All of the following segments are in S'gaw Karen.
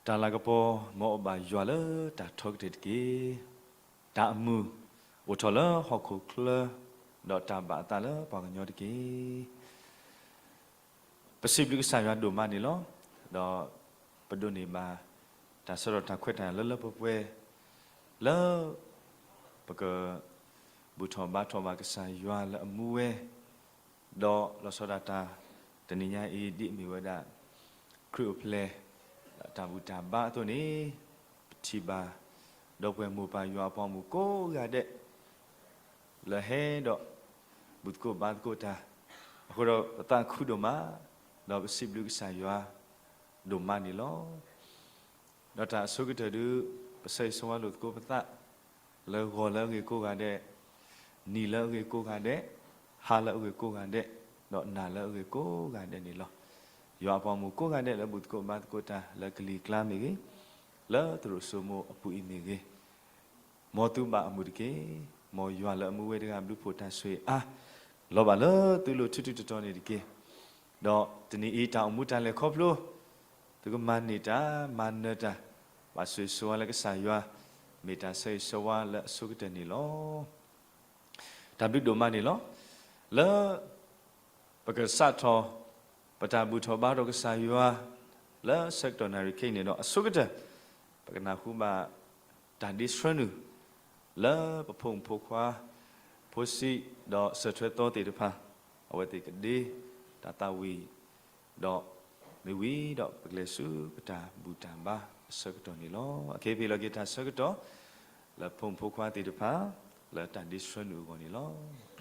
တၢ်လၤကပီၤ မ်အီၣ်ဘၣ်ယွၤလၢတၢ်ထီကတၢၢ်တက့ၢ်. တၢ်အမုာ် အိၣ်ထီၣ်လၢဟီၣ်ခိၣ်ချၢ, ဒီးတၢ်ဘၣ်အသးလၢပှၤကညီတက့ၢ်. ပစံးဘျုးကစၢ်ယွၤဒိၣ်မးန့ၣ်လီၤ. ဒီးပဒိးန့ၢ်ဘၣ် တၢ်ဆၢထီၣ်တၢ်ခွဲးတၢ်ယာ်လၢလၢပှဲၤပှဲၤ လၢ ပက ဘူၣ်ထီၣ်ဘါထီၣ်ဘၣ်ကစၢ်ယွၤလၢအမူဝဲ, ဒီးလီၤဆီဒၣ်တၢ် တနံၤညါအံၤ ဒ်အမ့ၢ်ဝဲဒၣ် ခရံာ်အိၣ်ဖျဲၣ် တၢ်ဘူၣ်တၢ်ဘါအသိးန့ၣ်, ပထံၣ်ဘၣ် ဒီပုၢ်ဝဲၢ်မိၢ်ပၢ်ယွၤအပှၤမုၣ်ကိးဂၤဒဲး လၢဟဲဒီး ဘူၣ်သကိးဘါသကိးတၢ်, အဃိဒီးပသးခုဒိၣ်မး, ဒီးပစံးဘျုးကစၢ်ယွၤ ဒိၣ်မးန့ၣ်လီၤ. ဒီးတၢ်အဆိကတၢၢ်ဒုး ပဆၢဂ့ၤဆၢဝါလိာ်သကိးပသး လၢဂီၤလၢအဂ့ၤကိးဂၤဒဲး, နံၤလၢအဂ့ၤကိးဂၤဒဲး, ဟါလၢအဂ့ၤကိးဂၤဒဲး, ဒီးနၤလၢအဂ့ၤကိးဂၤဒဲးန့ၣ်လီၤ. ယွၤအပှၤမုၣ်ကိးဂၤဒဲးလၢဘူၣ်သကိးဘါသကိးတၢ် လၢကလံၤကျါမ့ၢ်ဂ့ၤ, လၢသရိာ်စိမိၤအပူၤအံၤမ့ၢ်ဂ့ၤ, မ်သုဘၣ်အမုာ်တက့ၢ်. မ်ယွၤလၢအမူဝဲတဂၤဘျုးဖှိၣ်တၢ်ဆိၣ်ဂ့ၤအါ လီၤဘၣ်လၢသုလိၤထူထူတီတီန့ၣ်တက့ၢ်. ဒီးတနံၤအံၤတၢ်အိၣ်မူတၢ်လဲၤခီဖျိ သုကမၤန့ၢ်တၢ် မၤနၢၤတၢ် ဘၣ်ဆိၣ်ဂ့ၤဆိၣ်ဝါလၢကစၢ်ယွၤ မ့ၢ်တၢ်ဆၢဂ့ၤဆၢဝါလၢအဆိကတၢၢ်န့ၣ်လီၤ. တၢ်ဘျုးဒိၣ်မးန့ၣ်လီၤ. လၢ ပကစးထီၣ် ပတၢ်ဘူၣ်ထီၣ်ဘါထီၣ်ကစၢ်ယွၤ လၢဆၢကတီၢ်နၣ်ရံၣ်ခဲအံၤန့ၣ်ဒီး အဆိကတၢၢ် ပကနၢ်ဟူဘၣ် တၢ်ဒ့ဆှၢနုာ် လၢပဖိမုၣ်ဖိခွါ ဖိဆံး ဒီးစၢၢ်ထွဲသီသ့ၣ်တဖၣ် အဝဲသ့ၣ်ကဒ့ တၢ်သးဝံၣ် ဒီးမ့ၢ်ဝံၤဒီးပကလဲၤဆူပတၢ်ဘူၣ်တၢ်ဘါအဆၢကတီၢ်န့ၣ်လီၤ. အခဲအံၤပဟ့ၣ်လီၤက့ၤတၢ်ဆၢကတီၢ် လၢဖိမုၣ်ဖိခွါသ့ၣ်တဖၣ် လၢတၢ်ဒ့ဆှၢနုာ်အဂီၢ်န့ၣ်လီၤ.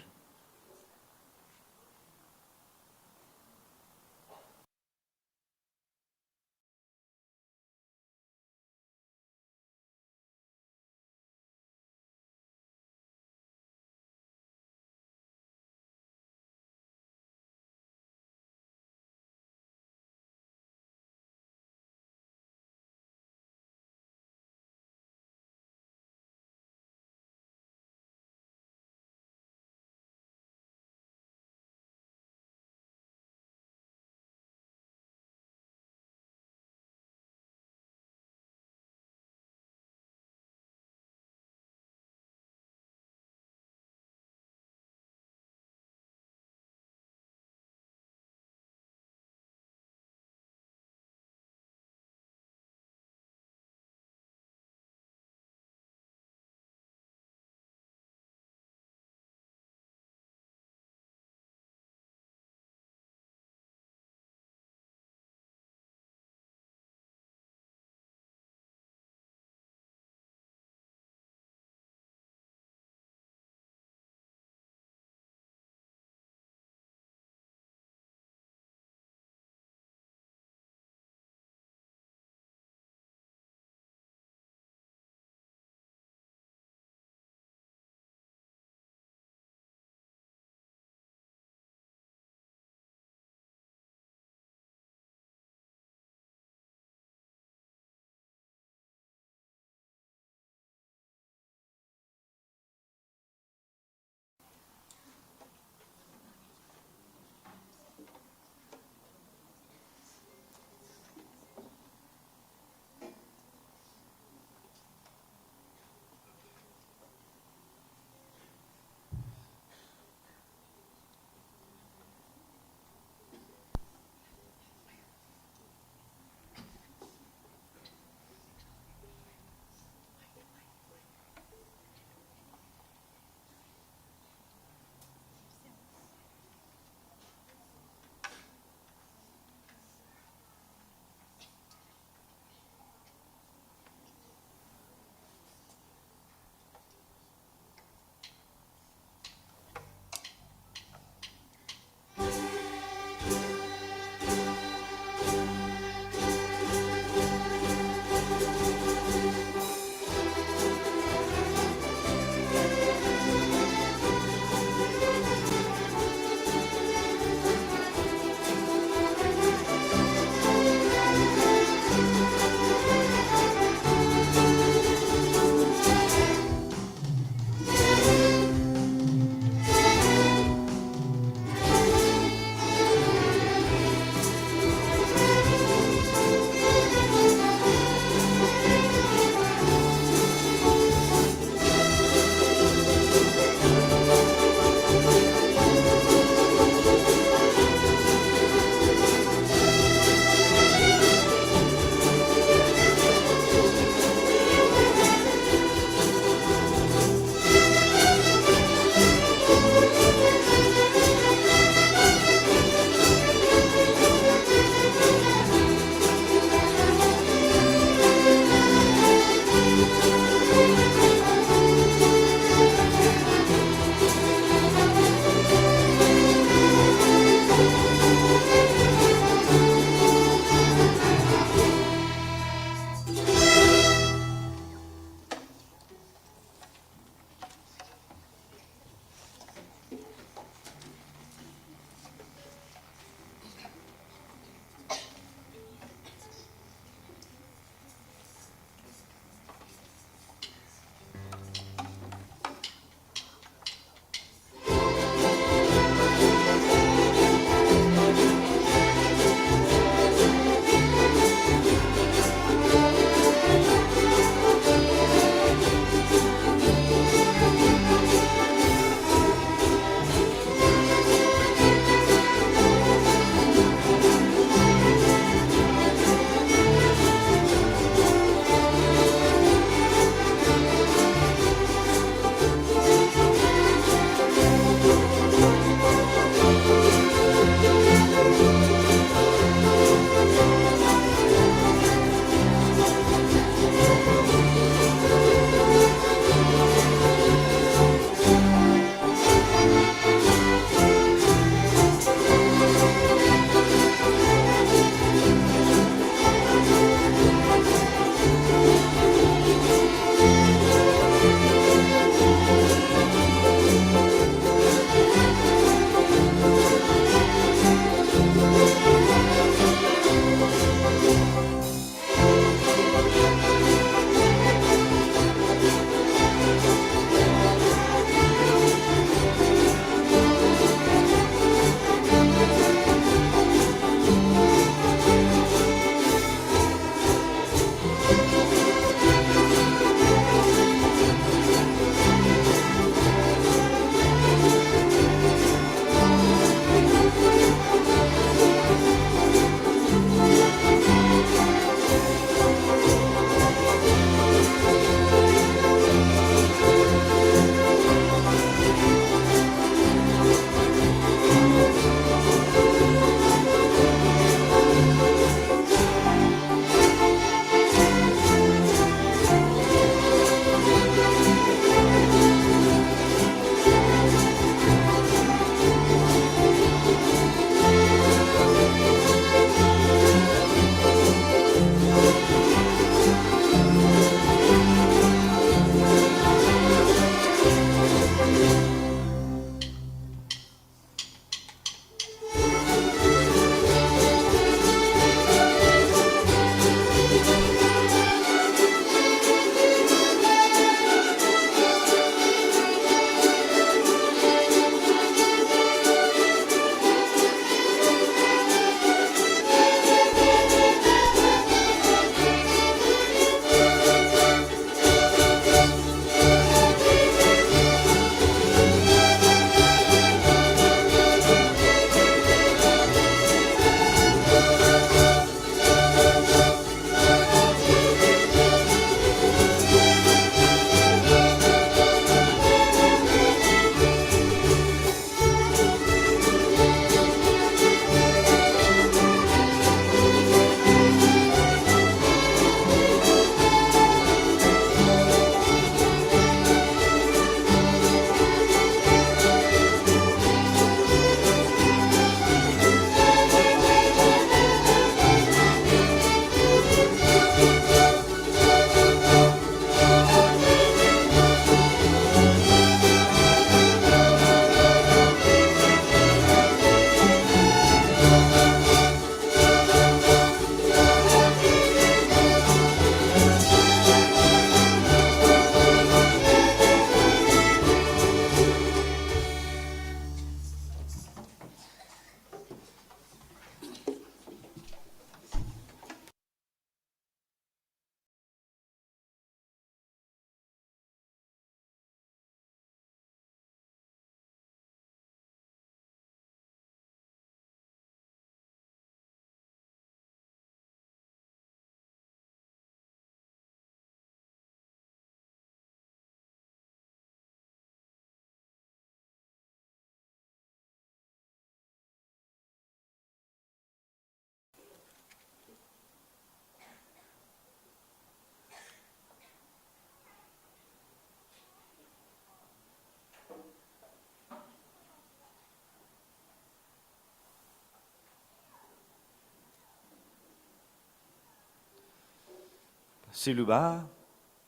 စံးဘျုးဘၣ်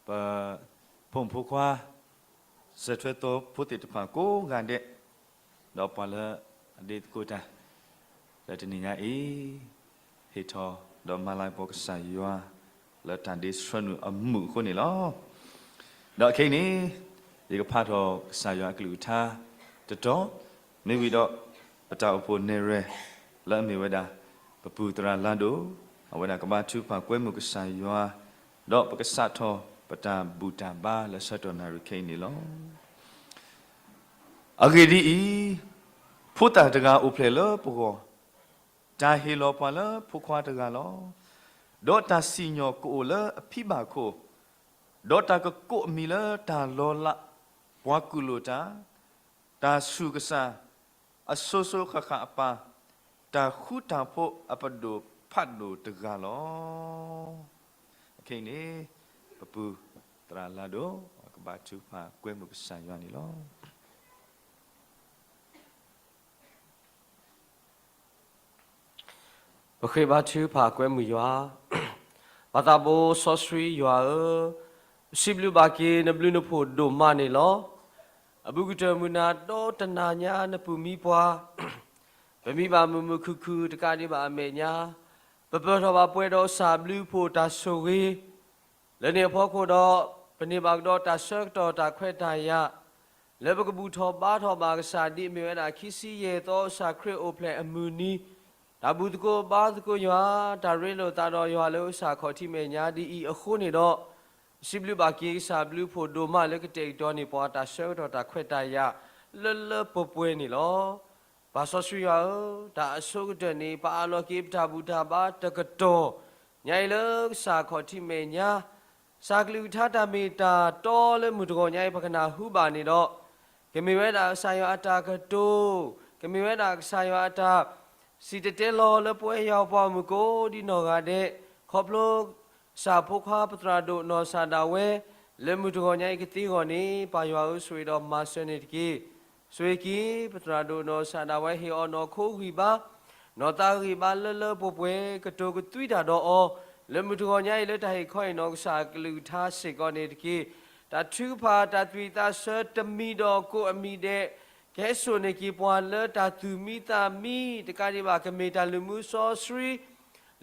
ပဖိမုၣ်ဖိခွါ စၢၤထွဲသိဖိသ့ၣ်တဖၣ်ကိးဂၤဒဲး, ဒီးပှၤလၢအဒ့သကိးတၢ် လၢတနံၤညါအံၤ ဟ့ၣ်ထီၣ်ဒီးမၤလၤကပီၤကစၢ်ယွၤ လၢတၢ်ဒ့ဆှၢနုာ်အမုာ်အဃိန့ၣ်လီၤ. ဒီးခဲအံၤန့ၣ် ယကဖးထီၣ်ကစၢ်ယွၤအကလုၢ်ကထါတတီၤ, မ့ၢ်ဝံၤဒီး ပတၢ်အိၣ်ဖှိၣ်နဲၣ်ရွဲၣ် လၢအမ့ၢ်ဝဲဒၣ် ပပုၢ်သရၣ်လါဒိၣ် အဝဲဒၣ်ကဘါထုကဖၣ်ကွဲမုာ်ကစၢ်ယွၤ, ဒီးပကစးထီၣ်ပတၢ်ဘူၣ်တၢ်ဘါလၢဆၢကတီၢ်နၣ်ရံၣ်ခဲအံၤန့ၣ်လီၤ. အဂ့ၢ်ဒ်အံၤ, ဖိသၣ်တဂၤအိၣ်ဖျဲၣ်လၢပဂီၢ်, တၢ်ဟ့ၣ်လီၤပှၤလၢဖိခွါတဂၤလီၤ. ဒီးတၢ်စံၣ်ညီၣ်ကအိၣ်လၢအဖံဘၣ်ခိၣ်, ဒီးတၢ်ကကိးအမံၤလၢတၢ်လီၤလး, ပှၤကူၣ်လိာ်တၢ်, တၢ်ဆူၣ်ကစၢ်, အစိၤစိၤဃၣ်ဃၣ်အပၢ်, တၢ်ဃူတၢ်ဖိးအပဒိၣ်ဖးဒိၣ်တဂၤလီၤ. ခဲအံၤန့ၣ် ပပုၢ်သရၣ်လါဒိၣ် ကဘါထုကဖၣ်ကွဲမုာ်ကစၢ်ယွၤန့ၣ်လီၤ. ပဃ့ဘါထုကဖၣ်ကွဲမုာ်ယွၤ, ပၢ်သးဘိစီဆှံယွၤဧၢ, ပစံးဘျုးဘၣ်က့ၤနဘျုးနဖှိၣ်ဒိၣ်မးန့ၣ်လီၤ. အဘူးကတၢၢ်မုၢ်နၤဒီတနၤညါနပၢ်မံပှၤ ပမံဘၣ်မုာ်မုာ်ခုၣ်ခုၣ်တကးဒံးဘၣ်အမဲာ်ညါ, ပပၢၢ်ထီၣ်ဘၣ်ပှဲၤဒီးကစၢ်ဘျုးဖှိၣ်တၢ်ဆိၣ်ဂ့ၤ, လၢန့ၣ်အဖီခိၣ်ဒီး ပန့ၢ်ဘၣ်ကဒီးတၢ်ဆၢကတီၢ်တၢ်ခွဲးတၢ်ယာ် လၢပကဘူၣ်ထီၣ်ဘါထီၣ်ဘၣ်ကစၢ်ဒ်အမ့ၢ်ဝဲဒၣ် ခံဆံယဲၢ်သီကစၢ်ခရံာ်အိၣ်ဖျဲၣ်အမုၢ်နံၤ, တၢ်ဘူၣ်သကိးဘါသကိးယွၤ, တၢ်ရ့လိာ်သးဒီးယွၤလၢကစၢ်ခီၣ်ထံးမဲာ်ညါဒ်အံၤအဃိန့ၣ်ဒီး, ပစံးဘျုးဘၣ်က့ၤကစၢ်ဘျုးဖှိၣ်ဒိၣ်မးလၢကတဲာ်ကတီၤန့ၢ်ပှၤတၢ်ဆၢကတီၢ်တၢ်ခွဲးတၢ်ယာ်လၢလၢပှဲၤပှဲၤန့ၣ်လီၤ. ပၢ်စီဆှံယွၤဧၢ, တၢ်အဆိကတၢၢ်န့ၣ် ပအးလီၤက့ၤပတၢ်ဘူၣ်တၢ်ဘါတကတီၢ်ညါအံၤလၢကစၢ်ခီၣ်ထံးမဲာ်ညါ, ကစၢ်ကလုၢ်ကထါတၢ်မ့ၢ်တၢ်တီလၢမုၢ်တဂီၤညါအံၤ ပကနၢ်ဟူဘၣ်န့ၣ်ဒီး, ကမ့ၢ်ဝဲဒၣ်ကစၢ်ယွၤအတၢ်ကတိၤ, ကမ့ၢ်ဝဲဒၣ်ကစၢ်ယွၤအတၢ် စံၣ်တဲၤတဲလီၤလၢပဝဲယွၤပှၤဂီၢ်မုၢ်ကိးဒံနီၢ်ဂၤဒဲး, ခီဖျိကစၢ်ဖိခွါပသရၣ်ဒိၣ်နီၢ်စၢ်ဒၣ်ဝဲ လၢမုၢ်တဂီၤညါအံၤကသ့အဂီၢ်န့ၣ်, ပၢ်ယွၤဧၢ, ဆိၣ်ဂ့ၤဒီးမၤစၢၤန့ၣ်တက့ၢ်. ဆိၣ်ဂ့ၤက့ၤ ပသရၣ်ဒိၣ်နီၢ်စၢ်ဒၣ်ဝဲ ဟ့ၣ်အီၤနီၢ်ခိဂံၢ်ဘါ, နီၢ်သးဂံၢ်ဘါလၢလၢပှဲၤပှဲၤ, ကတိၤကသွံတၢ်ဒီးအီၤ, လၢမုၢ်တဂီၤညါအံၤလၢတၢ်ဟ့ၣ်ခီဟ့ၣ်နီၤကစၢ်အကလုၢ်ကထါစ့ၢ်ကီးန့ၣ်တက့ၢ်. တၢ်ထုကဖၣ်တၢ်သွံၣ်သးဆၢတမံၤဒီးကိးအမံၤဒဲး, ကဟဲစိာ်န့ၢ်က့ၤပှၤလၢတၢ်သူၣ်မံသးမံတကးဒံးဘၣ် ကမ့ၢ်တၢ်လုၢ်မူစီဆှံ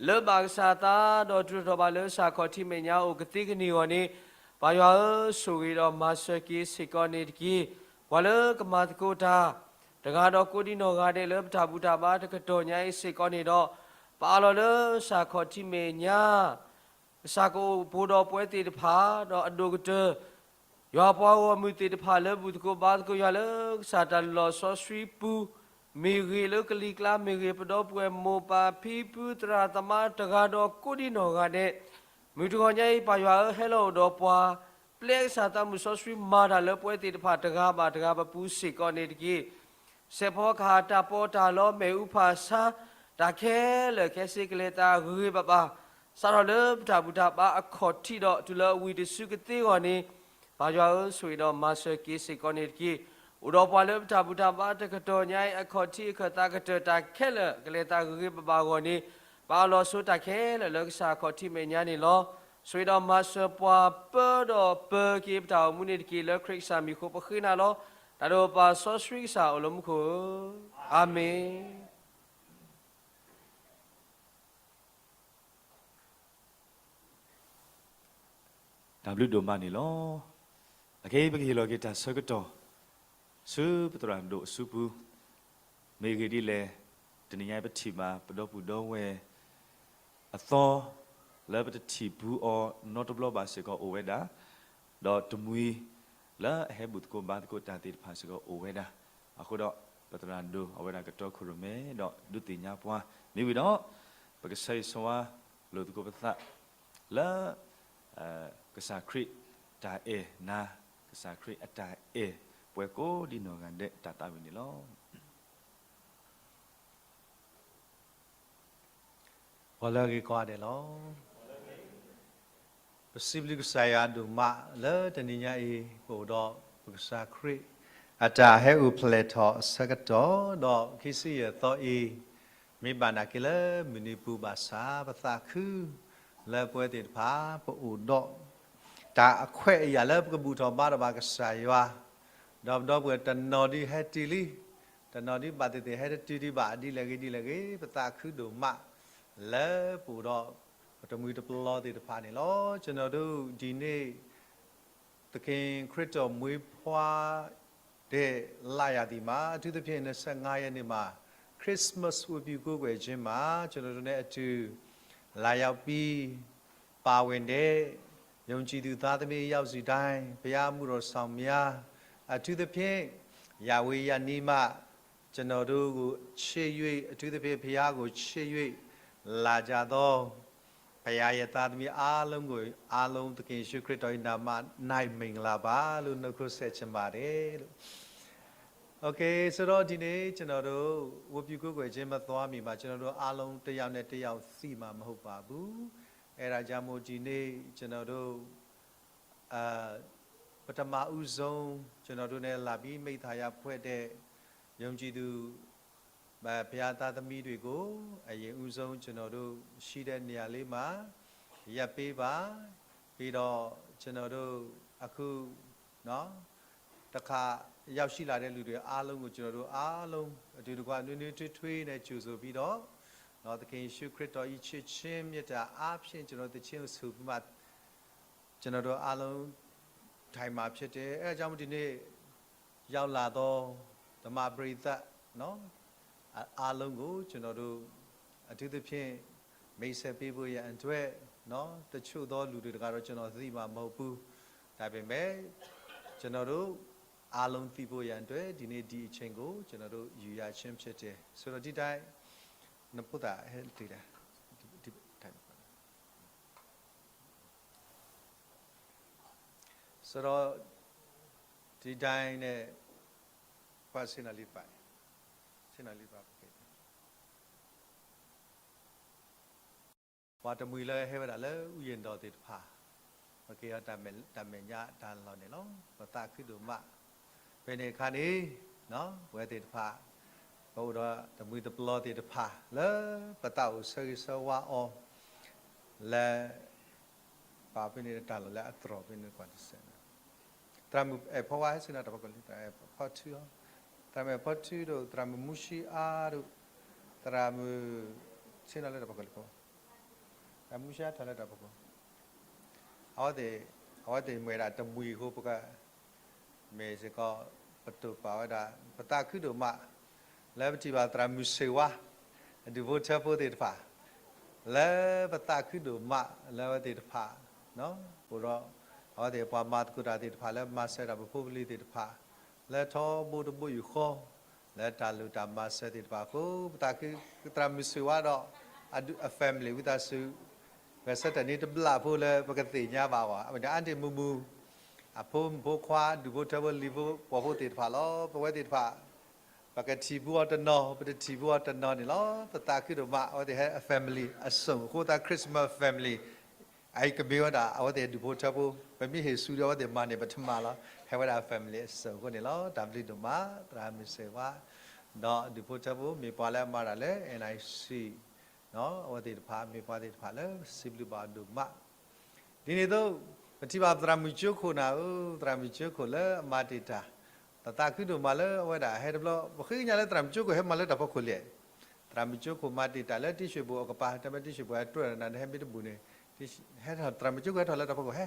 လၢဘၣ်ကစၢ်သး ဒီးတုၤထီၣ်ဘၣ်လၢကစၢ်ခီၣ်ထံးမဲာ်ညါအိၣ်ကသ့ကန့ၢ်အဂီၢ်န့ၣ်, ပၢ်ယွၤဧၢ, ဆိၣ်ဂ့ၤဒီးမၤစၢၤက့ၤစ့ၢ်ကီးန့ၣ်တက့ၢ်. ပှၤလၢကမၤသကိးတၢ် တဂၤဒီးကိးဒံနီၢ်ဂၤဒဲးလၢပတၢ်ဘူၣ်တၢ်ဘါတကတီၢ်ညါအံၤစ့ၢ်ကီးန့ၣ်ဒီး, ပအးလီၤလၢကစၢ်ခီၣ်ထံးမဲာ်ညါ ကစၢ်ကအိၣ်ဘူးဒီးပဝဲသ့ၣ်တဖၣ်, ဒီးအဒိၣ်ကတၢၢ် ယွၤပှၤဂီၢ်မုၢ်သ့ၣ်တဖၣ်လၢဘူၣ်သကိးဘါသကိးယွၤလၢကစၢ်တၢ်လုၢ်လီၢ်စီဆှံပူၤ, မ့ၢ်ဂ့ၤလၢကလံၤကျါ, မ့ၢ်ဂ့ၤပဒီပုၢ်ဝဲၢ်မိၢ်ပၢ်ဖံဖုသရၣ်သမါတဂၤဒီးကိးဒံနီၢ်ဂၤဒဲး, မုၢ်တဂီၤညါအံၤ ပၢ်ယွၤဧၢ, ဟဲလီၤအိၣ်ဒီးပှၤ, ပျဲကစၢ်သးမုၢ်စီဆှံမၤတၢ်လၢပဝဲသ့ၣ်တဖၣ်တဂၤဘၣ်တဂၤပပူၤစ့ၢ်ကီးန့ၣ်တက့ၢ်. စဲးဖီကဟၣ်, တၢ်ပီးတၢ်လီ, မ့ၣ်အူဖၣ်ဆါ, တၢ်ခဲလၢာ်ခဲဆ့ကလဲၤသးဂ့ၤဂ့ၤဘၣ်ဘၣ်, စးထီၣ်လၢပတၢ်ဘူၣ်တၢ်ဘါအခီၣ်ထံးဒီးတုၤလၢအဝံၤတစုကသ့အဂီၢ်န့ၣ်, ပၢ်ယွၤဧၢ, ဆိၣ်ဂ့ၤဒီးမၤစၢၤက့ၤစ့ၢ်ကီးန့ၣ်တက့ၢ်. အိၣ်ဒီးပှၤလၢပတၢ်ဘူၣ်တၢ်ဘါတကတီၢ်ညါအံၤ အခီၣ်ထံးအခၢၣ်သးကတၢၢ်တၢ်ခဲလၢာ် ကလဲၤသးဂ့ၤဂ့ၤဘၣ်ဘၣ်အဂီၢ်န့ၣ်, ပအးလီၤဆိတၢ်ခဲလၢာ်လၢကစၢ်အခီၣ်ထံးမဲာ်ညါန့ၣ်လီၤ. ဆိၣ်ဂ့ၤဒီးမၤစၢၤပှၤပၢဒီးပၢက့ၤပတၢ်အိၣ်မူန့ၣ်တက့ၢ်. လၢခရံာ်ကစၢ်မံၤအဃိပဃ့နၤလီၤ. တၢ်ဒိၣ်ပၢ်စီဆှံကစၢ်အိၣ်လၢမူခိၣ်ဧၢ, အၤမ့ၣ်. တၢ်ဘျုးဒိၣ်မးန့ၣ်လီၤ. အခဲအံၤပကဟ့ၣ်လီၤက့ၤတၢ်ဆၢကတီၢ် ဆူပသရၣ်ဒိၣ်အစုပူၤ, မ့ၢ်ဂ့ၢ်ဒ်လဲၣ်, တနံၤညါအံၤပထံၣ်ဘၣ်ပဒီပုၢ်ဒီဝဲၢ်အသီ လၢပတထံၣ်ဘူးအီၤနီတဘျီဘၣ်စ့ၢ်ကီးအိၣ်ဝဲဒၣ်, ဒီးတမှံၤ လၢအဟဲဘူၣ်သကိးဘါသကိးတၢ်သ့ၣ်တဖၣ်စ့ၢ်ကီးအိၣ်ဝဲဒၣ်. အဃိဒီး ပသရၣ်ဒိၣ်အဝဲဒၣ်ကတီခိၣ်ရိၣ်မဲဒီးဒုးသ့ၣ်ညါပှၤ, မ့ၢ်ဝံၤဒီး ပကဆၢဂ့ၤဆၢဝါလိာ်သကိးပသး လၢ ကစၢ်ခရံာ်တၢ်အဲၣ်နၤ, ကစၢ်ခရံာ်အတၢ်အဲၣ်ပှၤကိးဒံနီၢ်ဂၤဒဲးတၢ်သးဝံၣ်န့ၣ်လီၤ. ပှၤလၢအဂ့ၤကိးဂၤဒဲးလီၤ. ပစံးဘျုးကစၢ်ယွၤဒိၣ်မးလၢတနံၤညါအံၤ ပအိၣ်ဒီးပကစၢ်ခရံာ်အတၢ်ဟဲအိၣ်ဖျဲၣ်ထီၣ်အဆၢကတီၢ် ဒီးခံဆံယဲၢ်သီအံၤ မ့ၢ်ဘၣ်နာ်က့ၤလၢမုၢ်နံၤပူၤဘၣ်ဆၣ် ပသးခုလီၤ. လၢပဝဲသ့ၣ်တဖၣ် ပအိၣ်ဒီး တၢ်အခွဲးအယာ်လၢပကဘူၣ်ထီၣ်ဘါထီၣ်ဘၣ်ကစၢ်ယွၤ, ဒီးပဒီပုၢ်ဝဲၢ်တနီၤဒုးဟဲတုၤလံ, တနီၤဒုးဘၣ်သ့ၣ်သ့ၣ်ဟဲတတုၤဒံးဘၣ် ဒ်လဲၣ်ဂ့ၤဒ်လဲၣ်ဂ့ၤ ပသးခုဒိၣ်မး လၢပအိၣ်ဒီး ပတမှံၤတပျီသ့ၣ်တဖၣ်န့ၣ်လီၤ. ကျွန်တော်တို့ ဒီနေ့ သခင်ခရစ်တော်မွေးဖွားတဲ့လရာသီမှာ အထူးသဖြင့် နှစ်ဆယ့်ငါးရက်နေ့မှာ ခရစ်စမတ်ဝတ်ပြုကိုးကွယ်ခြင်းမှာ ကျွန်တော်တို့နဲ့အတူ လာရောက်ပြီး ပါဝင်တဲ့ ယုံကြည်သူသားသမီးအယောက်စီတိုင်း ဘုရားအမှုတော်ဆောင်များ အထူးသဖြင့် ယာဝေးယၤနီးမှ ကျွန်တော်တို့ကိုချစ်၍ အထူးသဖြင့် ဘုရားကိုချစ်၍ လာကြသော ဘုရားရဲ့သားသမီးအားလုံးကို အားလုံးသခင်ယေရှုခရစ်တော်၏နာမ၌မင်္ဂလာပါလို့ နှုတ်ခွန်းဆက်ချင်ပါတယ်လို့။ Okay, ဆိုတော့ဒီနေ့ကျွန်တော်တို့ဝတ်ပြုကိုးကွယ်ခြင်းမသွားမီမှာ ကျွန်တော်တို့အားလုံးတစ်ယောက်နဲ့တစ်ယောက်သိမှာမဟုတ်ပါဘူး။ အဲဒါကြောင့်မို့ဒီနေ့ကျွန်တော်တို့ အာ ပထမဦးဆုံး ကျွန်တော်တို့နဲ့လာပြီးမိတ်သဟာယဖွဲ့တဲ့ ယုံကြည်သူ ဘုရားသားသမီးတွေကို အရင်ဦးဆုံးကျွန်တော်တို့ရှိတဲ့နေရာလေးမှာ ရပ်ပေးပါ။ ပြီးတော့ကျွန်တော်တို့အခု နော် တစ်ခါရောက်ရှိလာတဲ့လူတွေအားလုံးကို ကျွန်တော်တို့အားလုံးအတူတကွနွေးနွေးထွေးထွေးနဲ့ကြိုဆိုပြီးတော့ နော် သခင်ယေရှုခရစ်တော်၏ချစ်ခြင်းမေတ္တာအားဖြင့် ကျွန်တော်တို့သီချင်းကိုဆိုပြီးမှ ကျွန်တော်တို့အားလုံးထိုင်မှာဖြစ်တယ်။ အဲဒါကြောင့်မို့ဒီနေ့ရောက်လာသောဓမ္မပရိသတ်နော် အ-, အားလုံးကိုကျွန်တော်တို့အထူးသဖြင့်မိတ်ဆက်ပေးဖို့ရန်အတွက်နော် တချို့သောလူတွေတကားတော့ကျွန်တော်သိမှာမဟုတ်ဘူး။ ဒါပေမဲ့ကျွန်တော်တို့အားလုံးသိဖို့ရန်အတွက်ဒီနေ့ဒီအချိန်ကိုကျွန်တော်တို့ယူရခြင်းဖြစ်တယ်။ ဆိုတော့ဒီတိုင်း နဖိသၣ်ဟဲတ့ၢ်တၢ် ဒီ-, ဒီတိုင်း ဆိုတော့ ဒီတိုင်းနဲ့ ပှၤဆ့ၣ်နီၤလံတပၤ, ဆ့ၣ်နီၤလံတပၤ ပက့ၤ ပှၤတမှံၤလၢဟဲဝဲဒၣ်လၢ ဥယျာဉ်တော် သ့ၣ်တဖၣ် ပက့ၤအီၤတၢ်မဲာ်ညါတၢ်လီၢ်န့ၣ်လီၤ. ပသးခုဒိၣ်မး ဖဲန့ၣ်အခါန့ၣ် ပဝဲသ့ၣ်တဖၣ် ပအိၣ်ဒီးတမှံၤတပျီသ့ၣ်တဖၣ် လၢပသးအိၣ်ဆၢဂ့ၤဆၢဝါအီၤ လၢ ပာ်ဖဲန့ၣ်တၢ်လီၢ်လၢအတြီၢ်ဖဲန့ၣ်ကွၢ်တစဲးန့ၣ် သရၣ်မုၣ်အဲၣ်ဖီဝါဟဲဆ့ၣ်နီၤတၢ်ဖီခိၣ်လံ သရၣ်အဲၣ်ဖီထူ, သရၣ်မုၣ်အဲၣ်ဖီထူဒီး သရၣ်မုၣ်မူၡံအါဒီး သရၣ်မုၣ် ဆ့ၣ်နီၤလၢတၢ်ဖီခိၣ်လံဖိ, သရၣ်မုၣ်မူၡံအါထီၣ်လၢတၢ်ဖီခိၣ် အဝဲသ့ၣ် အဝဲသ့ၣ်မ့ၢ်ဝဲဒၣ်တမှံၤအဃိ ပက မ့ၢ်စ့ၢ်ကီး ပတိၢ်ပာ်ဝဲဒၣ် ပသးခုဒိၣ်မး လၢပထံၣ်ဘၣ်သရၣ်မုၣ်ဆ့ၣ်ဝါ အဒူၣ်ဖိထၢဖိသ့ၣ်တဖၣ် လၢပသးခုဒိၣ်မး လၢအဝဲသ့ၣ်တဖၣ် အိၣ်ဒီး အဝဲသ့ၣ်ပှၤမၤသကိးတၢ်သ့ၣ်တဖၣ် လၢမၤစၢၤတၢ်ပဖိပလံၤသ့ၣ်တဖၣ် လၢထီဘိတဘိယူၢ်ဃီ လၢတၢ်လိၣ်တၢ်မၤစၢၤသ့ၣ်တဖၣ်အဃိ ပသးခု သရၣ်မုၣ်ဆ့ၣ်ဝါဒီး အ family ဝံသးစူၤ ဂဲၤဆၢထၢၣ်န့ၢ်တဘျီဖိလၢပကသ့ၣ်ညါဘၣ်အီၤ အဝဲန့ၣ် အါတ့ၢ်မုၢ်မုၢ် အဖိမုၣ်ဖိခွါ ဒူၣ်ဖိထၢဖိလံၤဖိပိာ်ဖိသ့ၣ်တဖၣ်လီၤ. ပဝဲသ့ၣ်တဖၣ် ပကထံၣ်ဘူးအီၤတနီၤ ပတထံၣ်ဘူးအီၤတနီၤန့ၣ်လီၤ. ပသးခုဒိၣ်မး အဝဲသ့ၣ်ဟဲ family အစုံ အဃိသတး Christmas family အံၤကမ့ၢ်ဝဲဒၣ် အဝဲသ့ၣ်ဒူၣ်ဖိထၢဖိ ပမ့ၢ်ဟ့ၣ်ဆူဒီးအဝဲသ့ၣ်မၤန့ၢ်ပထမၣ်လီၤ. ဟဲဝဲဒၣ် family အစုံအဃိန့ၣ်လီၤ. တၢ်ဘျုးဒိၣ်မး သရၣ်မုၣ်ဆ့ၣ်ဝါ ဒီးဒူၣ်ဖိထၢဖိ မ့ၢ်ပှၤလၢအမၤတၢ်လၢ NIC အဝဲသ့ၣ်တဖၣ် မ့ၢ်ပှၤသ့ၣ်တဖၣ်လၢစံးဘျုးဘၣ်ဒိၣ်မး ဒ်န့ၣ်အသိး ပထံၣ်ဘၣ်သရၣ်မုၣ်ကၠိခိၣ်နၤဧၢ, သရၣ်မုၣ်ကၠိခိၣ်လၢအမၤတ့ၢ်တၢ်, ပသးခုဒိၣ်မးလၢအဝဲဒၣ်ဟဲတဘျီ, ပဃ့ကညးလၢသရၣ်မုၣ်ကၠိခိၣ်ဟဲမၤလၢတၢ်ဖီခိၣ်လဲၣ်. သရၣ်မုၣ်ကၠိခိၣ်မၤတ့ၢ်တၢ်လၢတံၢ်ဆှ့ၣ်ဘိၣ်အကပၤ, တမ့ၢ်တံၢ်ဆှ့ၣ်ဘိၣ် အတြဲၣ်နၤနဟဲမ့ၢ်တဘူၣ်န့ၣ်, ဟဲထီၣ် သရၣ်မုၣ်ကၠိခိၣ်ဟဲထီၣ်လၢတၢ်ဖီခိၣ်ဟဲ,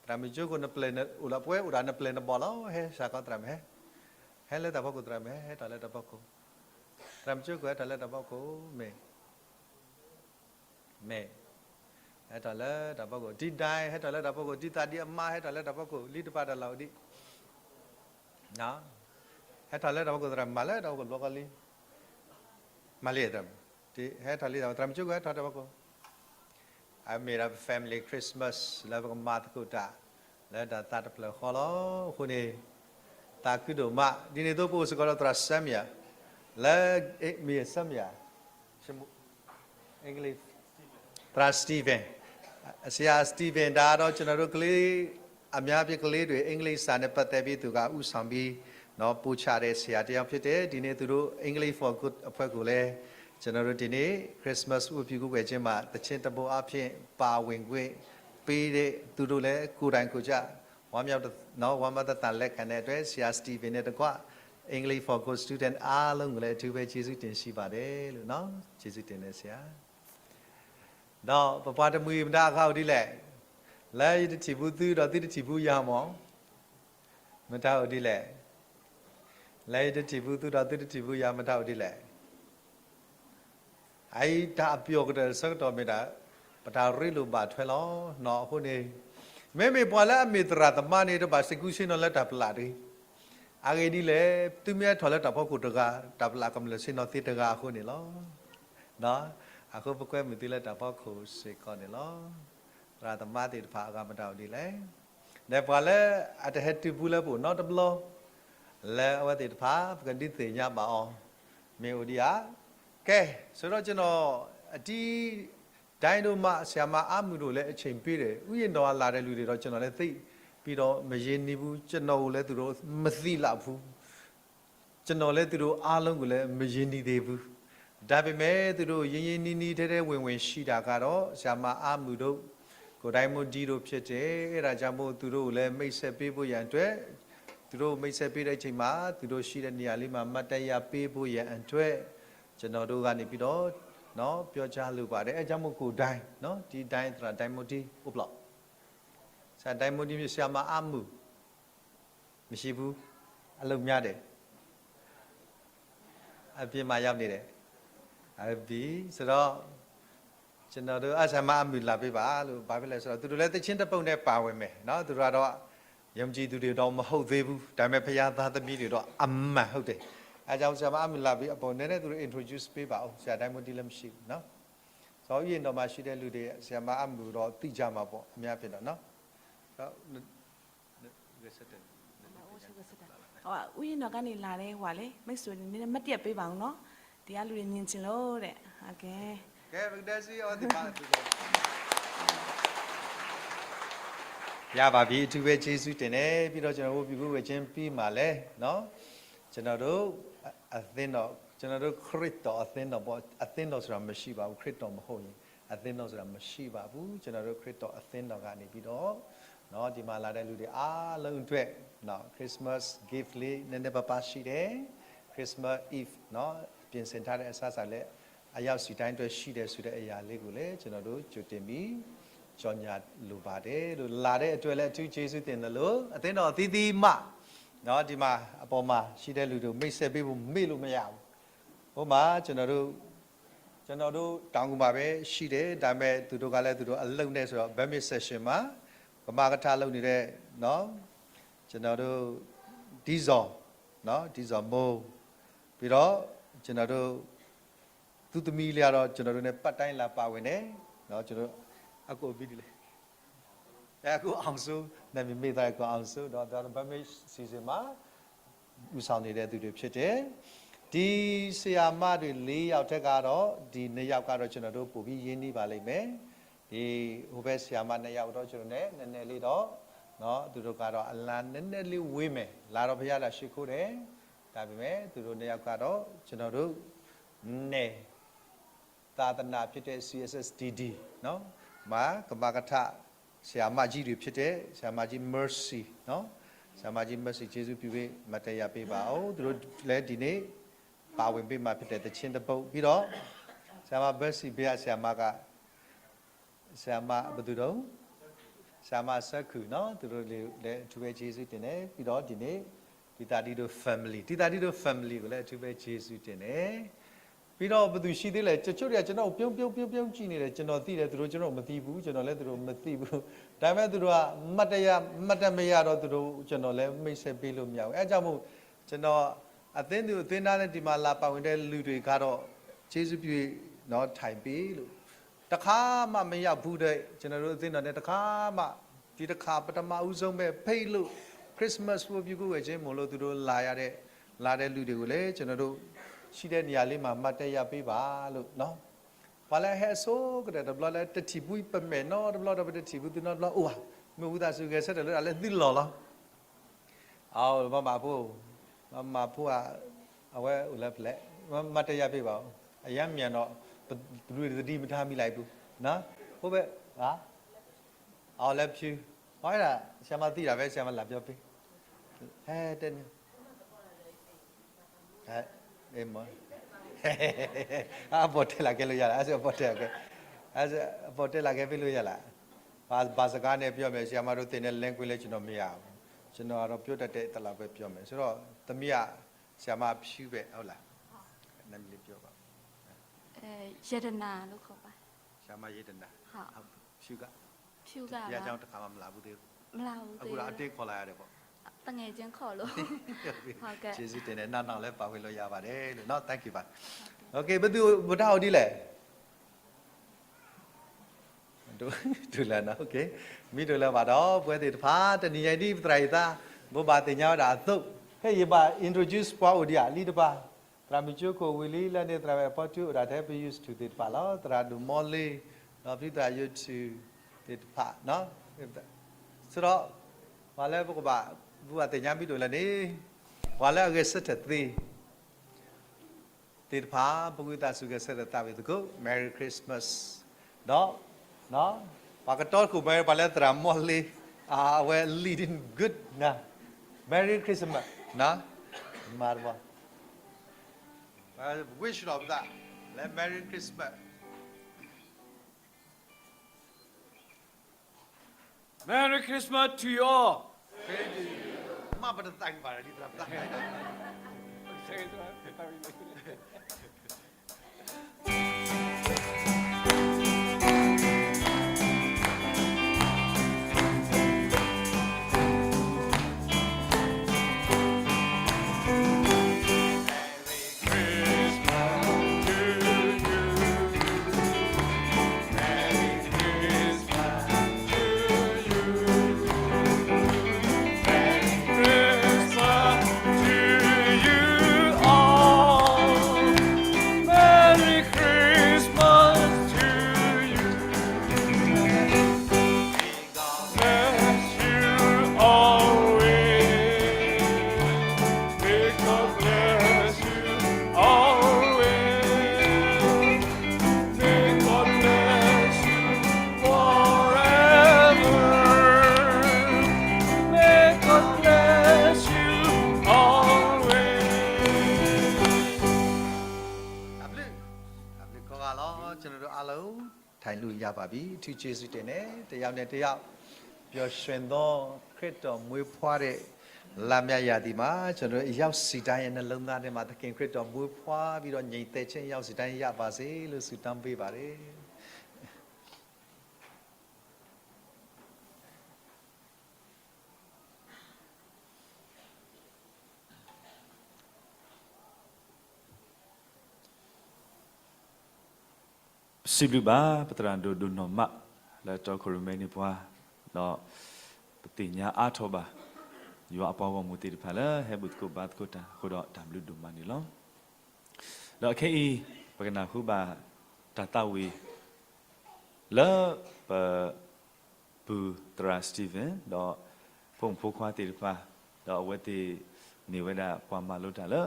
သရၣ်မုၣ်ကၠိခိၣ်နပျဲၢ်နအိၣ်လီၤ ပဝဲအိၣ်ဒၣ်နပျဲၢ်နဘီၣ်လီၤ, ဟဲစ့ၢ်ကီးသရၣ်မုၣ်ဟဲ, ဟဲလၢတၢ်ဖီခိၣ်သရၣ်မုၣ်ဟဲ, ဟဲထီၣ်လၢတၢ်ဖီခိၣ်, သရၣ်မုၣ်ကၠိခိၣ်ဟဲထီၣ်လၢတၢ်ဖီခိၣ်မ့ၢ် မ့ၢ် ဟဲထီၣ်လၢတၢ်ဖီခိၣ်, ဒ်ဒၣ် ဟဲထီၣ်လၢတၢ်ဖီခိၣ်, ဒ်သးဒ်အမါ ဟဲထီၣ်လၢတၢ်ဖီခိၣ်, လံတပၤတၢ်လီၢ်ဒ်, ဟဲထီၣ်လၢတၢ်ဖီခိၣ်သရၣ်မုၣ် မၤလၢတၢ်ဖီခိၣ်ဘျီဃီလံ, မၤလံသရၣ်မုၣ်, ဟဲထီၣ်လံတၢ်ဖီခိၣ်, သရၣ်မုၣ်ကၠိခိၣ်ဟဲထီၣ်တၢ်ဖီခိၣ်, အမ့ၢ်ဒၣ် family Christmas လၢပကမၤသကိးတၢ် လၢတၢ်သးတဖျၢၣ်ဃီလီၤ. အဃိန့ၣ် သးခုဒိၣ်မး, ဒ်န့ၣ်အသိးပအိၣ်စ့ၢ်ကီးဒီးသရၣ် Samuel လၢ မ့ၢ် Samuel သရၣ် Stephen, ဆရာ Stephen ဒါတော့ ကျွန်တော်တို့ကလေး အများအားဖြင့်ကလေးတွေ အင်္ဂလိပ်စာနဲ့ပတ်သက်ပြီးသူကဦးဆောင်ပြီးနော် ပို့ချတဲ့ဆရာတစ်ယောက်ဖြစ်တယ်။ ဒီနေ့သူတို့ English for Good အဖွဲ့ကိုလည်း ကျွန်တော်တို့ဒီနေ့ Christmas ဝတ်ပြုကိုးကွယ်ခြင်းမှာ သီချင်းတစ်ပုဒ်အားဖြင့် ပါဝင်ခွင့်ပေးတဲ့သူတို့လည်း ကိုယ်တိုင်ကိုယ်ကျ ဝမ်းမြောက်တ- နော် ဝမ်းမြောက်တသံ လက်ခံတဲ့အတွက် ဆရာ Steven နဲ့တကွ English for Good Student အားလုံးကိုလည်း အထူးပဲကျေးဇူးတင်ရှိပါတယ်လို့နော်။ ကျေးဇူးတင်တယ်ဆရာ။ ဒီးပပှၤတမှံၤမတၤအဂၤအိၣ်ဒ်လဲၣ်. လၢယတထံၣ်ဘူးသုဒီးသုတထံၣ်ဘူးယၤမၢ် မတၤအိၣ်ဒ်လဲၣ်. လၢယတထံၣ်ဘူးသုဒီးသုတထံၣ်ဘူးယၤ မတၤအိၣ်ဒ်လဲၣ်. အအံၤတၢ်အပျီၢ်ကတၢၢ်အဆၢကတီၢ်မ့ၢ်ဒၣ် ပတၢ်ရ့လိာ်ဘၣ်ထွဲလီၤ. နီၢ်အဃိန့ၣ် မ့မ့ၢ်ပှၤလၢအမ့ၢ်သရၣ်သမါန့ၣ် တဘၣ်စံးကူစ့နီၤလၢတၢ်ပလၢ်တဂ့ၤ. အဂ့ၢ်ဒ်လဲၣ်, သုမ့ၢ်ဟဲထီၣ်လၢတၢ်ဖီခိၣ်တဂၤ တၢ်ပလၢ်ကမျၢၢ်ဆ့ၣ်နီၤသ့တဂၤအဃိန့ၣ်လီၤ. အဃိပကွဲမုာ်သုလၢတၢ်ဖီခိၣ်စ့ၢ်ကီးန့ၣ်လီၤ. သရၣ်သမါသ့ၣ်တဖၣ်အဂၤမတၤအိၣ်ဒ်လဲၣ်. ဒီးပှၤလၢအတဟဲတုၤဘူးလၢပအိၣ်နီတဘျီ လၢအဝဲသ့ၣ်တဖၣ် ပကဒုးသ့ၣ်ညါဘၣ်အီၤ မ့ၢ်အိၣ်ဒံးဧါ. ကဲ, ဆိုတော့ ကျွန်တော် အတီး ဒိုင်းတို့မှ ဆရာမအားမူတို့လည်း အချိန်ပေးတယ်. ဥယျာဉ်တော်ကလာတဲ့လူတွေတော့ ကျွန်တော်လည်းသိပ်ပြီးတော့မရင်းနှီးဘူး. ကျွန်တော်ကိုလည်း သူတို့ မသိလှဘူး. ကျွန်တော်လည်း သူတို့အားလုံးကိုလည်း မရင်းနှီးသေးဘူး. ဒါပေမဲ့ သူတို့ ရင်းရင်းနှီးနှီး ထဲထဲဝင်ဝင် ရှိတာကတော့ ဆရာမအားမူတို့ ကိုယ်တိုင်မူဒီတို့ ဖြစ်တယ်. အဲဒါကြောင့်မို့ သူတို့ကိုလည်း မိတ်ဆက်ပေးဖို့ရန်အတွက် သူတို့မိတ်ဆက်ပေးတဲ့အချိန်မှာ သူတို့ရှိတဲ့နေရာလေးမှာ မှတ်တမ်းရပေးဖို့ရန်အတွက် ကျွန်တော်တို့ကနေပြီးတော့ နော် ပြောကြားလိုပါတယ်. အဲဒါကြောင့်မို့ ကိုယ်တိုင် နော် ဒီတိုင်း သရၣ်တိုင်းမူဒီ အိုပ်လီၤ. ဆရာတိုင်းမူဒီ ဆရာမအားမူ မရှိဘူး. အလုပ်များတယ်. အပြင်မှာရောက်နေတယ်. ဟုတ်ပြီ. ဆိုတော့ ကျွန်တော်တို့ အဆရာမအားမူလာပေးပါလို့ ဘာဖြစ်လဲဆိုတော့ သူတို့လည်း သီချင်းတစ်ပုဒ်နဲ့ ပါဝင်မယ်နော်. သူတို့ကတော့ ယုံကြည်သူတွေတော့ မဟုတ်သေးဘူး. ဒါပေမဲ့ ဘုရားသားသမီးတွေတော့ အမှန်ဟုတ်တယ်. အဲဒါကြောင့် ဆရာမအားမူလာပြီး အပုံနဲ့နဲ့ သူတို့ introduce ပေးပါဦး. ဆရာတိုင်းမူဒီလည်း မရှိဘူးနော်. ဆိုတော့ ဥယျာဉ်တော်မှာရှိတဲ့လူတွေ ဆရာမအားမူတော့ သိကြမှာပေါ့. အများအားဖြင့်တော့နော်. ဆိုတော့ ဥယျာဉ်တော်ကနေလာတဲ့ဟိုကလေ မိတ်ဆွေတွေ နည်းနည်း မှတ်တရပေးပါဦးနော်. ဒီကလူတွေ မြင်ချင်လို့တဲ့. ဟုတ်ကဲ့. ကဲ ပကတဲစံးအီၤသ့ၣ်တဖၣ် ရပါပြီ. အထူးပဲကျေးဇူးတင်တယ်. ပြီးတော့ ကျွန်တော်တို့ ဝတ်ပြုကိုးကွယ်ခြင်းပြီးမှလည်းနော် ကျွန်တော်တို့ အ- အသင်းတော် ကျွန်တော်တို့ ခရစ်တော်အသင်းတော်ပေါ့. အသင်းတော်ဆိုတာ မရှိပါဘူး. ခရစ်တော်မဟုတ်ရင် အသင်းတော်ဆိုတာ မရှိပါဘူး. ကျွန်တော်တို့ ခရစ်တော်အသင်းတော်ကနေပြီးတော့ နော် ဒီမှာလာတဲ့လူတွေအားလုံးအတွက် နော် Christmas gift လေး နည်းနည်းပါးပါးရှိတယ်. Christmas Eve နော် ပြင်ဆင်ထားတဲ့ အစားအစာလည်း အယောက်စီတိုင်းအတွက် ရှိတယ်ဆိုတဲ့ အရာလေးကိုလည်း ကျွန်တော်တို့ ကြိုတင်ပြီး ကြော်ညာလိုပါတယ်လို့. လာတဲ့အတွက်လည်း အထူးကျေးဇူးတင်တယ်လို့. အသင်းတော်အသီးသီးမှ နော် ဒီမှာ အပေါ်မှာရှိတဲ့လူတွေကို မိတ်ဆက်ပေးဖို့ မေ့လို့မရဘူး. ဥပမာ ကျွန်တော်တို့ ကျွန်တော်တို့ တောင်ငူမှာပဲရှိတယ်. ဒါပေမဲ့ သူတို့ကလည်း သူတို့အလုပ်နဲ့ဆိုတော့ Burmese session မှာ ကမကထလုပ်နေတဲ့ နော် ကျွန်တော်တို့ ဒ်ဇော် နော် ဒ်ဇော်မိုး ပြီးတော့ ကျွန်တော်တို့ သူ့သမီးလေးကတော့ ကျွန်တော်တို့နဲ့ part time လာပါဝင်တယ်နော်. ကျွန်တော်တို့ အကိုဘီဒီလဲ အဲ ကိုအောင်စိုး နာမည်မေ့သွားတယ် ကိုအောင်စိုး တော့ ဒါတော့ Burmese season မှာ ဦးဆောင်နေတဲ့သူတွေဖြစ်တယ်. ဒီဆရာမတွေလေးယောက်ထဲကတော့ ဒီနှစ်ယောက်ကတော့ ကျွန်တော်တို့ ပိုပြီးရင်းနှီးပါလိမ့်မယ်. ဒီဟိုဘက်ဆရာမနှစ်ယောက်တော့ ကျွန်တော်နဲ့ နည်းနည်းလေးတော့ နော် သူတို့ကတော့ အလံနည်းနည်းလေးဝေးမယ်. လာတော့ ဘုရားလာရှိခိုးတယ်. ဒါပေမဲ့ သူတို့နှစ်ယောက်ကတော့ ကျွန်တော်တို့ နယ် သာသနာဖြစ်တဲ့ စီ เอส เอส ဒီ ဒီ နော် မှာ ကမကထ ဆရာမကြီးတွေဖြစ်တဲ့ ဆရာမကြီး Mercy နော် ဆရာမကြီး Mercy ကျေးဇူးပြုပြီး မှတ်တမ်းရပေးပါဦး. သူတို့လည်း ဒီနေ့ ပါဝင်ပေးမှာဖြစ်တဲ့ သီချင်းတစ်ပုဒ် ပြီးတော့ ဆရာမ Mercy ဘုရားဆရာမက ဆရာမ ဘယ်သူတုန်း ဆရာမ စက္ကူ နော် သူတို့လည်း အထူးပဲကျေးဇူးတင်တယ်. ပြီးတော့ ဒီနေ့ ဒီသာဒီတို့ family ဒီသာဒီတို့ family ကိုလည်း အထူးပဲကျေးဇူးတင်တယ်. ပြီးတော့ ဘယ်သူရှိသေးလဲ. တချို့တွေက ကျွန်တော့်ကို ပြုံးပြုံးပြုံးပြုံးကြည့်နေတယ်. ကျွန်တော်သိတယ် သူတို့ ကျွန်တော့်ကို မသိဘူး. ကျွန်တော်လည်း သူတို့ မသိဘူး. ဒါပေမဲ့ သူတို့က မှတ်တရ မှတ်တမ်းမရတော့ သူတို့ ကျွန်တော်လည်း မိတ်ဆက်ပေးလို့မရဘူး. အဲဒါကြောင့်မို့ ကျွန်တော် အသင်းသူအသင်းသားနဲ့ ဒီမှာလာပါဝင်တဲ့လူတွေကတော့ ကျေးဇူးပြုနော် ထိုင်ပေးလို့ တစ်ခါမှမရောက်ဘူးတဲ့ ကျွန်တော်တို့အသင်းတော်နဲ့ တစ်ခါမှ ဒီတစ်ခါပထမဦးဆုံးပဲ ဖိတ်လို့ Christmas ဝတ်ပြုကိုးကွယ်ခြင်းမို့လို့ သူတို့လာရတဲ့ လာတဲ့လူတွေကိုလည်း ကျွန်တော်တို့ ရှိတဲ့နေရာလေးမှာ မှတ်တမ်းရပေးပါလို့နော်. ပှၤလၢဟဲအဆိကတည်းက တဘျီလၢတထံၣ်ဘူး ပမဲာ်နီတဘျီဒီး ပတထံၣ်ဘူး သုနီတဘျီ အိၣ်ဧါ, မ့ၢ်ဝံသးစူၤဂဲၤဆၢထၢၣ်လၢ တၢ်လၢသုလီၢ်လီၤ. အမၤဖိ, မၤဖိဧါ, အဝဲအိၣ်လၢဖဲလဲၣ်, မၤတယာ်ပ့ၤဘၣ်, အယါမံၤနီၤ, ပဒုးတဒံမထါမံၤလၢအံၤပူၤ, အိၣ်ဖဲ, အီၤလၢဖၠူ, အဝဲဒၣ် ဆရာမသိတာပဲ ဆရာမလာပြောပေး, ဟဲတဲန့ၣ် အပေါ်တက်လာခဲ့လို့ရလား, အပေါ်တက်လာခဲ့, အပေါ်တက်လာခဲ့ပေးလို့ရလား, ဘာစကားနဲ့ပြောမယ်, ဆရာမတို့သင်တဲ့ language လည်း ကျွန်တော်မရဘူး, ကျွန်တော်ကတော့ ပြောတတ်တဲ့ တလောက်ပဲပြောမယ်ဆိုတော့ သမီးက ဆရာမဖြူပဲ ဟုတ်လား, နာမည်လေးပြောပါဦး, ရတနာလို့ခေါ်ပါ, ဆရာမရတနာ, ဖြူက, ဖြူက, ဘုရားကျောင်းတစ်ခါမှမလာဘူးသေးဘူး, မလာဘူးသေးဘူး, အခုတော့အတင်းခေါ်လာရတယ်ပေါ့, သူငယ်ချင်းခေါ်လို့, ဟုတ်ကဲ့, ကျေးဇူးတင်တယ်, နောက်နောက်လည်းပါဝင်လို့ရပါတယ်လို့နော်, thank you ပါ, okay, ဘယ်သူ ဘယ်တၢ်အိၣ်ဒ်လဲၣ် တူၢ်လၢနီၤ, okay, မ့ၢ်တူၢ်လၢဘၣ်ဒီး ပဝဲသ့ၣ်တဖၣ် တနံၤညါဒ်ပသရၣ်အံၤသး ဘိးဘၣ်သ့ၣ်ညါဝဲဒၣ်အသိး, ဖဲယဘၣ် introduce ပှၤအိၣ်ဒံးဧါ လံတပၤ, သရၣ်မုၣ်ကၠိခိၣ်ဝံၤလံ လၢန့ၣ်သရၣ်ဝဲၢ်ဖီတူၢ်အိၣ်ဒၣ်ထဲ ပ YouTube သ့ၣ်တဖၣ်လီၤ, သရၣ်ဒိၣ်မီလ့, ဒီးဖုသရၣ် YouTube သ့ၣ်တဖၣ်, ဆိုတော့ ပှၤလၢပကဘၣ် ပဘၣ်သ့ၣ်ညါမ့ၢ်တူၢ်လၢန့ၣ်, ပှၤလၢအဂဲၤဆၢထၢၣ်သ့ သ့ၣ်တဖၣ် ပဂုာ်သးစူၤဂဲၤဆၢထၢၣ်သးဝံၤသကိး Merry Christmas, ဒီး ပှၤကတီခိၣ် Merry ပှၤလၢသရၣ်မီလ့, အဝဲ leading good နၤ, Merry Christmas နၤ, မၤတဘီ wish ဒီးပသး လၢ Merry Christmas, Merry Christmas to you all. မ့ၢ်ပတသးကံၢ်ဘၣ်ဒီး ဒ်သရၣ်ပသး အဘျုး, အဘျုးကိးဂၤလီၤ, ကျွန်တော်တို့အားလုံး ထိုင်လို့ရပါပြီ, ထူးကျေးဇူးတင်တယ်, တစ်ယောက်နဲ့တစ်ယောက် ပျော်ရွှင်သောခရစ်တော်မွေးဖွားတဲ့ လမ်းမြရာသီမှာ ကျွန်တော်တို့ အရောက်စီတိုင်းရဲ့နှလုံးသားထဲမှာ သခင်ခရစ်တော်မွေးဖွားပြီးတော့ ငြိမ်သက်ခြင်း ရောက်စီတိုင်းရပါစေလို့ ဆုတောင်းပေးပါတယ်. ပစံးဘျုးဘၣ် ပသရၣ်ဒိၣ်ဒိၣ်နီၢ်မး လၢတီခိၣ်ရိၣ်မဲန့ၢ်ပှၤ, ဒီးပသ့ၣ်ညါအါထီၣ်ဘၣ် ယွၤအပှၤဂီၢ်မုၢ်သ့ၣ်တဖၣ်လၢဟဲဘူၣ်သကိးဘါသကိးတၢ်အဃိဒီး တၢ်ဘျုးဒိၣ်မးန့ၣ်လီၤ. ဒီးခဲအံၤ ပကနၢ်ဟူဘၣ်တၢ်သးဝံၣ် လၢပပုၢ်သရၣ် Stephen ဒီးဖိမုၣ်ဖိခွါသ့ၣ်တဖၣ်, ဒီးအဝဲသ့ၣ်မ့ၢ်ဝဲဒၣ်ပှၤမၤလိတၢ်လၢ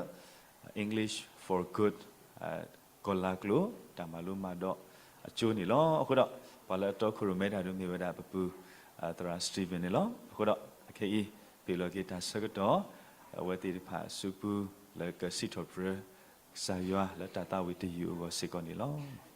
English for Good ကီၢ်လၤကျိၤ တၢ်မၤလိမၤဒိးအကၠိန့ၣ်လီၤ. အဃိဒီး ပှၤလၢအတီခိၣ်ရိၣ်မဲတၢ်ဒုးမ့ၢ်ဝဲဒၣ်ပပုၢ်သရၣ် Stephen န့ၣ်လီၤ. အဃိဒီး အခဲအံၤ ပ့ၤလီၤက့ၤတၢ်ဆၢကတီၢ် အဝဲသ့ၣ်တဖၣ်အစုပူၤ လၢကစံးထီၣ်ပတြၢၤကစၢ်ယွၤလၢတၢ်သးဝံၣ်တယုၢ်အဂီၢ်စ့ၢ်ကီးန့ၣ်လီၤ.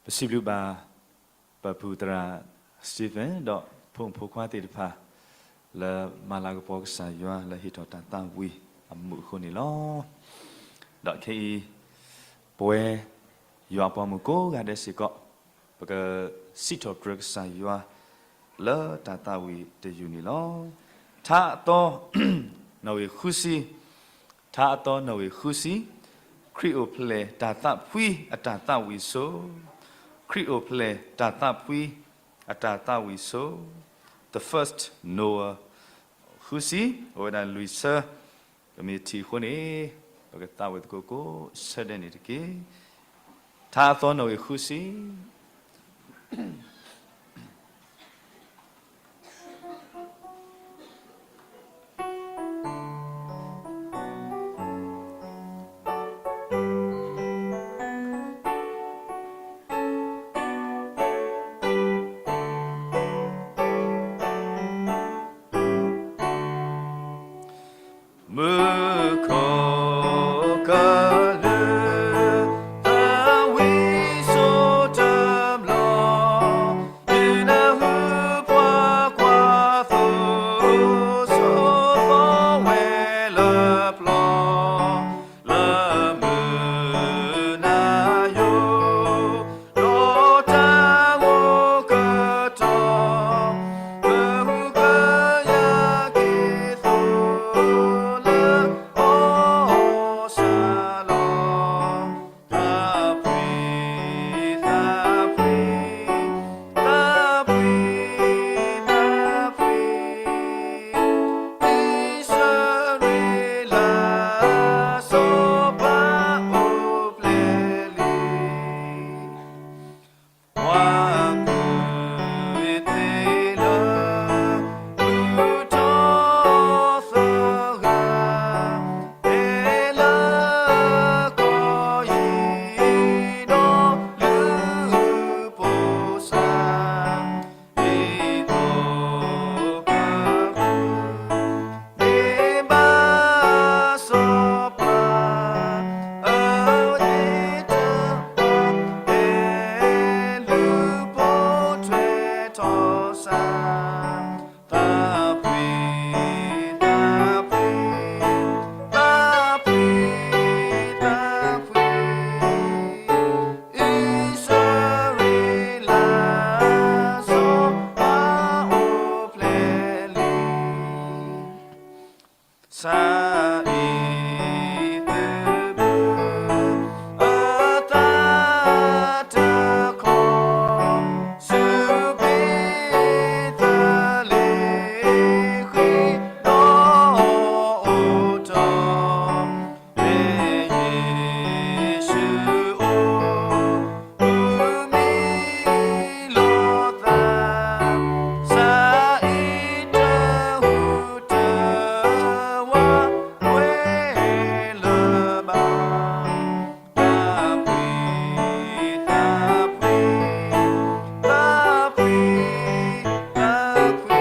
ပစံးဘျုးဘၣ် ပၢ်ဖုသရၣ် Stephen ဒီးဖိမုၣ်ဖိခွါသ့ၣ်တဖၣ် လၢမၤလၤကပီၤကစၢ်ယွၤလၢဟ့ၣ်ထီၣ်တၢ်သးဝံၣ်အမူးအဃိန့ၣ်လီၤ. ဒီးခဲအံၤ ပဝဲယွၤအပှၤမုၣ်ကိးဂၤဒဲးစ့ၢ်ကီး ပကစံးထီၣ်ပတြၢၤကစၢ်ယွၤ လၢတၢ်သးဝံၣ်တယုၢ်န့ၣ်လီၤ. ထါအသီ နီၣ်ဂံၢ်ဃုဆံ, ထါအသီနီၣ်ဂံၢ်ဃုဆံ, ခရံာ်အိၣ်ဖျဲၣ်တၢ်သးဖှံအတၢ်သးဝံၣ်စိ, ခရံာ်အိၣ်ဖျဲၣ်တၢ်သးဖှံအတၢ်သးဝံၣ်စိ, The First Noah ဃုဆံ, အိၣ်ဝဲဒၣ်လွံၢ်ဆၢ, ပမ့ၢ်ထံၣ်အဃိန့ၣ် ပကသးဝံၣ်သကိးကိးဆၢဒဲးန့ၣ်တက့ၢ်. ထါအသီနီၣ်ဂံၢ်ဃုဆံ မုၢ်ခိၣ်ကလူး သးဝံၣ်စိတဘျီ, ဒုးနၢ်ဟူပှၤကွၢ်သိ ဆိးသီဝဲလၢပျီ, လၢမုၢ်နၤယိာ် ဒီးတၢ်ဂိၢ်ကတီၤ, မုၢ်ကယၤက့ၤသိး လၢအီၣ်စၢ်လီၤ. သးဖှံ, သးဖှံ, သးဖှံ, သးဖှံ, အံၣ်စရ့လး စီၤပၤအိၣ်ဖျဲၣ်လံ. ပှၤမုၣ်သ့ၣ်လၢ မုၢ်ထီၣ်သဂၢၢ်, ဟဲလၢကီၢ်ယံၤဒီး လုၢ်ပိၢ်စၢ်, ဒ်သိးက မ့ၢ်ဘၣ်စီၤပၤ အဝဲသ့ၣ်တဖၣ် ဟဲလုၢ်ပိၢ်ထွဲထီၣ်စၢ်, သးဖှံ, သးဖှံ, သးဖှံ, သးဖှံ, အံၣ်စရ့လး စီၤပၤအိၣ်ဖျဲၣ်လံ. စၤအံၤဘုးဘုး အသးတခီ, စူၢ်က့ၤသးလ့ၤဃံဒီးအိၣ်ထီၣ်, ဖဲယ့ၣ်ၡူးအိၣ် မုၢ်မံၤလီၤသး, စၤအံၤတဟူးတဝးဝဲလၢၤဘၣ်. သးဖှံ, သးဖှံ, သးဖှံ, သးဖှံ,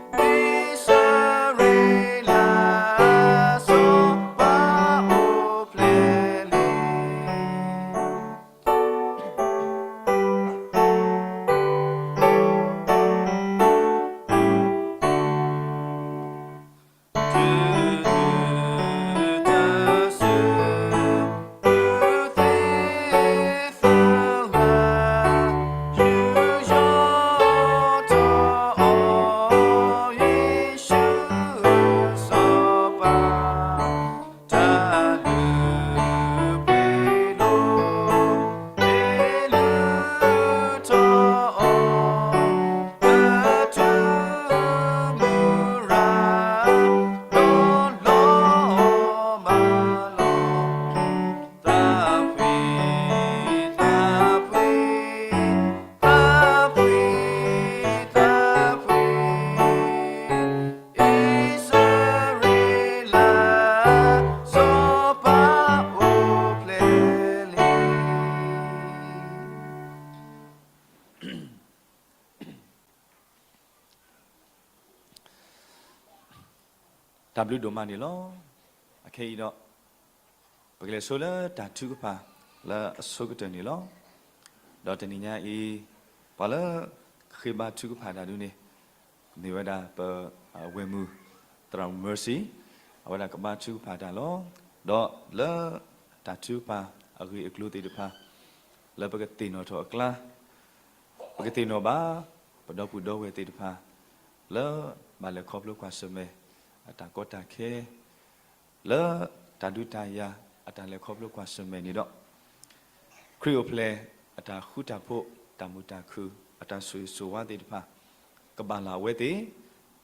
အံၣ်စရ့လး စီၤပၤအိၣ်ဖျဲၣ်လံ. တၢ်လုၢ်ပှ့ၤလိာ် မ့ၢ်လုၢ်ထီၣ်အီၤ လၢထူမူရၤ ဒီးလီၤမၢ်လီၤ. သးဖှံ, သးဖှံ, သးဖှံ, သးဖှံ, အံၣ်စရ့လး စီၤပၤအိၣ်ဖျဲၣ်လံ. တၢ်ဘျုးဒိၣ်မးန့ၣ်လီၤ. အခဲအံၤဒီး ပကလဲၤဆိလၢတၢ်ထုကဖၣ် လၢအဆိကတၢၢ်န့ၣ်လီၤ. ဒီးတနံၤညါအံၤ ပှၤလၢဃ့ဘါထုကဖၣ်တၢ်ဒုန့ၣ် မ့ၢ်ဝဲဒၣ်ပဝဲၢ်မုၢ် သရၣ်မုၣ် Mercy အဝဲဒၣ်ကဘါထုကဖၣ်တၢ်လီၤ. ဒီးလၢတၢ်ထုကဖၣ်အဂ့ၢ်အကျိၤသ့ၣ်တဖၣ် လၢပကသ့ၣ်နီၣ်ထီၣ်အကျါ ပကသ့ၣ်နီၣ်ဘၣ် ပဒီပုၢ်ဒီဝဲၢ်သ့ၣ်တဖၣ် လၢဘၣ်လဲၤခီဖျိကွၢ်ဆၢၣ်မဲာ် အတၢ်ကီတၢ်ခဲ လၢတၢ်ဒုးတၢ်ယၤ အတၢ်လဲၤခီဖျိကွၢ်ဆၢၣ်မဲာ်န့ၣ်ဒီး ခရံာ်အိၣ်ဖျဲၣ်အတၢ်ဃူတၢ်ဖိး တၢ်မုာ်တၢ်ခုၣ် အတၢ်ဆိၣ်ဂ့ၤဆိၣ်ဝါသ့ၣ်တဖၣ် ကဘၣ်လၢအဝဲသ့ၣ်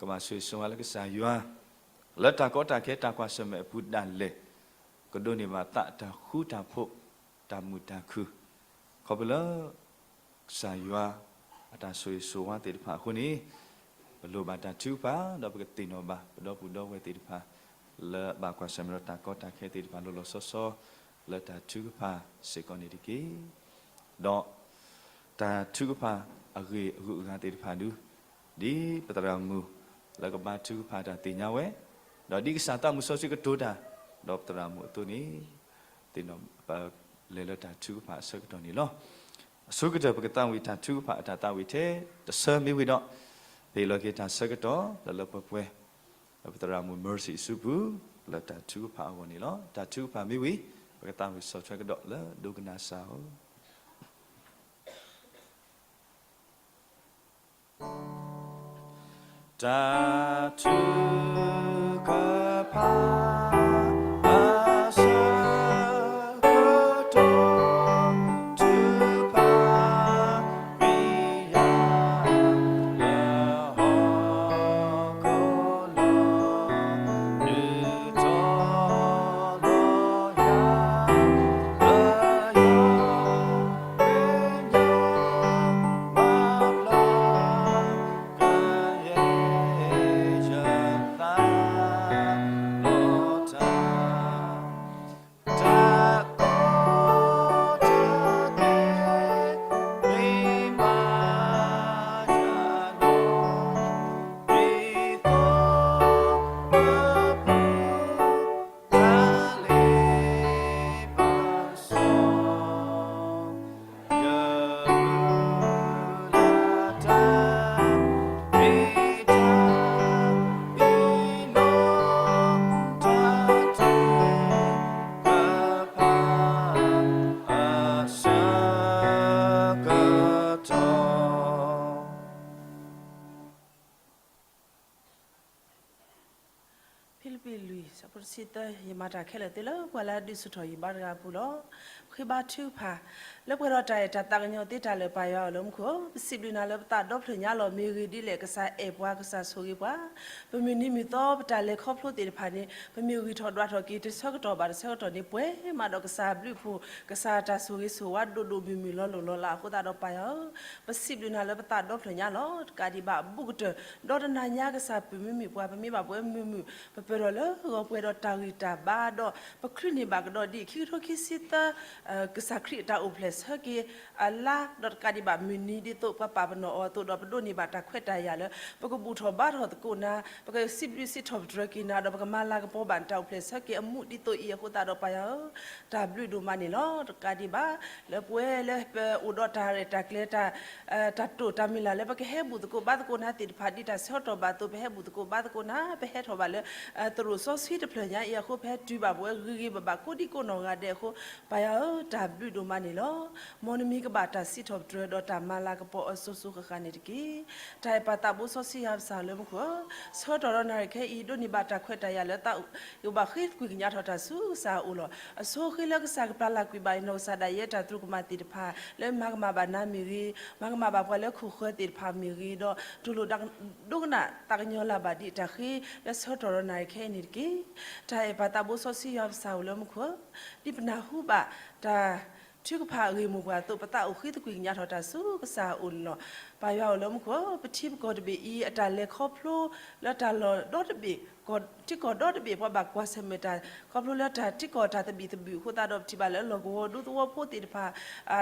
ကဘၣ်ဆိၣ်ဂ့ၤဆိၣ်ဝါလၢကစၢ်ယွၤ လၢတၢ်ကီတၢ်ခဲတၢ်ကွၢ်ဆၢၣ်မဲာ်အပူၤဒၣ်လဲာ် ကဒိးန့ၢ်ဘၣ်သးတၢ်ဃူတၢ်ဖိး တၢ်မုာ်တၢ်ခုၣ် ခီဖျိလၢ ကစၢ်ယွၤအတၢ်ဆိၣ်ဂ့ၤဆိၣ်ဝါသ့ၣ်တဖၣ်အဃိန့ၣ် ပလိၣ်ဘၣ်တၢ်ထုကဖၣ် ဒီးပကသ့ၣ်နီၣ်ဘၣ် ပဒီပုၢ်ဒီဝဲၢ်သ့ၣ်တဖၣ် လၢဘၣ်ကွၢ်ဆၢၣ်မဲာ်ဒီးတၢ်ကီတၢ်ခဲသ့ၣ်တဖၣ် လီၤလီၤဆီဆီ လၢတၢ်ထုကဖၣ်စ့ၢ်ကီးန့ၣ်တက့ၢ်. ဒီးတၢ်ထုကဖၣ်အဂ့ၢ်အဂုၤအဂၤသ့ၣ်တဖၣ်ဒု ဒ်ပသရၣ်မုၣ်လၢကဘါထုကဖၣ်တၢ်သ့ၣ်ညါဝဲ, ဒီးဒ်ကစၢ်သးမုၢ်စီဆှံကတိၤတၢ် ဒီးပသရၣ်မုၣ်အသိးန့ၣ် သ့ၣ်နီၣ်ပလဲၤလၢတၢ်ထုကဖၣ်အဆၢကတီၢ်န့ၣ်လီၤ. အဆိကတၢၢ် ပကသးဝံၣ်တၢ်ထုကဖၣ်အတၢ်သးဝံၣ်ထဲတဆၢမ့ၢ်ဝံၤဒီး ပဟ့ၣ်လီၤက့ၤတၢ်ဆၢကတီၢ်လၢလၢပှဲၤပှဲၤ လၢပသရၣ်မုၣ် Mercy အစုပူၤ လၢတၢ်ထုကဖၣ်အဂီၢ်န့ၣ်လီၤ. တၢ်ထုကဖၣ်မ့ၢ်ဝံၤ ပကသးဝံၣ်ဆီၣ်ထွဲကဒီးလၢဒိကနၣ်စၢ်အအိၣ် တၢ်ထုကဖၣ် အဆၢကတီၢ် ထုကဖၣ် မ့ၢ်ယၤလၢဟီၣ်ခိၣ်လီၤ ဒုးထီၣ်လီၤယၤ လၢယွၤ ဝဲညါ မၤဘျါ ကယဲၢ်ယသး လီၤတၢ် တၢ်ကီတၢ်ခဲ မ့ၢ်မၤယၤလီၤ ဒ်သိးမၢပူၤ တၢ်လ့ပစီ ယမုၢ်လၢ်တၢ် မ့ၢ်တၢ်အံၤလီၤ တၢ်ထုကဖၣ် အဆၢကတီၢ် ဖံလံးပံးလွံၢ် ဆၢဖိတဆံသၢ, ယမၤတၢ်ခဲလၢာ်သ့လၢပှၤလၢအဒုးဆူၣ်ထီၣ်ယဘါတဂၤအပူၤလီၤ. ဃ့ဘါထုကဖၣ် လၢပှဲၤဒီးတၢ်အဲၣ်တၢ်သးကညီၤသ့တၢ်လၢာ် ပၢ်ယွၤအိၣ်လၢမူခိၣ်, ပစံးဘျုးနၤလၢပသးဒီဖျၢၣ်ညါလီၤ. မ့ၢ်ဂ့ၢ်ဒ်လဲၣ် ကစၢ်အဲၣ်ပှၤ ကစၢ်ဆိၣ်ဂ့ၤပှၤ, ပမုၢ်နံၤမုၢ်သီ ပတၢ်လဲၤခီဖျိသ့ၣ်တဖၣ်န့ၣ် ပမ့ၢ်ဂံၢ်ထီၣ်ဒွးထီၣ်က့ၤ တဆၢကတီၢ်ဘၣ်တဆၢကတီၢ်န့ၣ် ပှဲၤမးဒီးကစၢ်ဘျုးဖှိၣ် ကစၢ်တၢ်ဆိၣ်ဂ့ၤဆိၣ်ဝါဒိၣ်ဒိၣ်မုၢ်မုၢ်လီၤလိၢ်လီၤလးအဃိသတးဒီး ပၢ်ယွၤဧၢ, ပစံးဘျုးနၤလၢပသးဒီဖျၢၣ်ညါလီၤ. တကးဒံးဘၣ် ဘူးကတၢၢ် ဒီတနၤညါ ကစၢ်ပုၢ်မုၢ်မုၣ်ပှၤ ပမ့ၢ်ဘၣ်ပဝဲမုၢ်မုၢ် ပပၢၢ်ထီၣ်လၢဂီၤပှဲၤဒီးတၢ်ဂံၢ်တၢ်ဘါဒီး ပချုးန့ၢ်ဘၣ်ကဒီးဒ်ခံကထိခံဆံသၢ ကစၢ်ခရံာ်အတၢ်အိၣ်ဖျဲၣ်ဆၢက့ၤအလါ ဒီးတကးဒံးဘၣ်မုၢ်နံၤဒ်သိးပှၤပာ်ပနီၣ်အီၤအသိးဒီး ပဒိးန့ၢ်ဘၣ်တၢ်ခွဲးတၢ်ယာ်လၢ ပကဘူၣ်ထီၣ်ဘါထီၣ်သကိးနၤ, ပကစံးဘျုးစံးထီၣ်ပတြၢၤက့ၤနၤ ဒီးပကမၤလၤကပီၤဘၣ်နတၢ်အိၣ်ဖျဲၣ်ဆၢက့ၤအမူးဒ်သိးအံၤအဃိသတးဒီး ပၢ်ယွၤဧၢ, တၢ်ဘျုးဒိၣ်မးန့ၣ်လီၤ. တကးဒံးဘၣ် လၢပဝဲလၢပအိၣ်ဒီးတၢ်ရဲၣ်တၢ်ကျဲၤ တၢ် တၢ်တိာ်တၢ်မုၢ်လၢ်လၢပကဟဲဘူၣ်သကိးဘါသကိးနၤသ့ၣ်တဖၣ် ဒ်တၢ်ဆၢကတီၢ်ဘၣ်အသိး ပဟဲဘူၣ်သကိးဘါသကိးနၤ, ပဟဲထီၣ်ဘၣ်လၢ သရိာ်စီဆှံတဖျၢၣ်ညါအံၤအဃိ ပဟဲတုၤဘၣ်ပဝဲဂ့ၤဂ့ၤဘၣ်ဘၣ်ကိးဒံကိးနီၢ်ဂၤဒဲးအဃိ ပၢ်ယွၤဧၢ, တၢ်ဘျုးဒိၣ်မးန့ၣ်လီၤ. မ်နမံၤကဘၣ်တၢ်စံးထီၣ်ပတြၢၤဒီးတၢ်မၤလၤကပီၤအစိၤစိၤဃၣ်ဃၣ်န့ၣ်တက့ၢ်. တၢ်အဲၣ်ပၢ်သးဘိစီဆှံယွၤပစၢ်လၢမူခိၣ်ဧၢ, ဆၢကတီၢ်ဒီးနၣ်ရံၣ်ခဲအံၤ ဒိးန့ၢ်ဘၣ်တၢ်ခွဲးတၢ်ယာ်လၢသး ယဘၣ်ဃ့ကွံာ်ကညးထီၣ်တၢ်ဆူကစၢ်အအိၣ်လီၤ. အဆိအဃ့လၢကစၢ်ကပျၢ်လၢ်ကွံာ်ဘၣ်အံၤ နီၢ်ကစၢ်ဒၣ်ယဲတၢ်သရူးကမၣ်သ့ၣ်တဖၣ် လၢမၤကမၣ်ဘၣ်နၤမ့ၢ်ဂ့ၤ, မၤကမၣ်ဘၣ်ပှၤလၢခိၣ်ဃၢၤသ့ၣ်တဖၣ်မ့ၢ်ဂ့ၤဒီး တူၢ်လိာ်ဒိကနၣ်သးကညီၤလၢ်ဘၣ်ဒ်တၢ်ဃ့လၢဆၢကတီၢ်ဒီးနၣ်ရံၣ်ခဲအံၤန့ၣ်တက့ၢ်. တၢ်အဲၣ်ပၢ်သးဘိစီဆှံယွၤပစၢ်အိၣ်လၢမူခိၣ်ဧၢ, ဒ်ပနၢ်ဟူဘၣ်တၢ် ထုကဖၣ်အဂ့ၢ်မိၢ်ပှၢ်အသိး ပသးအိၣ်ဃ့သကွံာ်ကညးထီၣ်တၢ်ဆူကစၢ်အအိၣ်န့ၣ်လီၤ. ပၢ်ယွၤအိၣ်လၢမူခိၣ်ဧၢ, ပထံပကီၢ်တဘ့ၣ်အံၤ အတၢ်လဲၤခီဖျိလၢတၢ်လီၢ်ဒီတဘ့ၣ်, ထံကီၢ်ဒီတဘ့ၣ် ပှၤဘၣ်ကွၢ်ဆၢၣ်မဲာ်တၢ်ခီဖျိလၢတၢ်ထံကီၢ်တၢ်သဘံၣ်သဘုၣ်အဃိသတးဒီး ပထံၣ်ဘၣ်လၢလီၢ်ကဝီၤဒူသဝီဖိသ့ၣ်တဖၣ်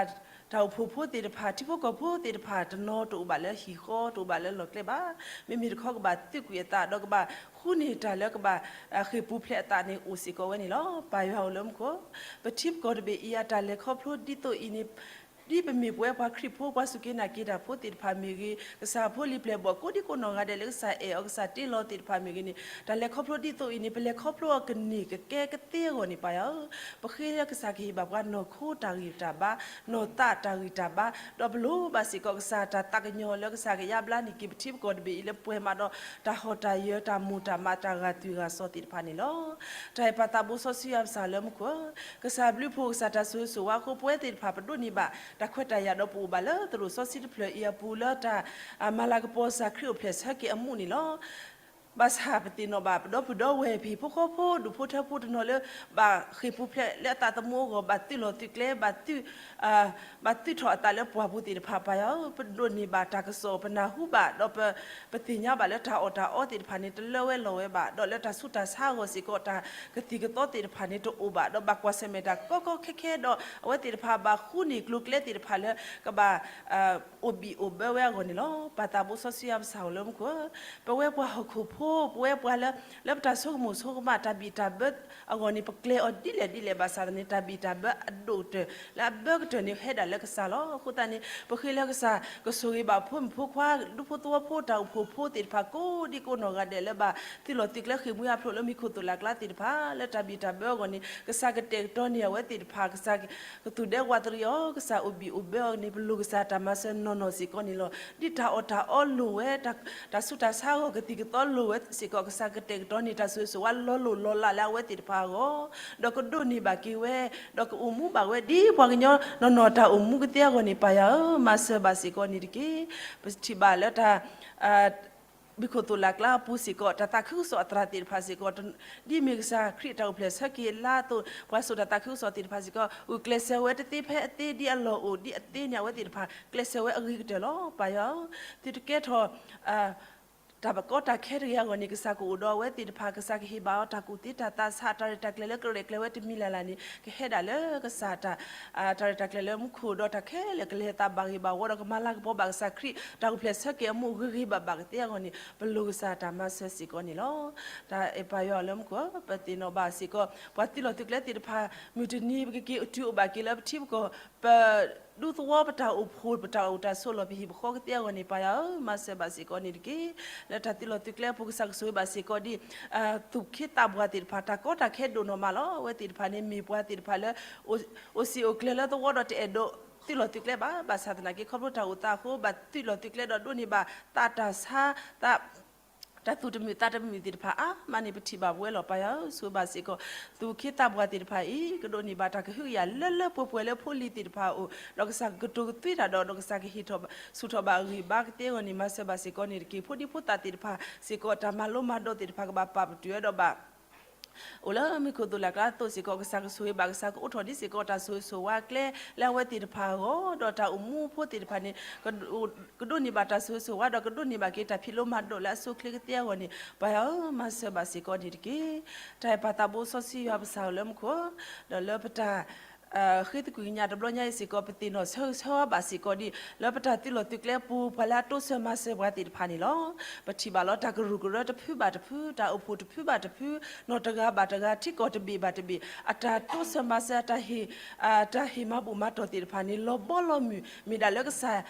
တၢ် တၢ်အိၣ်ဖှိၣ်ဖိသ့ၣ်တဖၣ် ထံဖိကီၢ်ဖိသ့ၣ်တဖၣ် တနီၤတအိၣ်ဘၣ်လၢဟံၣ်ဃီ တအိၣ်ဘၣ်လၢလီၢ်ကျဲဘၣ်. မ့မ့ၢ်တခီကဘၣ်သုးကွံာ်အသး ဒီးကဘၣ်ဃုန့ၢ်တၢ်လၢကဘၣ်ဃ့ၢ်ပူၤဖျဲးအသးန့ၣ် အိၣ်စ့ၢ်ကီးဝဲန့ၣ်လီၤ. ပၢ်ယွၤအိၣ်လၢမူခိၣ်, ပထံပကီၢ်တဘ့ၣ်အံၤအတၢ်လဲၤခီဖျိဒ်သိးအံၤန့ၣ် ဒ်ပမ့ၢ်ပဝဲပှၤခရံာ်ဖိ ပှၤစူၢ်က့ၤနာ်က့ၤတၢ်ဖိသ့ၣ်တဖၣ်မ့ၢ်ဂ့ၤ, ကစၢ်ဖိလံၤပျဲၢ်ဘီၣ်ကိးဒံကိးနီၢ်ဂၤဒဲးလၢကစၢ်အဲၣ်အီၤ ကစၢ်တ့လီၤသ့ၣ်တဖၣ်မ့ၢ်ဂ့ၤန့ၣ် တၢ်လဲၤခီဖျိဒ်သိးအံၤန့ၣ် ပလဲၤခီဖျိအီၤကန့ၢ်ကကဲကသ့အဂီၢ်န့ၣ် ပၢ်ယွၤဧၢ, ပဃ့လၢကစၢ်ကဟ့ၣ်ဘၣ်ပှၤနီၢ်ခိတၢ်ဂံၢ်တၢ်ဘါ, နီၢ်သးတၢ်ဂံၢ်တၢ်ဘါ, ဒီးပလိၣ်ဘၣ်စ့ၢ်ကီးကစၢ်တၢ်သးကညီၤလၢကစၢ်ကယါဘျါန့ၢ်က့ၤပထံပကီၢ်တဘ့ၣ်အံၤလၢပှဲၤမးဒီး တၢ်ဟီၣ်တၢ်ယၢၤ တၢ်မိၢ်တၢ်မး တၢ်ဂာ်သွံၣ်ဂာ်စီၤသ့ၣ်တဖၣ်န့ၣ်လီၤ. တၢ်အဲၣ်ပၢ်သးဘိစီဆှံယွၤပစၢ်လၢမူခိၣ်ဧၢ, ကစၢ်ဘျုးဖှိၣ်ကစၢ်တၢ်ဆိၣ်ဂ့ၤဆိၣ်ဝါအဃိ ပဝဲသ့ၣ်တဖၣ်ပဒိးန့ၢ်ဘၣ် တၢ်ခွဲးတၢ်ယာ်ဒီးပအိၣ်ဘၣ်လၢသရိာ်စီဆှံတဖျၢၣ်အံၤအပူၤလၢတၢ် မၤလၤကပီၤကစၢ်ခရံာ်အိၣ်ဖျဲၣ်ဆၢက့ၤအမူးန့ၣ်လီၤ. ဘၣ်ဆၣ်ပသ့ၣ်နီၣ်ဘၣ် ပဒီပုၢ်ဒီဝဲၢ် ပဟံၣ်ဖိဃီဖိ ဒူၣ်ဖိထၢဖိတနီၤလၢ ဘၣ်ဃ့ၢ်ပူၤဖျဲးလၢအသးသမူအဂီၢ် ဘၣ်သုးလီၢ်သုးကျဲ ဘၣ်သုး ဘၣ်သုးထီၣ်အသးလၢပှၢ်ပူၤသ့ၣ်တဖၣ် ပၢ်ယွၤဧၢ, ပဒိးန့ၢ်ဘၣ်တၢ်ကစီၣ် ပနၢ်ဟူဘၣ် ဒီးပ ပသ့ၣ်ညါဘၣ်လၢတၢ်အီၣ်တၢ်အီသ့ၣ်တဖၣ်န့ၣ် တလၢဝဲလီၤဝဲဘၣ်, ဒီးလၢတၢ်ဆူးတၢ်ဆါအဂီၢ်စ့ၢ်ကီး တၢ်ကသံၣ်ကသီသ့ၣ်တဖၣ်န့ၣ်တအိၣ်ဘၣ်, ဒီးဘၣ်ကွၢ်ဆၢၣ်မဲာ်တၢ်ကီကီခဲခဲဒီး အဝဲသ့ၣ်တဖၣ်ဘၣ်ဃုန့ၢ်ကျိၤကျဲသ့ၣ်တဖၣ်လၢကဘၣ် အိၣ်ဘံၣ်အိၣ်ဘၢဝဲအဂီၢ်န့ၣ်လီၤ. ပၢ်သးဘိစီဆှံယွၤပစၢ်အိၣ်လၢမူခိၣ်ဧၢ, ပဝဲပှၤဟီၣ်ခိၣ်ဖိ ပဝဲပှၤလၢ လၢပတၢ်ဆိကမိၣ်ဆိကမး တၢ်ဘံၣ်တၢ်ဘၢအဂီၢ်န့ၣ် ပကျဲၤအီၤဒ်လဲၣ်ဒ်လဲၣ်ဘၣ်ဆၣ်သနာ်က့ တၢ်ဘံၣ်တၢ်ဘၢအဒိၣ်ကတၢၢ် လၢအဘၢကတၢၢ်န့ၣ် ဟဲဒၣ်လၢကစၢ်လီၤ. အဃိသတးန့ၣ် ပဃ့လၢကစၢ်ကဆိၣ်ဂ့ၤဘၣ်ဖိမုၣ်ဖိခွါ ဒူဖိသဝီဖိ တၢ်အိၣ်ဖှိၣ်ဖိသ့ၣ်တဖၣ် ကိးဒံကိးနီၢ်ဂၤဒဲးလၢဘၣ်သုးလီၢ်သုးကျဲဃ့ၢ်မှံဟးဖျိးလၢမံခိၣ်သိၣ်လးကျါသ့ၣ်တဖၣ် လၢတၢ်ဘံၣ်တၢ်ဘၢအဂီၢ်န့ၣ် ကစၢ်ကတဲာ်ကတီၤန့ၢ်အဝဲသ့ၣ်တဖၣ် ကစၢ်ကသူၣ်ဒဲကဝးတရံးအီၤ ကစၢ်အိၣ်ဘံၣ်အိၣ်ဘၢအီၤန့ၣ် ပလိၣ်ကစၢ်တၢ်မၤစၢၤနီၢ်နီၢ်စ့ၢ်ကီးန့ၣ်လီၤ. ဒ်တၢ်အီၣ်တၢ်အီလိၣ်ဝဲ တၢ်ဆူးတၢ်ဆါအဂီၢ် ကသံၣ်ကသီလိၣ်ဝဲစ့ၢ်ကီး ကစၢ်ကတဲာ်ကတီၤန့ၢ်တၢ်ဆိၣ်ဂ့ၤဆိၣ်ဝါလီၤလိၢ်လီၤလးလၢအဝဲသ့ၣ်တဖၣ်အဂီၢ် ဒီးကဒိးန့ၢ်ဘၣ်က့ၤဝဲ ဒီးကအိၣ်မူဘၣ်ဝဲ ဒ်ပှၤကညီနီၢ်နီၢ်တၢ်အိၣ်မူကသ့အဂီၢ်န့ၣ် ပၢ်ယွၤဧၢ မၤစၢၤဘၣ်စ့ၢ်ကီးန့ၣ်တက့ၢ်. ပထံၣ်ဘၣ်လၢတၢ် မံခိၣ်သိၣ်လးကျါအပူၤစ့ၢ်ကီး တၢ်သးခုကစီၣ်အသရၣ်သ့ၣ်တဖၣ်စ့ၢ်ကီး ဒ်မ့ၢ်ကစၢ်ခရံာ်တၢ်အိၣ်ဖျဲၣ်ဆၢက့ၤအလါအသိး ပှၤစိာ်တၢ်သးခုကစီၣ်သ့ၣ်တဖၣ်စ့ၢ်ကီး ဂုာ်ကျဲးစၢးဝဲတသ့ဖဲအသ့ ဒ်အလီၢ်အိၣ်ဒ်အသ့န့ၣ် အဝဲသ့ၣ်တဖၣ် ကျဲးစၢးဝဲအဂ့ၤကတၢၢ်လီၤ. ပၢ်ယွၤဧၢ, သုတကဲထီၣ် တၢ်ကီတၢ်ခဲတဂ့ၤအဂီၢ်န့ၣ် ကစၢ်ကအိၣ်ဒီးအဝဲသ့ၣ်တဖၣ် ကစၢ်ကဟ့ၣ်ဘၣ်အီၤတၢ်ကူၣ်သ့တၢ်သးဆး တၢ်ရဲၣ်တၢ်ကျဲၤလၢကရဲၣ်ကျဲၤဝဲတမံၤလၢ်လၢ်န့ၣ် ကဟဲဒၣ်လၢကစၢ်တၢ် တၢ်ရဲၣ်တၢ်ကျဲၤလၢမူခိၣ်ဒီးတၢ်ခဲလၢာ်ကလဲၤသးဘၣ်ဂ့ၤဘၣ်ဝီဒီး ကမၤလၤကပီၤဘၣ်ကစၢ်ခရံာ် တၢ်အိၣ်ဖျဲၣ်ဆၢက့ၤအမူးဂ့ၤဂ့ၤဘၣ်ဘၣ်ကသ့အဂီၢ်န့ၣ် ပလိၣ်ကစၢ်တၢ်မၤစၢၤစ့ၢ်ကီးန့ၣ်လီၤ. တၢ်အဲၣ်ပၢ်ယွၤလၢမူခိၣ် ပသ့ၣ်နီၣ်ဘၣ်စ့ၢ်ကီး ပှၤသုးလီၢ်သုးကျဲသ့ၣ်တဖၣ် မုၢ်တနံၤပကက့ၤတုၤအိၣ်ဘၣ်က့ၤလၢပထံပကီၢ် ပဒူသဝီပတၢ်အိၣ်ဖှိၣ် ပတၢ်အိၣ်တၢ်ဆိးလီၢ် ပဟံၣ်ပဃီကသ့အဂီၢ်န့ၣ် ပၢ်ယွၤဧၢ မၤစၢၤဘၣ်စ့ၢ်ကီးန့ၣ်တက့ၢ်. လၢတၢ်သုးလီၢ်သုးကျဲအပူၤ ကစၢ်ကဆိၣ်ဂ့ၤဘၣ်စ့ၢ်ကီးဒ် သူၣ်က့သးပှၢ်သ့ၣ်တဖၣ် တၢ်ကီတၢ်ခဲဒိၣ်နီၢ်မးလီၤ. အဝဲသ့ၣ်တဖၣ်န့ၣ် မ့ၢ်ပှၤသ့ၣ်တဖၣ်လၢ အိၣ်စံာ်အိၣ်ကျၢၤလၢသဝီဒီးတအဲၣ်ဒိးသုးလီၢ်သုးကျဲဘၣ်. ဘၣ်ဆၣ်သနာ်က့ ခီဖျိတၢ်အိၣ်သးအဃိ ဘၣ်သုးလီၢ်သုးကျဲဒီးဒိးန့ၢ်ဘၣ်သးတၢ်ဆါ သး တၢ်သူၣ်တမုာ်သးတမုာ်သ့ၣ်တဖၣ်အါမးန့ၣ် ပထံၣ်ဘၣ်ပဝဲလီၤ. ပၢ်ယွၤဧၢ ဆိၣ်ဂ့ၤဘၣ်စ့ၢ်ကီး သူၣ်က့သးပှၢ်သ့ၣ်တဖၣ်အံၤ ကဒိးန့ၢ်ဘၣ်တၢ်ကဟုကယာ်လၢလၢပှဲၤပှဲၤလၢဖိလံၤသ့ၣ်တဖၣ်အအိၣ် ဒီးကစၢ်ကကတိၤကသွံတၢ်ဒီး ဒီးကစၢ်ကဟ့ၣ်ထီၣ်ဆူၣ်ထီၣ်ဘၣ်အဂံၢ်အဘါကသ့အဂီၢ်န့ၣ် မၤစၢၤဘၣ်စ့ၢ်ကီးန့ၣ်တက့ၢ်. ဖိဒံဖိသၣ်သ့ၣ်တဖၣ်စ့ၢ်ကီး တၢ်မၤလိမၤဒိးသ့ၣ်တဖၣ်ကဘၣ်ပာ်ပတုာ်ဝဲဒီးဘၣ် အိၣ်လၢမံခိၣ်သိၣ်လးကျါအသိးစ့ၢ်ကီး ကစၢ်ကဆိၣ်ဂ့ၤဘၣ် ကစၢ်ကအိးထီၣ်ဒံးစ့ၢ်ကီး တၢ်ဆိၣ်ဂ့ၤဆိၣ်ဝါကျဲလၢအဝဲသ့ၣ်တဖၣ်အဂီၢ် ဒီးတၢ်အိၣ်မူဖိသ့ၣ်တဖၣ်န့ၣ် ကဒိးန့ၢ်ဘၣ်တၢ်ဆိၣ်ဂ့ၤဆိၣ်ဝါ ဒီးကဒိးန့ၢ်ဘၣ်က့ၤတၢ်ဖံးလိမၤဒိးလၢအဆိအချ့ကသ့အဂီၢ်န့ၣ် ပၢ်ယွၤဧၢ မၤစၢၤဘၣ်စ့ၢ်ကီးန့ၣ်တက့ၢ်. တၢ်အဲၣ်ပၢ်သးဘိစီဆှံယွၤပစၢ်ဧၢလၢမူခိၣ် ဒီးလၢပတၢ် ဃ့သကွံာ်ကညးတဘျီညါအံၤစ့ၢ်ကီး ပသ့ၣ်နီၣ်ဆၢဂ့ၤဆၢဝါဘၣ်စ့ၢ်ကီးဒ် လၢပတၢ်သုးလီၢ်သုးကျဲအပူၤ ပှၤလၢအတိစၢၤမၤစၢၤပှၤသ့ၣ်တဖၣ်န့ၣ်လီၤ. ပထံၣ်ဘၣ်လီၤ တၢ်ကရူၢ်ကရၢတဖုဘၣ်တဖု တၢ်အိၣ်ဖှိၣ်တဖုဘၣ်တဖု နီၢ်တဂၤဘၣ်တဂၤ ထံကီၢ်တဘ့ၣ်ဘၣ်တဘ့ၣ် အတၢ်တိစၢၤမၤစၢၤ အတၢ်ဟ့ၣ် တၢ်ဟ့ၣ်မၤဘူၣ်မၤတီၢ်သ့ၣ်တဖၣ်န့ၣ် လီၤဘီလီၤမုၢ် မ့ၢ်ဒၣ်လၢကစၢ်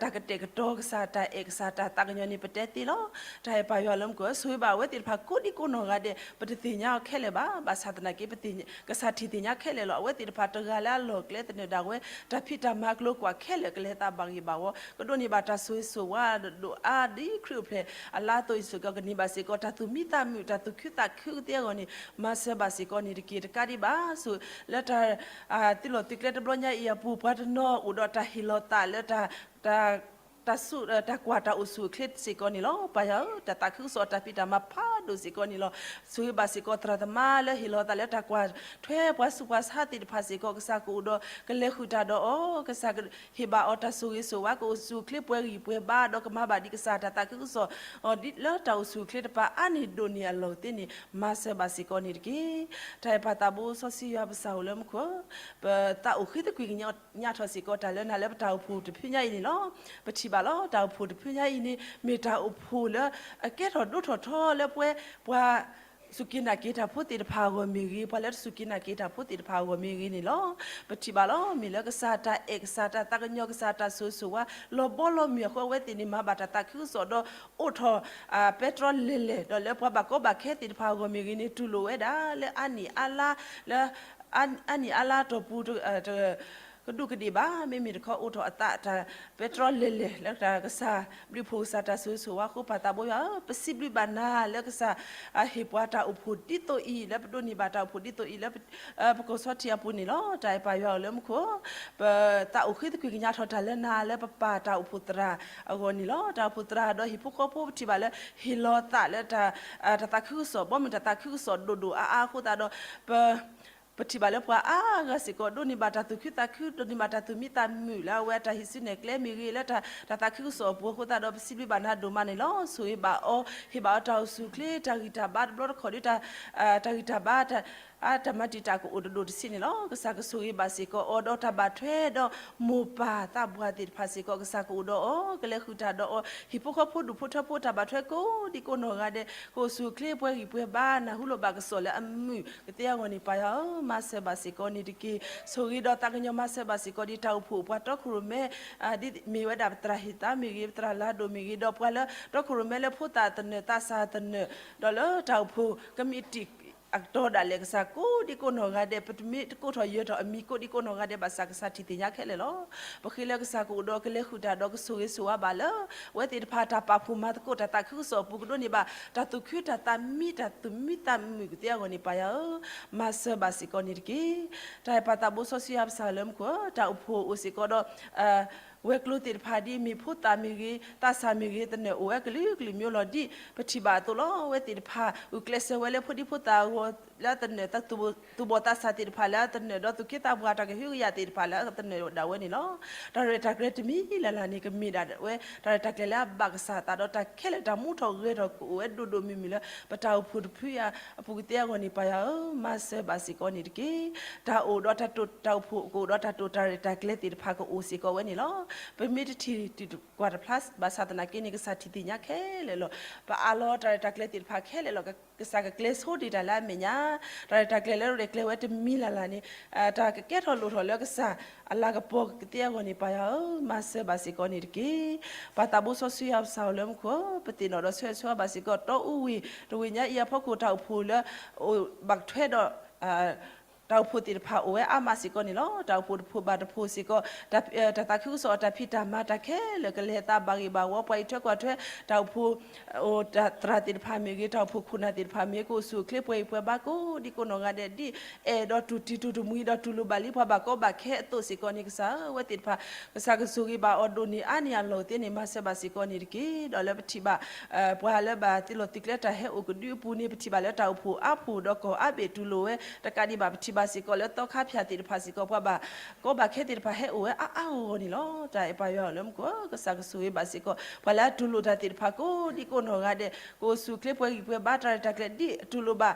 တၢ်ကတဲာ်ကတီၤ ကစၢ်တၢ်အဲၣ် ကစၢ်တၢ်သးကညီၤန့ၣ် ပတဲသ့လီၤ. တၢ်အဲၣ်ပၢ်ယွၤလၢမူခိၣ် ဆိၣ်ဂ့ၤဘၣ်အဝဲသ့ၣ်တဖၣ်ကိးဒံကိးနီၢ်ဂၤဒဲး ပတသ့ၣ်ညါအီၤခဲလၢာ်ဘၣ်. ဘၣ်ဆၣ်သနာ်က့ ပသ့ၣ်ညါ ကစၢ်ထံၣ်သ့ၣ်ညါခဲလၢာ်လီၤ. အဝဲသ့ၣ်တဖၣ်တဂၤလၢအလီၢ်ကျဲသနၢၣ်ဒၣ်ဝဲ တၢ်ဖံးတၢ်မၤအကျိၤအကွာ်ခဲလၢာ် ကလဲၤသးဘၣ်ဂ့ၤဘၣ်ဝီ ကဒိးန့ၢ်ဘၣ်တၢ်ဆိၣ်ဂ့ၤဆိၣ်ဝါဒိၣ်အါ ဒ်ခရံာ်အိၣ်ဖျဲၣ်အလါအသိးအံၤစ့ၢ်ကီး ကန့ၢ်ဘၣ်စ့ၢ်ကီး တၢ်သူၣ်မံသးမုာ် တၢ်သူၣ်ခုသးခုကသ့အဂီၢ်န့ၣ် မၤစၢၤဘၣ်စ့ၢ်ကီးန့ၣ်တက့ၢ်. တကးဒံးဘၣ် ဆိၣ် လၢတၢ် သုးလီၢ်သုးကျဲတဘျီညါအံၤအပူၤ ပှၤတနီၤအိၣ်ဒီးတၢ်ဟ့ၣ်လီၤသးလၢတၢ် တၢ် တၢ်ကွၢ်တၢ်အိၣ်ဆူၣ်အိၣ်ချ့စ့ၢ်ကီးန့ၣ်လီၤ. ပၢ်ယွၤဧၢ, တၢ်သးခုကစီၣ်တၢ်ဖံးတၢ်မၤဖးဒိၣ်စ့ၢ်ကီးန့ၣ်လီၤ. ဆိၣ်ဂ့ၤဘၣ်စ့ၢ်ကီးသရၣ်သမါလၢဟ့ၣ်လီၤသးလၢတၢ်ကွၢ်ထွဲ ပှၤဆူးပှၤဆါသ့ၣ်တဖၣ်စ့ၢ်ကီး, ကစၢ်ကအိၣ်ဒီးကလဲၤဃုာ်တၢ်ဒီးအီၤ, ကစၢ်ဟ့ၣ်ဘၣ်အီၤတၢ်ဆိၣ်ဂ့ၤဆိၣ်ဝါ, ကအိၣ်ဆူၣ်အိၣ်ချ့ပှဲၤဂံၢ်ပှဲၤဘါ, ဒီးကမၤဘၣ်ဒံးကစၢ်တၢ်သးခုကစီၣ် ဒ်လၢတၢ်အိၣ်ဆူၣ်အိၣ်ချ့တဖၣ်အါန့ၢ်ဒိၣ်န့ၢ်အလီၢ်သ့န့ၣ် မၤစၢၤဘၣ်စ့ၢ်ကီးန့ၣ်တက့ၢ်. တၢ်အဲၣ်ပၢ်သးဘိစီဆှံယွၤပစၢ်အိၣ်လၢမူခိၣ်, ပသးအိၣ်ဃ့သကွံာ်ကညးထီၣ်စ့ၢ်ကီးတၢ်လၢနၤလၢပတၢ်အိၣ်ဖှိၣ်တဖုညါအံၤန့ၣ်လီၤ. ပထံၣ်ဘၣ်လီၤ တၢ်အိၣ်ဖှိၣ်တဖုညါအံၤန့ၣ် မ့ၢ်တၢ်အိၣ်ဖှိၣ်လၢအကဲထီၣ်ဒိၣ်ထီၣ်ထီလၢပဝဲပှၤ စူၢ်က့ၤနာ်က့ၤတၢ်ဖိသ့ၣ်တဖၣ်အဂီၢ်မ့ၢ်ဂ့ၤ, ပှၤလၢတစူၢ်က့ၤနာ်က့ၤတၢ်ဖိသ့ၣ်တဖၣ်အဂီၢ်မ့ၢ်ဂ့ၤန့ၣ်လီၤ. ပထံၣ်ဘၣ်လီၤ မ့ၢ်လၢကစၢ်တၢ်အဲၣ်, ကစၢ်တၢ်သးကညီၤ, ကစၢ်တၢ်ဆိၣ်ဂ့ၤဆိၣ်ဝါ လီၤဘီလီၤမုၢ်အဃိ အဝဲသ့ၣ်န့ၣ် မၤဘၣ်တၢ်သးခုကစီၣ်ဒီး အိၣ်ထီၣ်ပဲတြီလဲၤလဲၤ ဒီးလၢပှၤဘၣ်ကီဘၣ်ခဲသ့ၣ်တဖၣ်အဂီၢ်မ့ၢ်ဂ့ၤန့ၣ် တူၢ်လိာ်ဝဲဒၣ်လၢအါနံၣ်အါလါ လၢ အါနံၣ်အါလါတီၢ်ပူၤ တကဒူးကဒ့ၣ်ဘၣ်, မ့မ့ၢ်တခီအိၣ်ထီၣ်အသးတၢ် ပဲတြီလဲၤလဲၤ လၢတၢ်ကစၢ်ဘျုးဖှိၣ် ကစၢ်တၢ်ဆိၣ်ဂ့ၤဆိၣ်ဝါအဃိ ပၢ်သးဘိယွၤဧၢ, ပစံးဘျုးဘၣ်နၤလၢကစၢ်ဟ့ၣ်ပှၤတၢ်အိၣ်ဖှိၣ်ဒ်သိးအံၤ လၢပဒိးန့ၢ်ဘၣ်တၢ်အိၣ်ဖှိၣ်ဒ်သိးအံၤလၢ ပကီၢ်ဆီထံးအပူၤန့ၣ်လီၤ. တၢ်အဲၣ်ပၢ်ယွၤဧၢလၢမူခိၣ်, ပသးအိၣ်ဃ့သကွံာ်ကညးထီၣ်တၢ်လၢနၤလၢပပၢ်တၢ်အိၣ်ဖှိၣ်သရၣ်အဂီၢ်န့ၣ်လီၤ. တၢ်အိၣ်ဖှိၣ်သရၣ်ဒီးဟံၣ်ဖိဃီဖိ ပထံၣ်ဘၣ်လၢ ဟ့ၣ်လီၤသးလၢ တၢ်သးခုကစီၣ်, ဘီမုၢ်တၢ်သးခုကစီၣ်ဒိၣ်ဒိၣ်အါအါအဃိသတးဒီး ပ ပထံၣ်ဘၣ်လၢပှၤအါဂၤစ့ၢ်ကီး ဒိးန့ၢ်ဘၣ်တၢ်သူၣ်ခုသးခု, ဒိးန့ၢ်ဘၣ်တၢ်သူၣ်မံသးမုာ်လၢအဝဲအတၢ်ဟံးစုနဲၣ်ကျဲမ့ၢ်ဂ့ၤ, လၢတၢ်သးခုကစီၣ်အပူၤအဃိသတးဒီး ပစံးဘျုးဘၣ်နၤဒိၣ်မးန့ၣ်လီၤ. ဆိၣ်ဂ့ၤဘၣ်အီၤ, ဟ့ၣ်ဘၣ်အီၤတၢ်အိၣ်ဆူၣ်အိၣ်ချ့, တၢ်ဂံၢ်တၢ်ဘါတဘျီတခီၣ်ဒီး တၢ်ဂံၢ်တၢ်ဘါ တၢ်မၤတံာ်တာ်ကအိၣ်တဒိၣ်တဆံးန့ၣ်လီၤ. ကစၢ်ကဆိၣ်ဂ့ၤဘၣ်စ့ၢ်ကီးအီၤဒီးတၢ်ဘၣ်ထွဲဒီး မိၢ်ပၢ်သးပှၢ်သ့ၣ်တဖၣ်စ့ၢ်ကီး ကစၢ်ကအိၣ်ဒီးအီၤ, ကလဲၤဃုာ်တၢ်ဒီးအီၤ, ဟံၣ်ဖိဃီဖိဒူၣ်ဖိထၢဖိတၢ်ဘၣ်ထွဲကိးဒံကိးနီၢ်ဂၤဒဲး ကအိၣ်ဆူၣ်အိၣ်ချ့ပှဲၤဂံၢ်ပှဲၤဘါ နၢ်ဟူလိာ်ဘၣ်ကစီၣ်လၢအမုာ်ကသ့အဂီၢ်န့ၣ် ပၢ်ယွၤဧၢ, မၤစၢၤဘၣ်စ့ၢ်ကီးန့ၣ်တက့ၢ်. ဆိၣ်ဂ့ၤဒီးသးကညီၤမၤစၢၤဘၣ်စ့ၢ်ကီးဒ်တၢ်အိၣ်ဖှိၣ်ပှၤတီခိၣ်ရိၣ်မဲ ဒ်မ့ၢ်ဝဲဒၣ်ပသရၣ်ဟ့ၣ်သါမ့ၢ်ဂ့ၤ, ပသရၣ်လၤဒိၣ်မ့ၢ်ဂ့ၤ, ဒီးပှၤလၢတီခိၣ်ရိၣ်မဲလၢဖိသၣ်သနၢၣ်သးစၢ်သနၢၣ်, ဒီးလၢတၢ်အိၣ်ဖှိၣ်ကမံးတံာ်အကတီၢ်ဒၣ်လဲာ် ကစၢ်ကိးဒံကိးနီၢ်ဂၤဒဲး ပတမ့ၢ်တကိးထီၣ်ယၢၤထီၣ်အမံၤကိးဒံကိးနီၢ်ဂၤဒဲးဘၣ်ဆၣ် ကစၢ်ထံၣ်သ့ၣ်ညါခဲလၢာ်လီၤ. ပဃ့လၢကစၢ်ကအိၣ်ဒီးကလဲၤဃုာ်တၢ်ဒီးကဆိၣ်ဂ့ၤဆိၣ်ဝါဘၣ်လၢ အဝဲသ့ၣ်တဖၣ်တၢ်ပာ်ဖှိၣ်မၤသကိးတၢ်သးခုကစီၣ်အပူၤ ကဒိးန့ၢ်ဘၣ် တၢ်သူၣ်ခုတၢ်သးမံ တၢ်သူၣ်မံသးမုာ်ကသ့အဂီၢ်န့ၣ် ပၢ်ယွၤဧၢ, မၤစၢၤဘၣ်စ့ၢ်ကီးန့ၣ်တက့ၢ်. တၢ်အဲၣ်ပၢ်သးဘိစီဆှံယွၤပစၢ်လၢမူခိၣ်ဧၢ, တၢ်အိၣ်ဖှိၣ်အိၣ်စ့ၢ်ကီးဒီး ဝဲၤကျိၤသ့ၣ်တဖၣ်ဒ်မ့ၢ်ဖိသၣ်မ့ၢ်ဂ့ၤ, သးစၢ်မ့ၢ်ဂ့ၤ, သနၢၣ်အိၣ်ဝဲကလုာ်ကလုာ်မျိုးလီၤ ဒ်ပထံၣ်ဘၣ်အသိးလီၤ. အဝဲသ့ၣ်တဖၣ် ဂုာ်ကျဲးစၢးဝဲလၢဖိဒံဖိသၣ်အဂီၢ် လၢသနၢၣ် သူၣ်ဘီၣ်သးစၢ်သ့ၣ်တဖၣ်လၢအသနၢၣ်ဒီးသူၣ်က့သးပှၢ်တၢ်ကဟုကယာ်သ့ၣ်တဖၣ်လၢအသနၢၣ်ဒၣ်ဝဲန့ၣ်လီၤ. တၢ်ရဲၣ်တၢ်ကျဲၤတမံၤလၢ်လၢ်န့ၣ် ကမ့ၢ်ဒၣ်ဝဲ တၢ်ရဲၣ်တၢ်ကျဲၤလၢအဘၣ်ကစၢ်အသးဒီးတၢ်ခဲလၢာ်တၢ်မူထီၣ်ဂဲၤထီၣ်ကအိၣ်ဝဲဒိၣ်ဒိၣ်မုၢ်မုၢ်လၢ ပတၢ်အိၣ်ဖှိၣ်တဖုအံၤအပူၤကသ့အဂီၢ်န့ၣ် ပၢ်ယွၤဧၢ, မၤစၢၤဘၣ်စ့ၢ်ကီးန့ၣ်တက့ၢ်. တၢ်အိၣ်ဒီးတၢ်တိာ် တၢ်အိၣ်ဖှိၣ်ကအိၣ်ဒီးတၢ်တိာ်တၢ်ရဲၣ်တၢ်ကျဲၤသ့ၣ်တဖၣ်ကအိၣ်စ့ၢ်ကီးဝဲန့ၣ်လီၤ. ပမ့ၢ်တထံၣ်တၢ်ကွၢ်တဖျါဘၣ်ဆၣ်သနာ်က့န့ၣ် ကစၢ်ထံၣ်သ့ၣ်ညါခဲလၢာ်လီၤ. ပအးလီၤတၢ်ရဲၣ်တၢ်ကျဲၤသ့ၣ်တဖၣ်ခဲလၢာ်လီၤ. ကစၢ်ကကျဲၤဆိဒံးတၢ်လၢအမဲာ်ညါ, တၢ်ရဲၣ်တၢ်ကျဲၤလၢရဲၣ်ကျဲၤဝဲတမံၤလၢ်လၢ်န့ၣ် တၢ်ကကဲထီၣ်လိၣ်ထီၣ်လၢကစၢ်အလၤကပီၤကသ့အဂီၢ်န့ၣ် ပၢ်ယွၤဧၢ, မၤစၢၤဘၣ်စ့ၢ်ကီးန့ၣ်တက့ၢ်. ပၢ်သးဘိစီဆှံယွၤပစၢ်အိၣ်လၢမူခိၣ်ဧၢ, ပသ့ၣ်နီၣ်ဒီးဆၢဂ့ၤဆၢဝါဘၣ်စ့ၢ်ကီး တီအူဝ့ၢ် တဝ့ၢ်ညါအံၤအဖီခိၣ် တၢ်အိၣ်ဖှိၣ်လၢ အိၣ်ဘၣ်ထွဲဒီး တၢ်အိၣ်ဖှိၣ်သ့ၣ်တဖၣ်အိၣ်ဝဲအါမးစ့ၢ်ကီးန့ၣ်လီၤ. တၢ်အိၣ်ဖှိၣ်တဖှိၣ်ဘၣ်တဖှိၣ်စ့ၢ်ကီး တၢ်သးခုကစီၣ်အတၢ်ဖံးတၢ်မၤ တၢ်ခဲလၢာ်ကလဲၤအသးဘၣ်ဂ့ၤဘၣ်ဝီ ပှၤအံးထွဲကွၢ်ထွဲ တၢ်အိၣ်ဖှိၣ် အိၣ်တၢ်သရၣ်သ့ၣ်တဖၣ်မ့ၢ်ဂ့ၤ, တၢ်အိၣ်ဖှိၣ်ခိၣ်နၢ်သ့ၣ်တဖၣ်မ့ၢ်ဂ့ၤ ကအိၣ်ဆူၣ်အိၣ်ချ့ပှဲၤအံၤပှဲၤဘါကိးဒံကိးနီၢ်ဂၤဒဲး ဒ်အဲၣ်ဒိးတူၢ်တံၢ်တူၢ်တမှံၤဒီး တူၢ်လိာ်ဘၣ်လံပှၤဘၣ်ကီဘၣ်ခဲအသိးစ့ၢ်ကီးန့ၣ် ကစၢ်ဧၢ, အဝဲသ့ၣ်တဖၣ် ကစၢ်ကဆိၣ်ဂ့ၤဘၣ်အီၤဒိၣ်န့ၢ်အါန့ၢ်အလီၢ်သ့န့ၣ် မၤစၢၤဘၣ်စ့ၢ်ကီးန့ၣ်တက့ၢ်. ဒီးလၢပထံၣ်ဘၣ် ပှၤလၢဘၣ်သ့ၣ်လီၤသုးကျဲတၢ်ဟဲအိၣ်ကဒုအပူၤန့ၣ် ပထံၣ်ဘၣ်လၢတၢ်အိၣ်ဖှိၣ်အါဖှိၣ်ဒီးကီၢ်အါဘ့ၣ်တူၢ်လိာ်ဝဲ တကးဒံးဘၣ် ပထံၣ်ဘၣ်စ့ၢ်ကီးလၢသီခါဖၠၣ်သ့ၣ်တဖၣ်စ့ၢ်ကီး ပှၤဘၣ်ကီဘၣ်ခဲသ့ၣ်တဖၣ်ဟဲအိၣ်ဝဲအါအါဂီၢ်ဂီၢ်န့ၣ်လီၤ. တၢ်အဲၣ်ပၢ်ယွၤလၢမူခိၣ်ဧၢ, ကစၢ်ကဆိၣ်ဂ့ၤဘၣ်စ့ၢ်ကီး ပှၤလၢအတူၢ်လိာ်တၢ်သ့ၣ်တဖၣ်ကိးဒံကိးနီၢ်ဂၤဒဲး ကအိၣ်ဆူၣ်အိၣ်ချ့ပှဲၤဂံၢ်ပှဲၤဘါ တၢ်ရဲၣ်တၢ်ကျဲၤဒ်တူၢ်လိာ်ဘၣ်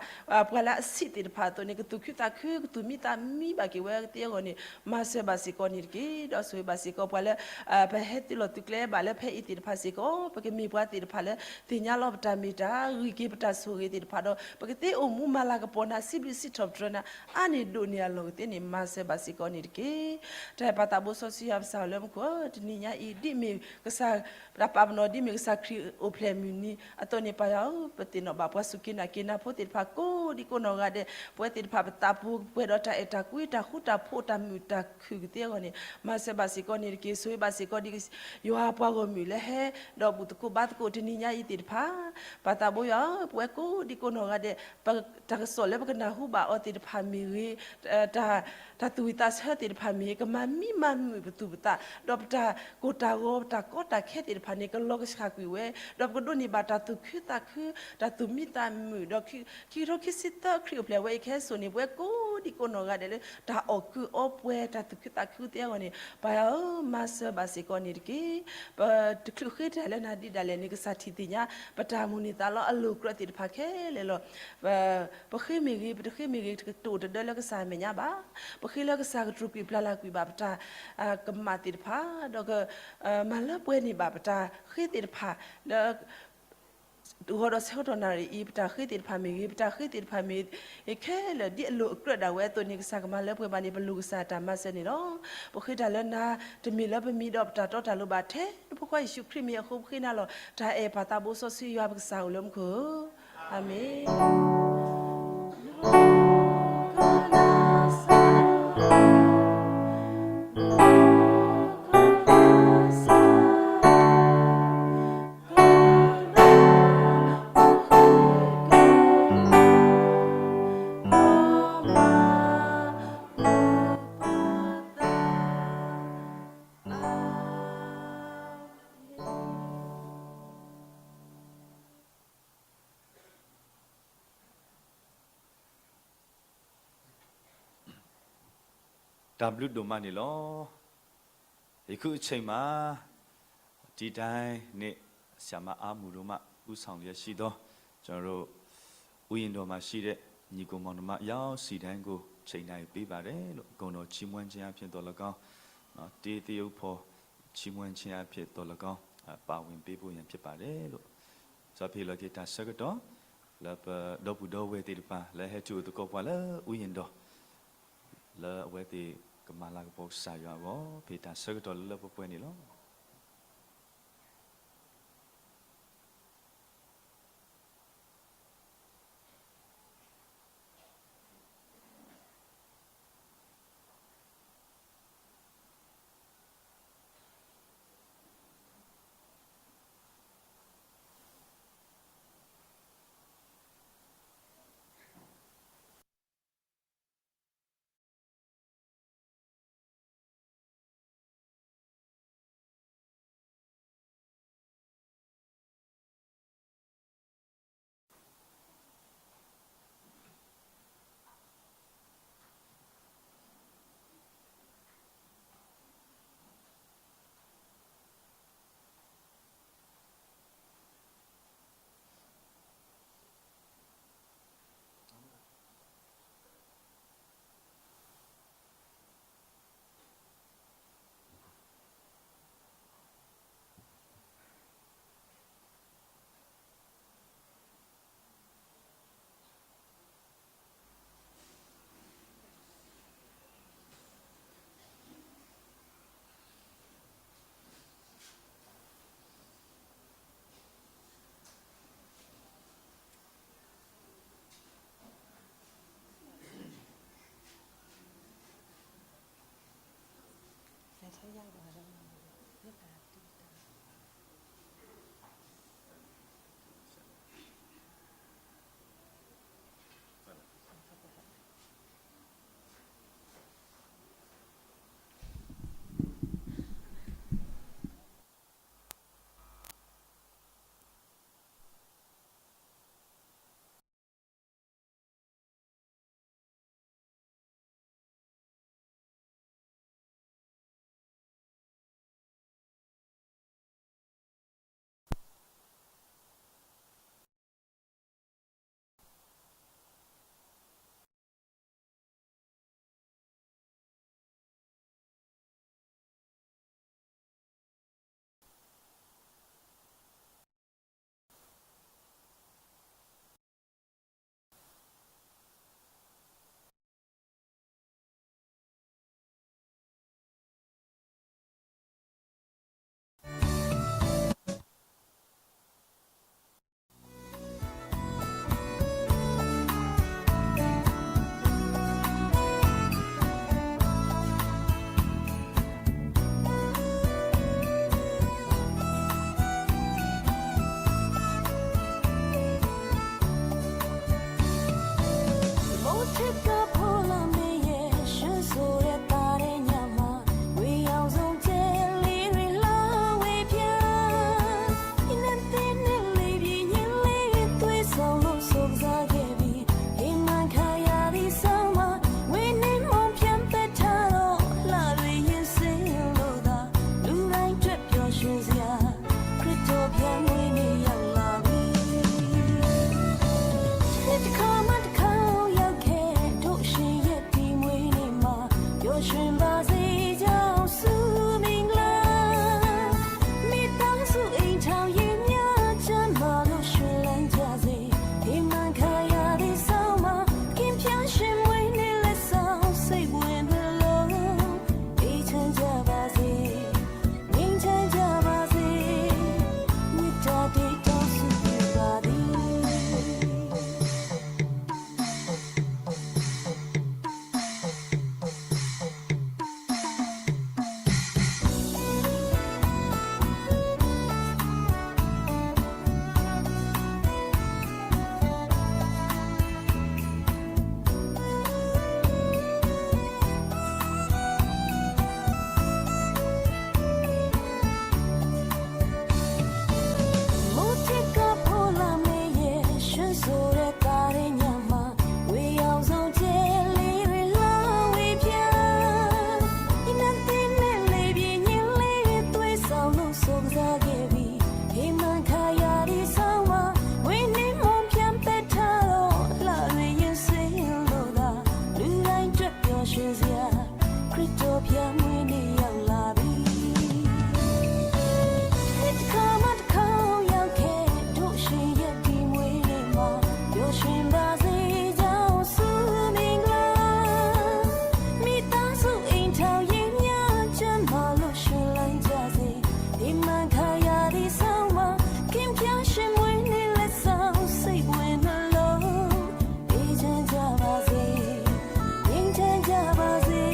ပှၤလၢအဆံးသ့ၣ်တဖၣ်အသိးန့ၣ် ကသူၣ်ခုသးခု ကသူၣ်မံသးမံဘၣ်က့ၤဝဲသ့အဂီၢ်န့ၣ် မၤစၢၤဘၣ်စ့ၢ်ကီးန့ၣ်တက့ၢ်. ဒီးဆိၣ်ဂ့ၤဘၣ်စ့ၢ်ကီးပှၤလၢ ပဟဲသ့ၣ်လီၤသုးကျဲဘၣ်လၢဖဲအံၤသ့ၣ်တဖၣ်စ့ၢ်ကီး ပကမ့ၢ်ပှၤသ့ၣ်တဖၣ်လၢ သ့ၣ်ညါလီၤပတၢ်မ့ၢ်တၢ် ဂံၢ်က့ၤပတၢ်ဆိၣ်ဂ့ၤသ့ၣ်တဖၣ်ဒီး ပကသ့အိၣ်မူမၤလၤကပီၤနၤ စံးဘျုးစံးထီၣ်ပတြၢၤနၤ အါန့ၢ်ဒိၣ်န့ၢ်အလီၢ်ကသ့န့ၣ် မၤစၢၤဘၣ်စ့ၢ်ကီးန့ၣ်တက့ၢ်. တၢ်အဲၣ်ပၢ်သးဘိစီဆှံယွၤပစၢ်လၢမူခိၣ်ဧၢ, တနံၤညါအံၤ ဒ်မ့ၢ်ကစၢ် တၢ်ပာ်ပနီၣ် ဒ်မ့ၢ်ကစၢ်ခရံာ်အိၣ်ဖျဲၣ်မုၢ်နံၤအသိးန့ၣ် ပၢ်ယွၤဧၢ, ပသ့ၣ်နီၣ်ဘၣ်ပှၤစူၢ်က့ၤနာ်က့ၤနၤဖိသ့ၣ်တဖၣ်ကိးဒံကိးနီၢ်ဂၤဒဲး ပဝဲသ့ၣ်တဖၣ်ပသးပူၤ ပှဲၤဒီးတၢ်အဲၣ်တၢ်ကွံတၢ်ဃူတၢ်ဖိးတၢ်မုာ်တၢ်ခုၣ်ကသ့အဂီၢ်န့ၣ် မၤစၢၤဘၣ်စ့ၢ်ကီးန့ၣ်တက့ၢ်. ဆိၣ်ဂ့ၤဘၣ်စ့ၢ်ကီးဒ် ယွၤပှၤဂီၢ်မုၢ်လၢဟဲ ဒီးဘူၣ်သကိးဘါသကိးတနံၤညါအံၤသ့ၣ်တဖၣ် ပၢ်သးဘိယွၤဧၢ, ပဝဲကိးဒံကိးနီၢ်ဂၤဒဲး တၢ်ကစီၣ်လၢပကနၢ်ဟူဘၣ်အီၤသ့ၣ်တဖၣ်မ့ၢ်ဂ့ၤ, တၢ်သူၣ်ဝံၣ်သးဆၢသ့ၣ်တဖၣ်မ့ၢ်ဂ့ၤ ကမၤမံမၤမုာ်ပသူၣ်ပသး, ဒီးပတၢ်ကိၢ်တၢ်ဂီၤ ပတၢ်ကီတၢ်ခဲသ့ၣ်တဖၣ်န့ၣ် ကလီၤကဆှၣ်ကွံာ်ဝဲ, ဒီးပကဒိးန့ၢ်ဘၣ်တၢ်သူၣ်ခုသးခု, တၢ်သူၣ်မံသးမုာ်, ဒီးခံကထိခံဆံသၢခရံာ်အိၣ်ဖျဲၣ်ဝဲအံၤခဲစိာ်န့ၣ် ပဝဲကိးဒံကိးနီၢ်ဂၤဒဲးလၢ တၢ်အီၣ်ကုာ်အီပှဲၤ တၢ်သူၣ်ခုသးခုသ့အဂီၢ်န့ၣ် ပၢ်ဧၢ, မၤစၢၤဘၣ်စ့ၢ်ကီးန့ၣ်တက့ၢ်. ပတချုးဃ့တၢ်လၢနၤဒံးဒၣ်လဲာ်န့ၣ် ကစၢ်ထံၣ်သ့ၣ်ညါ ပတၢ်မိၣ်န့ၢ်သးလီအလိၤအကြၢးသ့ၣ်တဖၣ်ခဲလၢာ်လီၤ. ပဃ့မ့ၢ်ဂ့ၤ ပတဃ့မ့ၢ်ဂ့ၤ တအိၣ်တဒၢလၢကစၢ်အမဲာ်ညါဘၣ်. ပဃ့လၢကစၢ်ကတြူာ်ကွံာ်ပျၢ်လၢ်ကွံာ်ဘၣ်ပတၢ်ကမၣ်သ့ၣ်တဖၣ်, ဒီးကမၤလၢပှဲၤန့ၢ်ဘၣ်ပတၢ်ဃ့သ့ၣ်တဖၣ်, ဒီး ဂီၤဒီးဆၢကတီၢ်နၣ်ရံၣ်အံၤ ပတၢ်ဃ့သ့ၣ်တဖၣ်မ့ၢ်ဂ့ၤ, ပတၢ်ဃ့သ့ၣ်တဖၣ်မ့ၢ်ဂ့ၤ ခဲလၢာ်ဒ်အလိၤအကြၢးဒၣ်ဝဲအသိးန့ၣ် ကစၢ်ကမၤလၢပှဲၤဘၣ်န့ၣ် ပလိၣ်ကစၢ်တၢ်မၤစၢၤန့ၣ်လီၤ. ပဃ့တၢ်လၢနၤ တမ့ၢ်လၢပမံၤဒီးပတၢ်တီတၢ်လိၤဘၣ်, ထဲနဖိခွါယ့ၣ်ၡူးခရံာ်မံၤအဃိ ပဃ့နၤလီၤ. တၢ်အဲၣ်ပၢ်သးဘိစီဆှံယွၤပကစၢ်အိၣ်လၢမူခိၣ်ဧၢ, အၤမ့ၣ်. တၢ်ဘျုးဒိၣ်မးန့ၣ်လီၤ. ယခုအချိန်မှာ ဒီတိုင်းနေ့ ဆရာမအားမူတို့မှ ဦးဆောင်လျက်ရှိသော ကျွန်တော်တို့ ဥယျာဉ်တော်မှာရှိတဲ့ ညီအစ်ကိုမောင်နှမ ရောက်စီတိုင်းကို ချိန်နာရီပေးပါတယ်လို့ ဂုဏ်တော်ချီးမွမ်းခြင်းအဖြစ်သော်လည်းကောင်း၊ နော်၊ တေးသရုပ်ဖော်ချီးမွမ်းခြင်းအဖြစ်သော်လည်းကောင်း ပါဝင်ပေးဖို့ရန်ဖြစ်ပါတယ်လို့ စီၤဖံးလီၤက့ၤတၢ်ဆၢကတီၢ် လၢပဒီပုၢ်ဒီဝဲၢ်သ့ၣ်တဖၣ် လၢဟဲတုၤအိၣ်သကိးပှၤလၢ ဥယျာဉ်တော် လၢအဝဲသ့ၣ်ကမၤလၤကပီၤကစၢ်ယွၤအဂီၢ် ဖဲတၢ်ဆၢကတီၢ်လၢလၢပှဲၤပှဲၤန့ၣ်လီၤ. ဟ့ၣ်မၤခါယၤဒ်ဆၢဝါ, ဝ့ၢ်န့ၣ်မိၢ်ဖၠၣ်ပဲာ်ထၢၣ်လီၤ, လၢအရ့ယစ့လိာ်သး, လူတိုင်းအတွက်ပျော်ရွှင်စရာ, ခရစ်တော်ဖျားမွေးနေ့ရောက်လာပြီ. နှစ်တစ်ခါမှတစ်ခါရောက်ခဲ့, တို့ရှင်ရဲ့ဒီမွေးနေ့မှာ, ပျော်ရွှင်ပါစေကြောင်းဆုမင်္ဂလာ, မိသားစုအိမ်ထောင်ရေးများ ကျန်းမာလို့ရွှင်လန်းကြစေ, ဟ့ၣ်မၤခါယၤဒ်ဆၢဝါ, ခင်ဖျားရှင်မွေးနေ့လက်ဆောင် စိတ်ဝင်နှလုံး အေးချမ်းကြပါစေ, ငြိမ်းချမ်းကြပါစေ,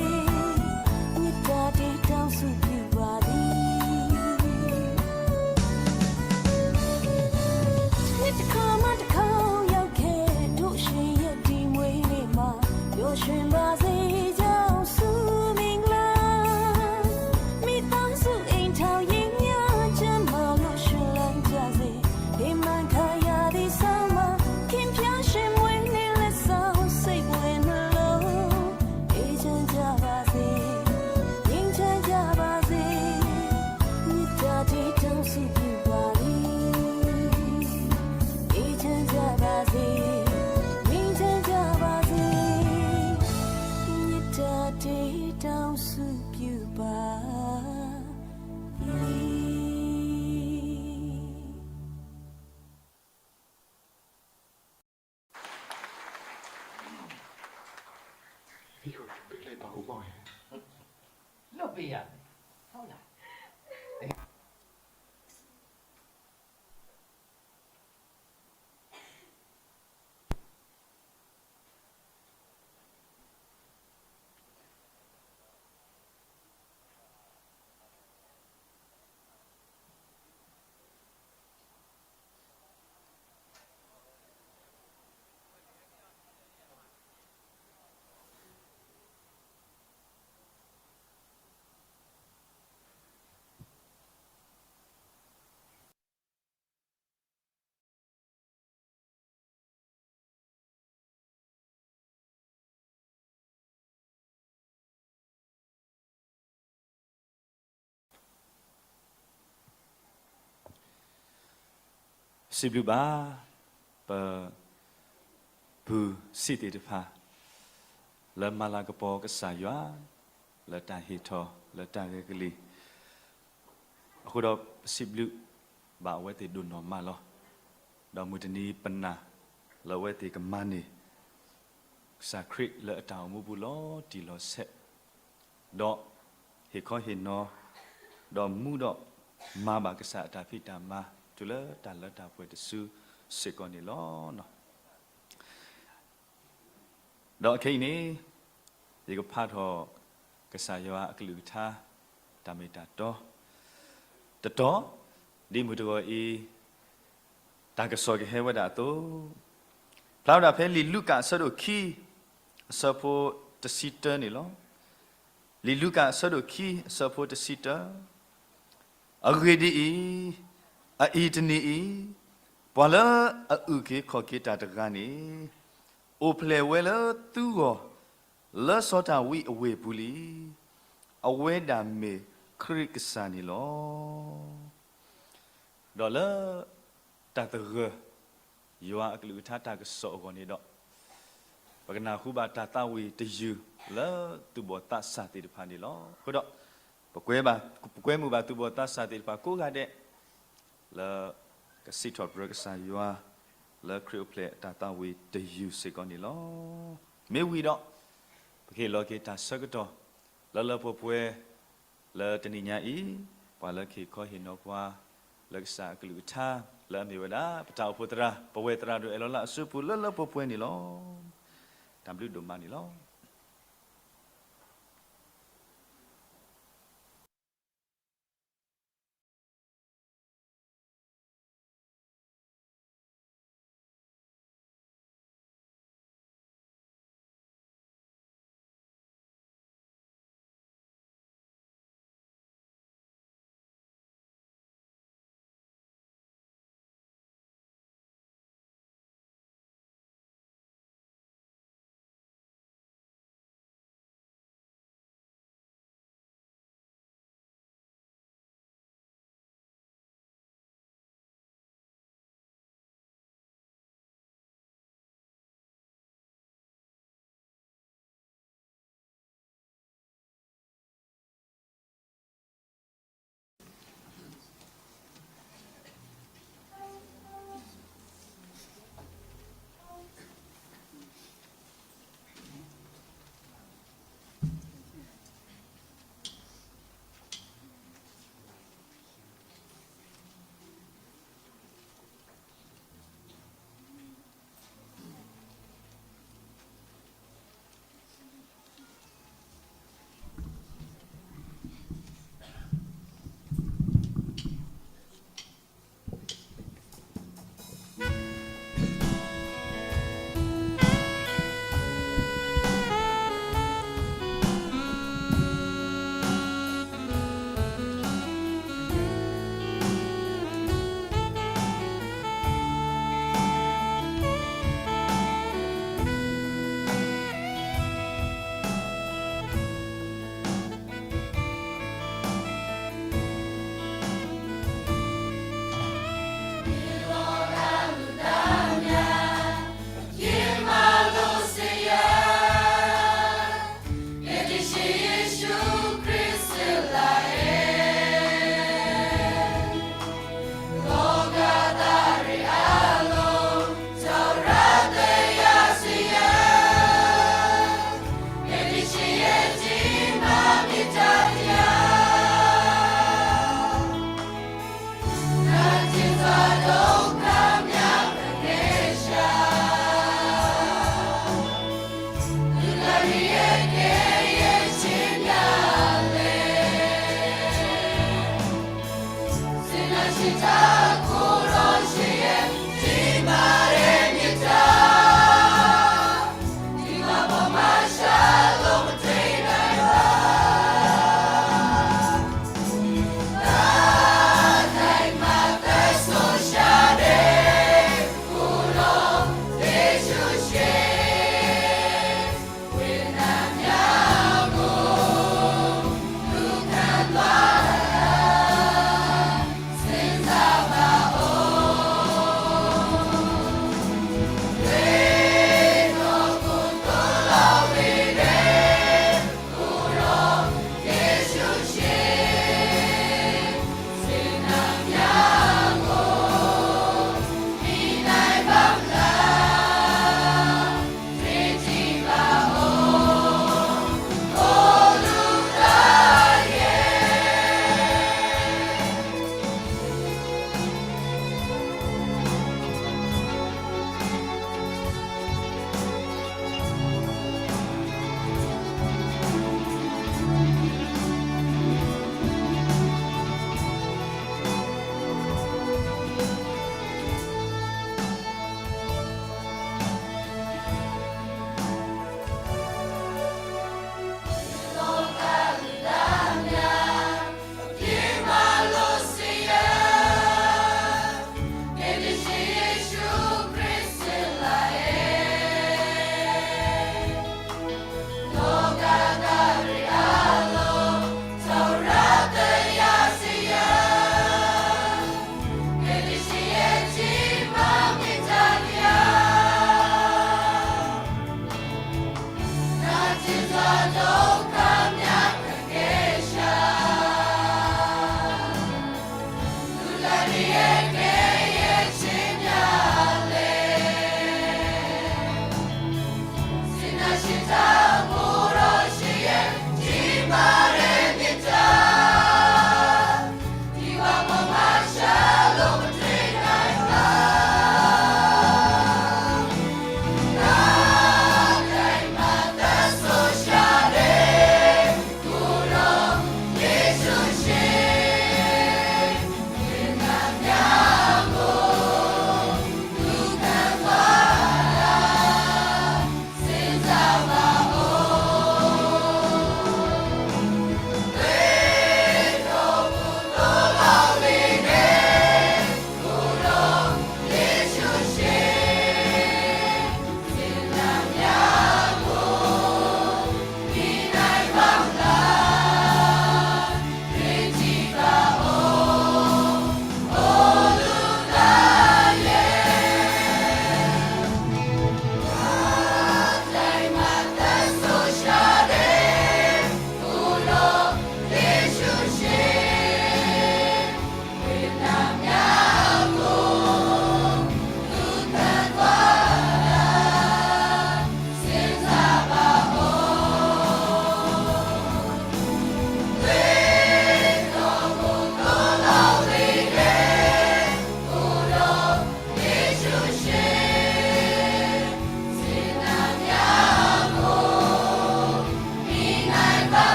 မေတ္တာတည်တောင်းဆုပြုပါသည်. နှစ်တစ်ခါမှတစ်ခါရောက်ခဲ့, တို့ရှင်ရဲ့ဒီမွေးနေ့မှာ, ပျော်ရွှင်ပါစေကြောင်းဆုမင်္ဂလာ, မိသားစုအိမ်ထောင်ရေးများ ကျန်းမာလို့ရွှင်လန်းကြစေ, ဟ့ၣ်မၤခါယၤဒ်ဆၢဝါ, ခင်ဖျားရှင်မွေးနေ့လက်ဆောင် စိတ်ဝင်နှလုံး အေးချမ်းကြပါစေ, ငြိမ်းချမ်းကြပါစေ, မေတ္တာတည်တောင်းဆုပြုပါသည်. အေးချမ်းကြပါစေ, ငြိမ်းချမ်းကြပါစေ, မေတ္တာတည်တောင်းဆုပြုပါသည်. စံးဘျုးဘၣ် ပ ပုၢ်စံးသ့ၣ်တဖၣ် လၢမၤလၤကပီၤကစၢ်ယွၤ လၢတၢ်ဟ့ၣ်ထီၣ် လၢတၢ်ဂဲၤကလံၣ် အဃိဒီးပစံးဘျုးဘၣ်အဝဲသ့ၣ်ဒိၣ်နီၢ်မးလီၤ. ဒီးမုၢ်တနံၤပနာ်လၢအဝဲသ့ၣ်ကမၤန့ၢ် ကစၢ်ခရံာ်လၢအတၢ်အိၣ်မူပူၤလီၤတံၢ်လီၤဆဲး ဒီးဟ့ၣ်ခီဟ့ၣ်နီၤ ဒီးမူဒီးမၤဘၣ်ကစၢ်အတၢ်ဖံးတၢ်မၤ တုၤလၢတၢ်လၢတၢ်ပှဲၤတစုစ့ၢ်ကီးန့ၣ်လီၤ. ဒီးခဲအံၤန့ၣ် ယကဖးထီၣ် ကစၢ်ယွၤအကလုၢ်ကထါ တၢ်မ့ၢ်တၢ်တီ တတီၤ ဒ်မုၢ်တဂီၤအံၤ တၢ်ကစီၣ်ကဟဲဝဲဒၣ်အသိး ဖျါဝဲဒၣ်ဖဲလံာ်လူၤကၣ်အဆၢဒိၣ်ခံ အဆၢဖိတဆံတၢန့ၣ်လီၤ. လံာ်လူၤကၣ်အဆၢဒိၣ်ခံ အဆၢဖိတဆံတၢ အဂ့ၢ်ဒ်အံၤ, အအံၤတနံၤအံၤ, ပှၤလၢအအုၣ်က့ၤခီၣ်က့ၤတၢ်တဂၤန့ၣ် အိၣ်ဖျဲၣ်ဝဲလၢသုဂီၢ် လၢစီၤဒၤဝံးအဝ့ၢ်ပူၤလံ. အဝဲဒၣ်မ့ၢ်ခရံာ်ကစၢ်န့ၣ်လီၤ. ဒီးလၢ တၢ်သဂၢၢ် ယွၤအကလုၢ်ကထါတၢ်ကစီၣ်အဂီၢ်န့ၣ်ဒီး ပကနၢ်ဟူဘၣ်တၢ်သးဝံၣ်တယုၢ်လၢသူၣ်ဘီၣ်သးစၢ်သ့ၣ်တဖၣ်န့ၣ်လီၤ. အဃိဒီး ပကွဲမုာ်ဘၣ် ပကွဲမုာ်ဘၣ်သူၣ်ဘီၣ်သးစၢ်သ့ၣ်တဖၣ်ကိးဂၤဒဲး လၢကစံးထီၣ်ပတြၢၤကစၢ်ယွၤ လၢခရံာ်အိၣ်ဖျဲၣ်အတၢ်သးဝံၣ်တယုၢ်စ့ၢ်ကီးန့ၣ်လီၤ. မ့ၢ်ဝံၤဒီး ပကဟ့ၣ်လီၤက့ၤတၢ်ဆၢကတီၢ် လၢလၢပှဲၤပှဲၤ လၢတနံၤညါအံၤ ပှၤလၢကဟ့ၣ်ခီဟ့ၣ်နီၤပှၤ လၢကစၢ်အကလုၢ်ကထါ လၢအမ့ၢ်ဝဲဒၣ် ပတၢ်အိၣ်ဖှိၣ်သရၣ် ပဝဲသရၣ်ဒိၣ်အဲၣ်လီၤလၢအစုပူၤလၢလၢပှဲၤပှဲၤန့ၣ်လီၤ. တၢ်ဘျုးဒိၣ်မးန့ၣ်လီၤ.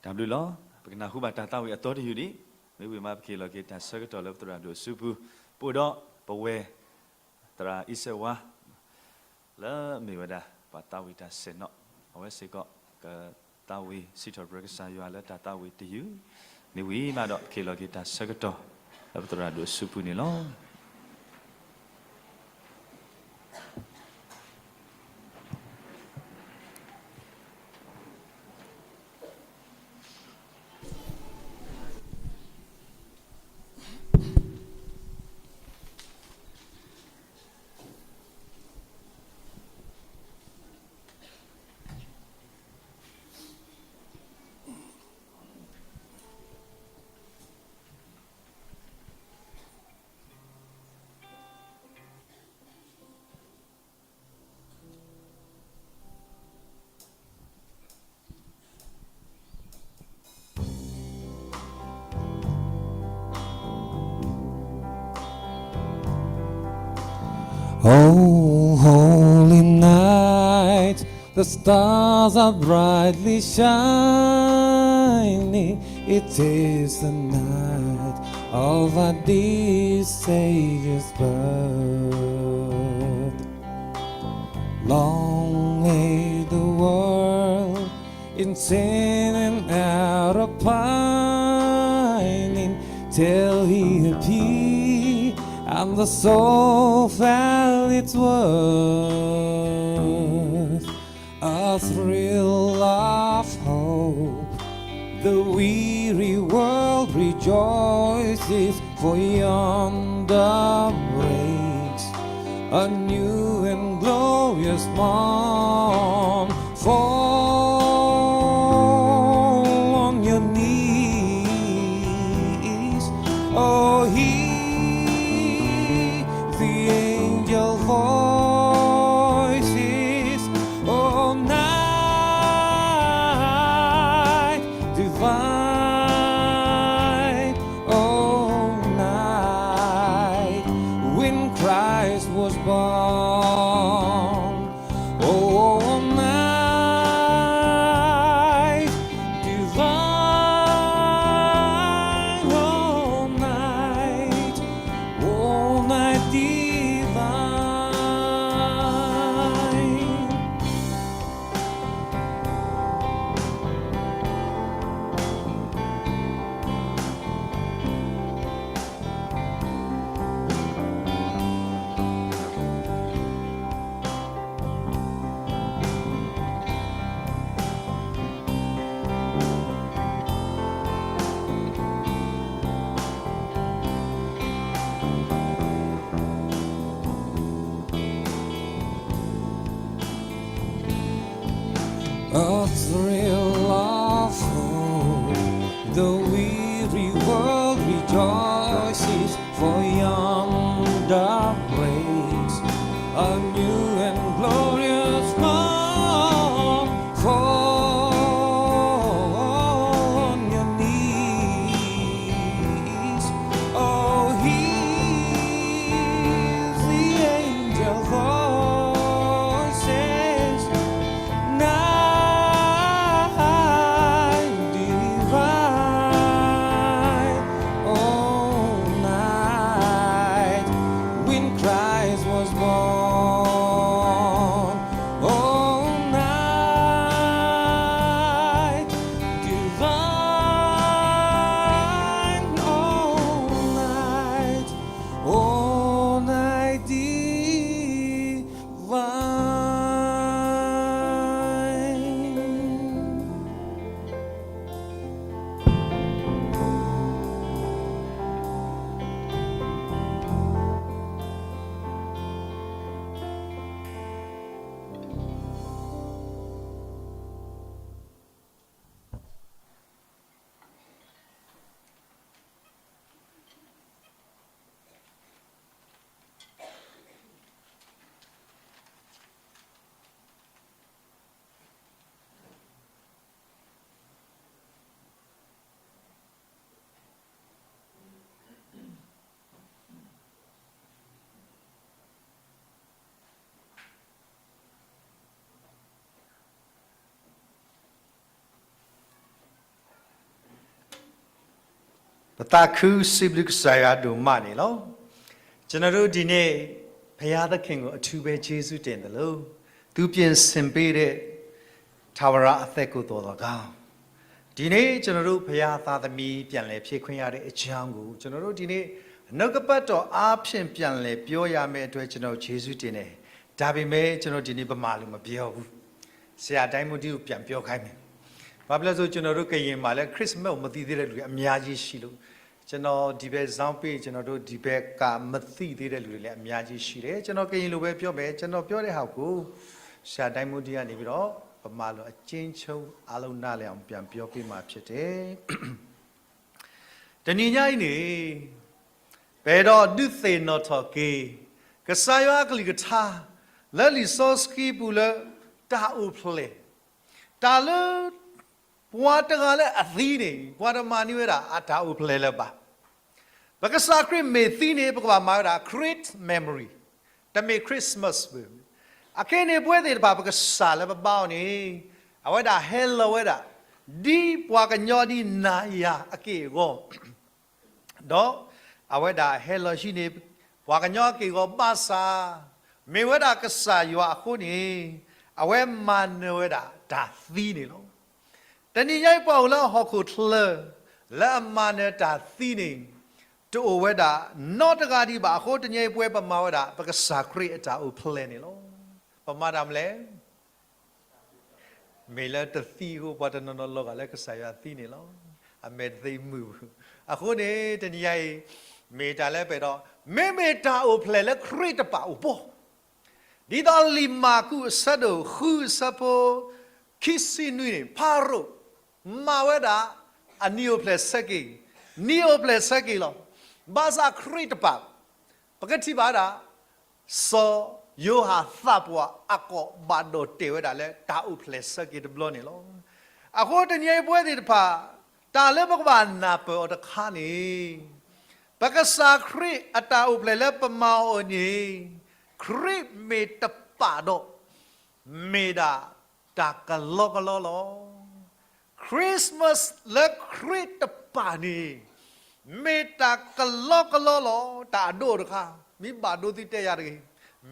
တၢ်ဘျုးလီၤ. ပကနၢ်ဟူဘၣ်တၢ်သးဝံၣ်အသီတယုၢ်ဒံး, မ့ၢ်ဝံၤမး ပကဟ့ၣ်လီၤက့ၤတၢ်ဆၢကတီၢ်လၢပသရၣ်ဒိၣ်အစုပူၤ, ပအိၣ်ဒီးပဝဲ သရၣ်အံၤစဲးဝါ လၢအမ့ၢ်ဝဲဒၣ် ပှၤသးဝံၣ်တၢ်ဆဲးနီၣ်, အဝဲစ့ၢ်ကီး ကသးဝံၣ်စံးထီၣ်ပတြၢၤကစၢ်ယွၤလၢတၢ်သးဝံၣ်တယုၢ်, မ့ၢ်ဝံၤမးဒီး ပကဟ့ၣ်လီၤက့ၤတၢ်ဆၢကတီၢ် လၢပသရၣ်ဒိၣ်အစုပူၤန့ၣ်လီၤ. Oh, holy night, the stars are brightly shining. It is the night of our dear Savior's birth. Long lay the world in sin and error pining, till he appeared, and the soul felt its worth. A thrill of hope, the weary world rejoices, for yonder breaks a new and glorious morn. Fall on your knees, oh, hear the angel voices, oh, night divine, oh, night when Christ was born. Oh, night divine, oh, night, oh, night divine. A thrill of hope, the weary world rejoices, for yonder breaks a new and glorious morn. Fall on your knees, oh, hear the angel voices, night divine, oh, night when Christ was born. Oh, night divine, oh, night, oh, night divine. ပသးခုစံးဘျုးကစၢ်ယွၤဒိၣ်မးန့ၣ်လီၤ. ကျွန်တော်တို့ဒီနေ့ ဘုရားသခင်ကို အထူးပဲကျေးဇူးတင်သလို သူပြင်ဆင်ပေးတဲ့ ထာဝရအသက်ကိုသော်လည်းကောင်း ဒီနေ့ကျွန်တော်တို့ဘုရားသားသမီးပြန်လည်ဖြစ်ခွင့်ရတဲ့အကြောင်းကို ကျွန်တော်တို့ဒီနေ့ နှုတ်ကပတ်တော်အားဖြင့်ပြန်လည်ပြောရမယ့်အတွက် ကျွန်တော်ကျေးဇူးတင်တယ်။ ဒါပေမဲ့ ကျွန်တော်ဒီနေ့ဗမာလိုမပြောဘူး။ ဆရာတိုင်းမှူးဒုကိုပြန်ပြောခိုင်းမယ်။ ဘာဖြစ်လို့လဲဆို ကျွန်တော်တို့ကရင်မှာလည်း Christmas ကိုမသိသေးတဲ့လူတွေအများကြီးရှိလို့ ကျွန်တော်ဒီဘက် ဇောင်းပေး ကျွန်တော်တို့ဒီဘက်ကမသိသေးတဲ့လူတွေလည်းအများကြီးရှိတယ်။ ကျွန်တော်ကရင်လိုပဲပြောမယ်။ ကျွန်တော်ပြောတဲ့ဟာကို ဆရာတိုင်းမှူးဒုကနေပြီးတော့ ဗမာလိုအကျဉ်းချုပ်အားလုံးနားလည်အောင်ပြန်ပြောပေးမှာဖြစ်တယ်။ တနံၤညါအံၤန့ၣ် ပအဲၣ်ဒိးဒုးသ့ၣ်နီၣ်ထီၣ်က့ၤ ကစၢ်ယွၤအကလုၢ်ကထါ လၢလံာ်စီဆှံပူၤလၢ တၢ်အိၣ်ဖျဲၣ် တၢ်လၢ ပှၤတဂၤလၢအသံန့ၣ် ပှၤတမၤန့ၢ်ဝဲဒၣ်အတၢ်အိၣ်ဖျဲၣ်လၢၤဘၣ်. ပကစၢ်ခရံာ်မ့ၢ်သံန့ၣ် ပကဘၣ်မၤဝဲဒၣ် create memory တမ့ၢ် Christmas ဘၣ်. အခဲအံၤန့ၣ် ပဝဲသ့ၣ်တဖၣ် ပကစၢ်လၢပဘါအီၤန့ၣ် အဝဲဒၣ်ဟဲလီၤဝဲဒၣ် ဒ်ပှၤကညီဒ်နၤယၤအက့ၢ်အဂီၤ ဒီးအဝဲဒၣ်ဟဲလီၤဟံးန့ၢ် ပှၤကညီအက့ၢ်အဂီၤဘၣ်ဆၣ် မ့ၢ်ဝဲဒၣ်ကစၢ်ယွၤအဃိန့ၣ် အဝဲမၤနၢၤဝဲဒၣ်တၢ်သံန့ၣ်လီၤ. တနံၤညါအံၤပှၤအိၣ်လၢဟီၣ်ခိၣ်ချၢ လၢအမၤနၢၤတၢ်သံန့ၣ် တအိၣ်ဝဲဒၣ်နီတဂၤဒံးဘၣ်အဃိ တနံၤအံၤပဝဲပမၤဝဲဒၣ် ပကစၢ်ခရံာ်အတၢ်အိၣ်ဖျဲၣ်န့ၣ်လီၤ. ပမၤတၢ်မနုၤလဲၣ် မ့ၢ်လၢတသံအဃိ ပှၤတနီၤနီၤလီၤဂာ်လၢကစၢ်ယွၤသံန့ၣ်လီၤ. အမဲာ်တသ့မုာ်ဘၣ်. အဃိန့ၣ် တနံၤညါအံၤ မ့ၢ်တၢ်လၢပအဲၣ်ဒိး မ့မ့ၢ်တၢ်အိၣ်ဖျဲၣ်လၢခရံာ်တပာ်အိၣ်ပှီၢ် ဒ်သိးလံာ်မၢ်ကူးအဆၢဒိၣ်ဃုအဆၢဖိ ခံဆံနွံန့ၣ် ဖၤရိၤ မၤဝဲဒၣ် အနံၣ်အိၣ်ဖျဲၣ်ဆၢက့ၤ, နံၣ်အိၣ်ဖျဲၣ်ဆၢက့ၤလီၤ. ဘၣ်ဆၣ်ခရံာ်တပာ်, ပကထံၣ်ဘၣ်ဝဲဒၣ် စီၤယိၤဟၣ်သးပှၢ်အကိးဘၣ်ဒီးတဲဝဲဒၣ်လၢတၢ်အိၣ်ဖျဲၣ်ဆၢက့ၤတဘျီန့ၣ်လီၤ. အဃိတနံၤအံၤပဝဲသ့ၣ်တဖၣ် တၢ်လၢပကဘၣ်နၢ်ပၢၢ်အီၤတခါန့ၣ် ပကစၢ်ခရံာ်အတၢ်အိၣ်ဖျဲၣ်လၢပမၤအီၤန့ၣ် ခရံာ်မ့ၢ်တပာ်ဒီး မ့ၢ်ဒၣ်တၢ်ကလီကလီလီၤ. Christmas လၢခရံာ်တပာ်န့ၣ် မ့ၢ်တၢ်ကလီကလီလီၤ. တၢ်အဒိတခါ မ့ၢ်ဘၣ်ဒိသံတဲယၤတဂ့ၤ,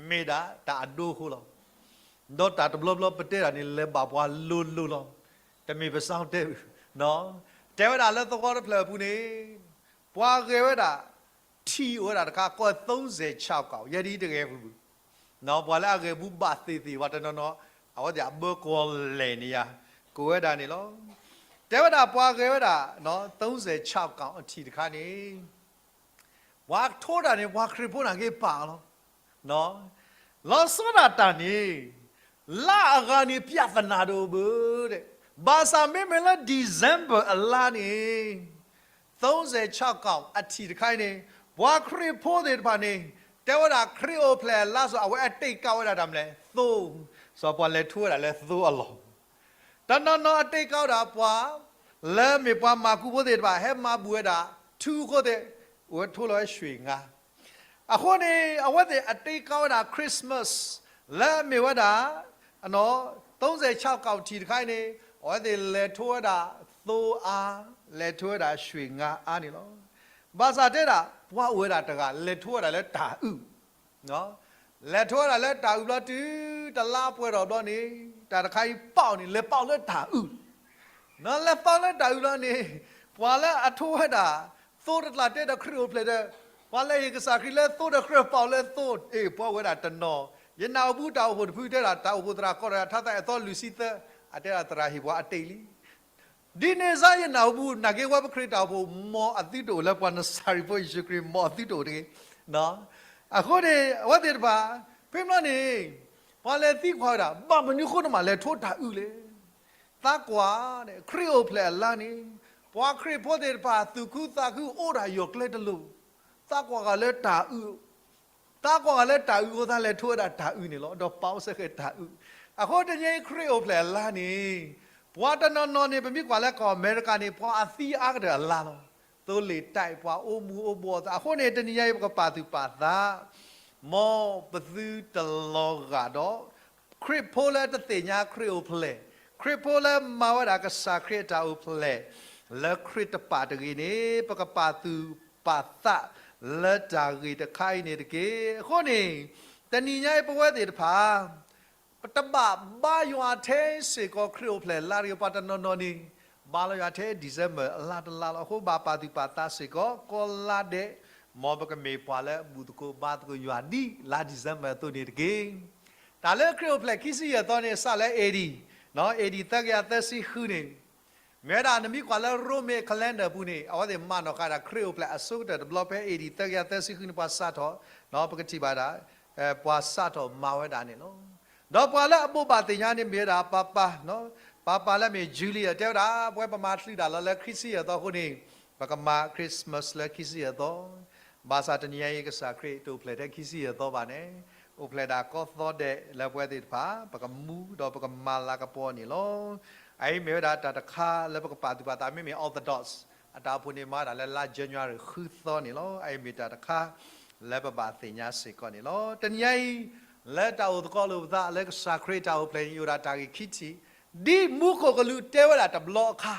မ့ၢ်ဒၣ်တၢ်အဒိအဃိလီၤ. ဒီးတၢ်တဘျီဘျီပတဲဒၣ်န့ၣ် လဲၤဘၣ်ပှၤလိၤလိၤလီၤ. တမ့ၢ်ပစီတဲဘၣ်, တဲဝဲဒၣ်လၢသဝီတဖျၢၣ်အပူၤန့ၣ် ပှၤဂဲၤဝဲဒၣ် ထံၣ်အိၣ်ဝဲဒၣ်တခါ ကိး သုံးဆယ်ခြောက်ကောင် ယဲဒ်တဂဲၤပူၤပူၤ ပှၤလၢအဂဲၤဘူးဘၣ်သ့ၣ်သ့ၣ် ပှၤတနီၤနီၤ အဝဲသ့ၣ်အဘၢကီၢ်လဲၣ်န့ၣ်ယါ ကိးဝဲဒၣ်န့ၣ်လီၤ. တဲဝဲဒၣ်ပှၤဂဲၤဝဲဒၣ် သုံးဆယ်ခြောက်ကောင် အထံၣ်တခါန့ၣ် ပှၤထိးတၢ်န့ၣ် ပှၤခရံာ်ဖိနာ်က့ၤပာ်အီၤလီၤ. လီၤဆီဒၣ်တၢ်န့ၣ် လါအဂၤန့ၣ် ပြဿနာတအိၣ်ဘၣ်ဒဲး, ဘၣ်ဆၣ်မ့မ့ၢ်လၢ December အလါန့ၣ် သုံးဆယ်ခြောက်ကောင် အထံၣ်တခါအံၤန့ၣ် ပှၤခရံာ်ဖိသ့ၣ်တဖၣ်န့ၣ် တဲဝဲဒၣ်ခရံာ်အိၣ်ဖျဲၣ်အလါစီၤ အဝဲအတ့ၢ်ကးဝဲဒၣ်တၢ်မနုၤလဲၣ် သိ, စီၤပှၤလဲၤထိဝဲဒၣ်လၢသိအလီၢ် တနီၤနီၤအတ့ၢ်ကးဝဲဒၣ်ပှၤ လၢမ့ၢ်ပှၤမၤကူဖိသ့ၣ်တဖၣ် ဟဲမၤဘူၣ်ဝဲဒၣ် ထူအဃိသ့ၣ် အိၣ်ဝဲထိလီၤဝဲရွှ့ၣ်ငါ အဃိန့ၣ် အဝဲသ့ၣ်အတ့ၢ်ကးဝဲဒၣ် Christmas လၢအမ့ၢ်ဝဲဒၣ် သုံးဆယ်ခြောက်ကောင် ထံၣ်တခါအံၤန့ၣ် အဝဲသ့ၣ်လဲၤထိဝဲဒၣ်သိအါ, လဲၤထိဝဲဒၣ်ရွှ့ၣ်ငါအါန့ၣ်လီၤ. ဘၣ်ဆၣ်တဲဒၣ် ပှၤအိၣ်ဝဲဒၣ်တဂၤ လဲၤထိဝဲဒၣ်လၢတၢ်အုၣ် လဲၤထိဝဲဒၣ်လၢတၢ်အုၣ်ဘျီတုၤ တလါပှဲၤထီၣ်ဘျီန့ၣ် တၢ်တခါအံၤပာ်အီၤန့ၣ် လဲၤပာ်အီၤလၢတၢ်အုၣ်, လဲၤပာ်အီၤလၢတၢ်အုၣ်ဘျီန့ၣ် ပှၤလၢအထိဝဲဒၣ် သိတကျါတဲဒီးခရံာ်အိၣ်ဖျဲၣ်ဒီး ပှၤလဲၤဟ့ၣ်ကစၢ်ခရံာ်လၢသိဒီးခရံာ်ပာ်အီၤလၢသိ အ့ၣ် ပှၤအိၣ်ဝဲဒၣ်တနီၤ, ယနၢ်ဟူဘူးတၢ်အိၣ်ဖှိၣ်တဖုတဲဒၣ် တၢ်အိၣ်ဖှိၣ်သရၣ်ကိးဒီး ထါသးအဲၣ်သီလွံၢ်ဆံသၢ အတဲဒၣ်သရၣ်ဟ့ၣ်ပှၤအတ့ၢ်လံ ဒ်န့ၣ်စ့ၢ် ယနၢ်ဟူဘူး နာ်က့ဝဲပခရံာ်တၢ်အိၣ်ဖှိၣ် မ်အသုတအိၣ်လၢပှၤနစၤရ့းဖိယ့ၣ်ၡူးခရံာ် မ်အသုတအိၣ်တဂ့ၤ. အဃိန့ၣ် အဝဲသ့ၣ်တဖၣ် ဖဲမ့ၢ်န့ၣ် ပှၤလဲၤသံကွၢ်ဝဲဒၣ် ဘၣ်မနုၤအဃိန့ၣ်မး လဲၤထိတၢ်အုၣ်လဲၣ်. သးကွၢ်န့ၣ် ခရံာ်အိၣ်ဖျဲၣ်အလါန့ၣ် ပှၤခရံာ်ဖိသ့ၣ်တဖၣ် သူၣ်ခုသးခုအိၣ်ဒၣ်ယိာ်ကျဲတလိၤ, သးကွၢ်ဂၤလၢတၢ်အုၣ် သးကွၢ်ဂၤလၢတၢ်အုၣ်အဃိ သးလဲၤထိဝဲဒၣ်တၢ်အုၣ်န့ၣ်လီၤ. ဒီးပာ်အီၤစ့ၢ်ကီးတၢ်အုၣ်. အဃိတနံၤအံၤခရံာ်အိၣ်ဖျဲၣ်အလါန့ၣ် ပှၤတနီၤနီၤန့ၣ် ပမ့ၢ်ကွၢ်လၢကီၢ်အမဲရကၤန့ၣ် ပှၤအသံအါကတၢၢ်အလါလီၤ. သိလ့ၣ်တၢ်အံၤ ပှၤအိၣ်မူအိၣ်ဘှီၣ်သး အဃိန့ၣ် တနံၤညါအံၤ ပကပာ်သူၣ်ပာ်သး မ်ပသုတလီၤဂာ်ဒီး ခရံာ်ဖိလၢတသ့ၣ်ညါခရံာ်အိၣ်ဖျဲၣ်, ခရံာ်ဖိလၢမၤဝဲဒၣ်ကစၢ်ခရံာ်အတၢ်အိၣ်ဖျဲၣ် လၢခရံာ်တပာ်တဂ့ၤန့ၣ် ပကပာ်သူၣ်ပာ်သးလၢတၢ်ဂ့ၢ်တခါအံၤန့ၣ်တက့ၢ်. အဃိန့ၣ် တနံၤညါအံၤပဝဲသ့ၣ်တဖၣ် ပတဘၣ်ဘါယွၤထဲစ့ၢ်ကီးခရံာ်အိၣ်ဖျဲၣ်လါတဂ့ၤ. ပှၤတနီၤနီၤန့ၣ် ဘါလီၤယွၤထဲ December အလါတလါလီၤ. အဃိဘၣ်ပာ်သူၣ်ပာ်သးစ့ၢ်ကီး ကိးလါဒဲး မ်ပကမ့ၢ်ပှၤလၢဘူၣ်သကိးဘါသကိးယွၤဒ်လါ December အသိးန့ၣ်တက့ၢ်. တၢ်လၢခရံာ်အိၣ်ဖျဲၣ်ခံဆံယဲၢ်သီန့ၣ် စးလၢ A D, A D သၢကယၤသၢဆံဃုန့ၣ် မ့ၢ်ဝဲဒၣ်နမ့ၢ်ကွၢ်လၢ Roman calendar ပူၤန့ၣ် အဝဲသ့ၣ်မၤနီၣ်ဃာ်ဒၣ်ခရံာ်အိၣ်ဖျဲၣ်အဆိကတၢၢ်တဘျီဖဲ A D သၢကယၤသၢဆံဃုန့ၣ် ပှၤစးထီၣ် ပကထံၣ်ဘၣ်ဒၣ် ပှၤစးထီၣ်မၤဝဲဒၣ်န့ၣ်လီၤ. ဒီးပှၤလၢအဘိးဘၣ်သ့ၣ်ညါန့ၣ်မ့ၢ်ဝဲဒၣ် ပၤပၤ, ပၤပၤလၢအမ့ၢ် Julius တဲဝဲဒၣ် ပဝဲပမၤချုးတၢ်လီၤလၢခံဆံယဲၢ်သီအဃိန့ၣ် ပကမၤ Christmas လၢခံဆံယဲၢ်သီ ဘၣ်ဆၣ်တနံၤညါအံၤကစၢ်ခရံာ်တအိၣ်ဖျဲၣ်ထဲခံဆံယဲၢ်သီဘၣ်န့ၣ် အိၣ်ဖျဲၣ်ဒၣ်ကိးသီဒဲးလၢပဝဲသ့ၣ်တဖၣ် ပကမူဒီးပကမၤလၤကပီၤန့ၣ်လီၤ. အအံၤမ့ၢ်ဝဲဒၣ်တၢ်တခါလၢပကပာ်သူၣ်ပာ်သး မ့မ့ၢ် Orthodox အတၢ်အိၣ်ဖှိၣ်န့ၣ်မၤဒၣ်လၢလါ January ဃုသီန့ၣ်လီၤ. အအံၤမ့ၢ်တၢ်တခါ လၢပဘၣ်သ့ၣ်ညါစ့ၢ်ကီးန့ၣ်လီၤ. တနံၤညါအံၤ လၢတၢ်အိၣ်သကိးလိာ်ပသး လၢကစၢ်ခရံာ်တၢ်အိၣ်ဖျဲၣ်န့ၣ် ယအိၣ်ဒၣ်တၢ်ဂ့ၢ်ခံထံၣ်, ဒ်မူခိၣ်ကလူးတဲဝဲဒၣ်တဘျီအခါ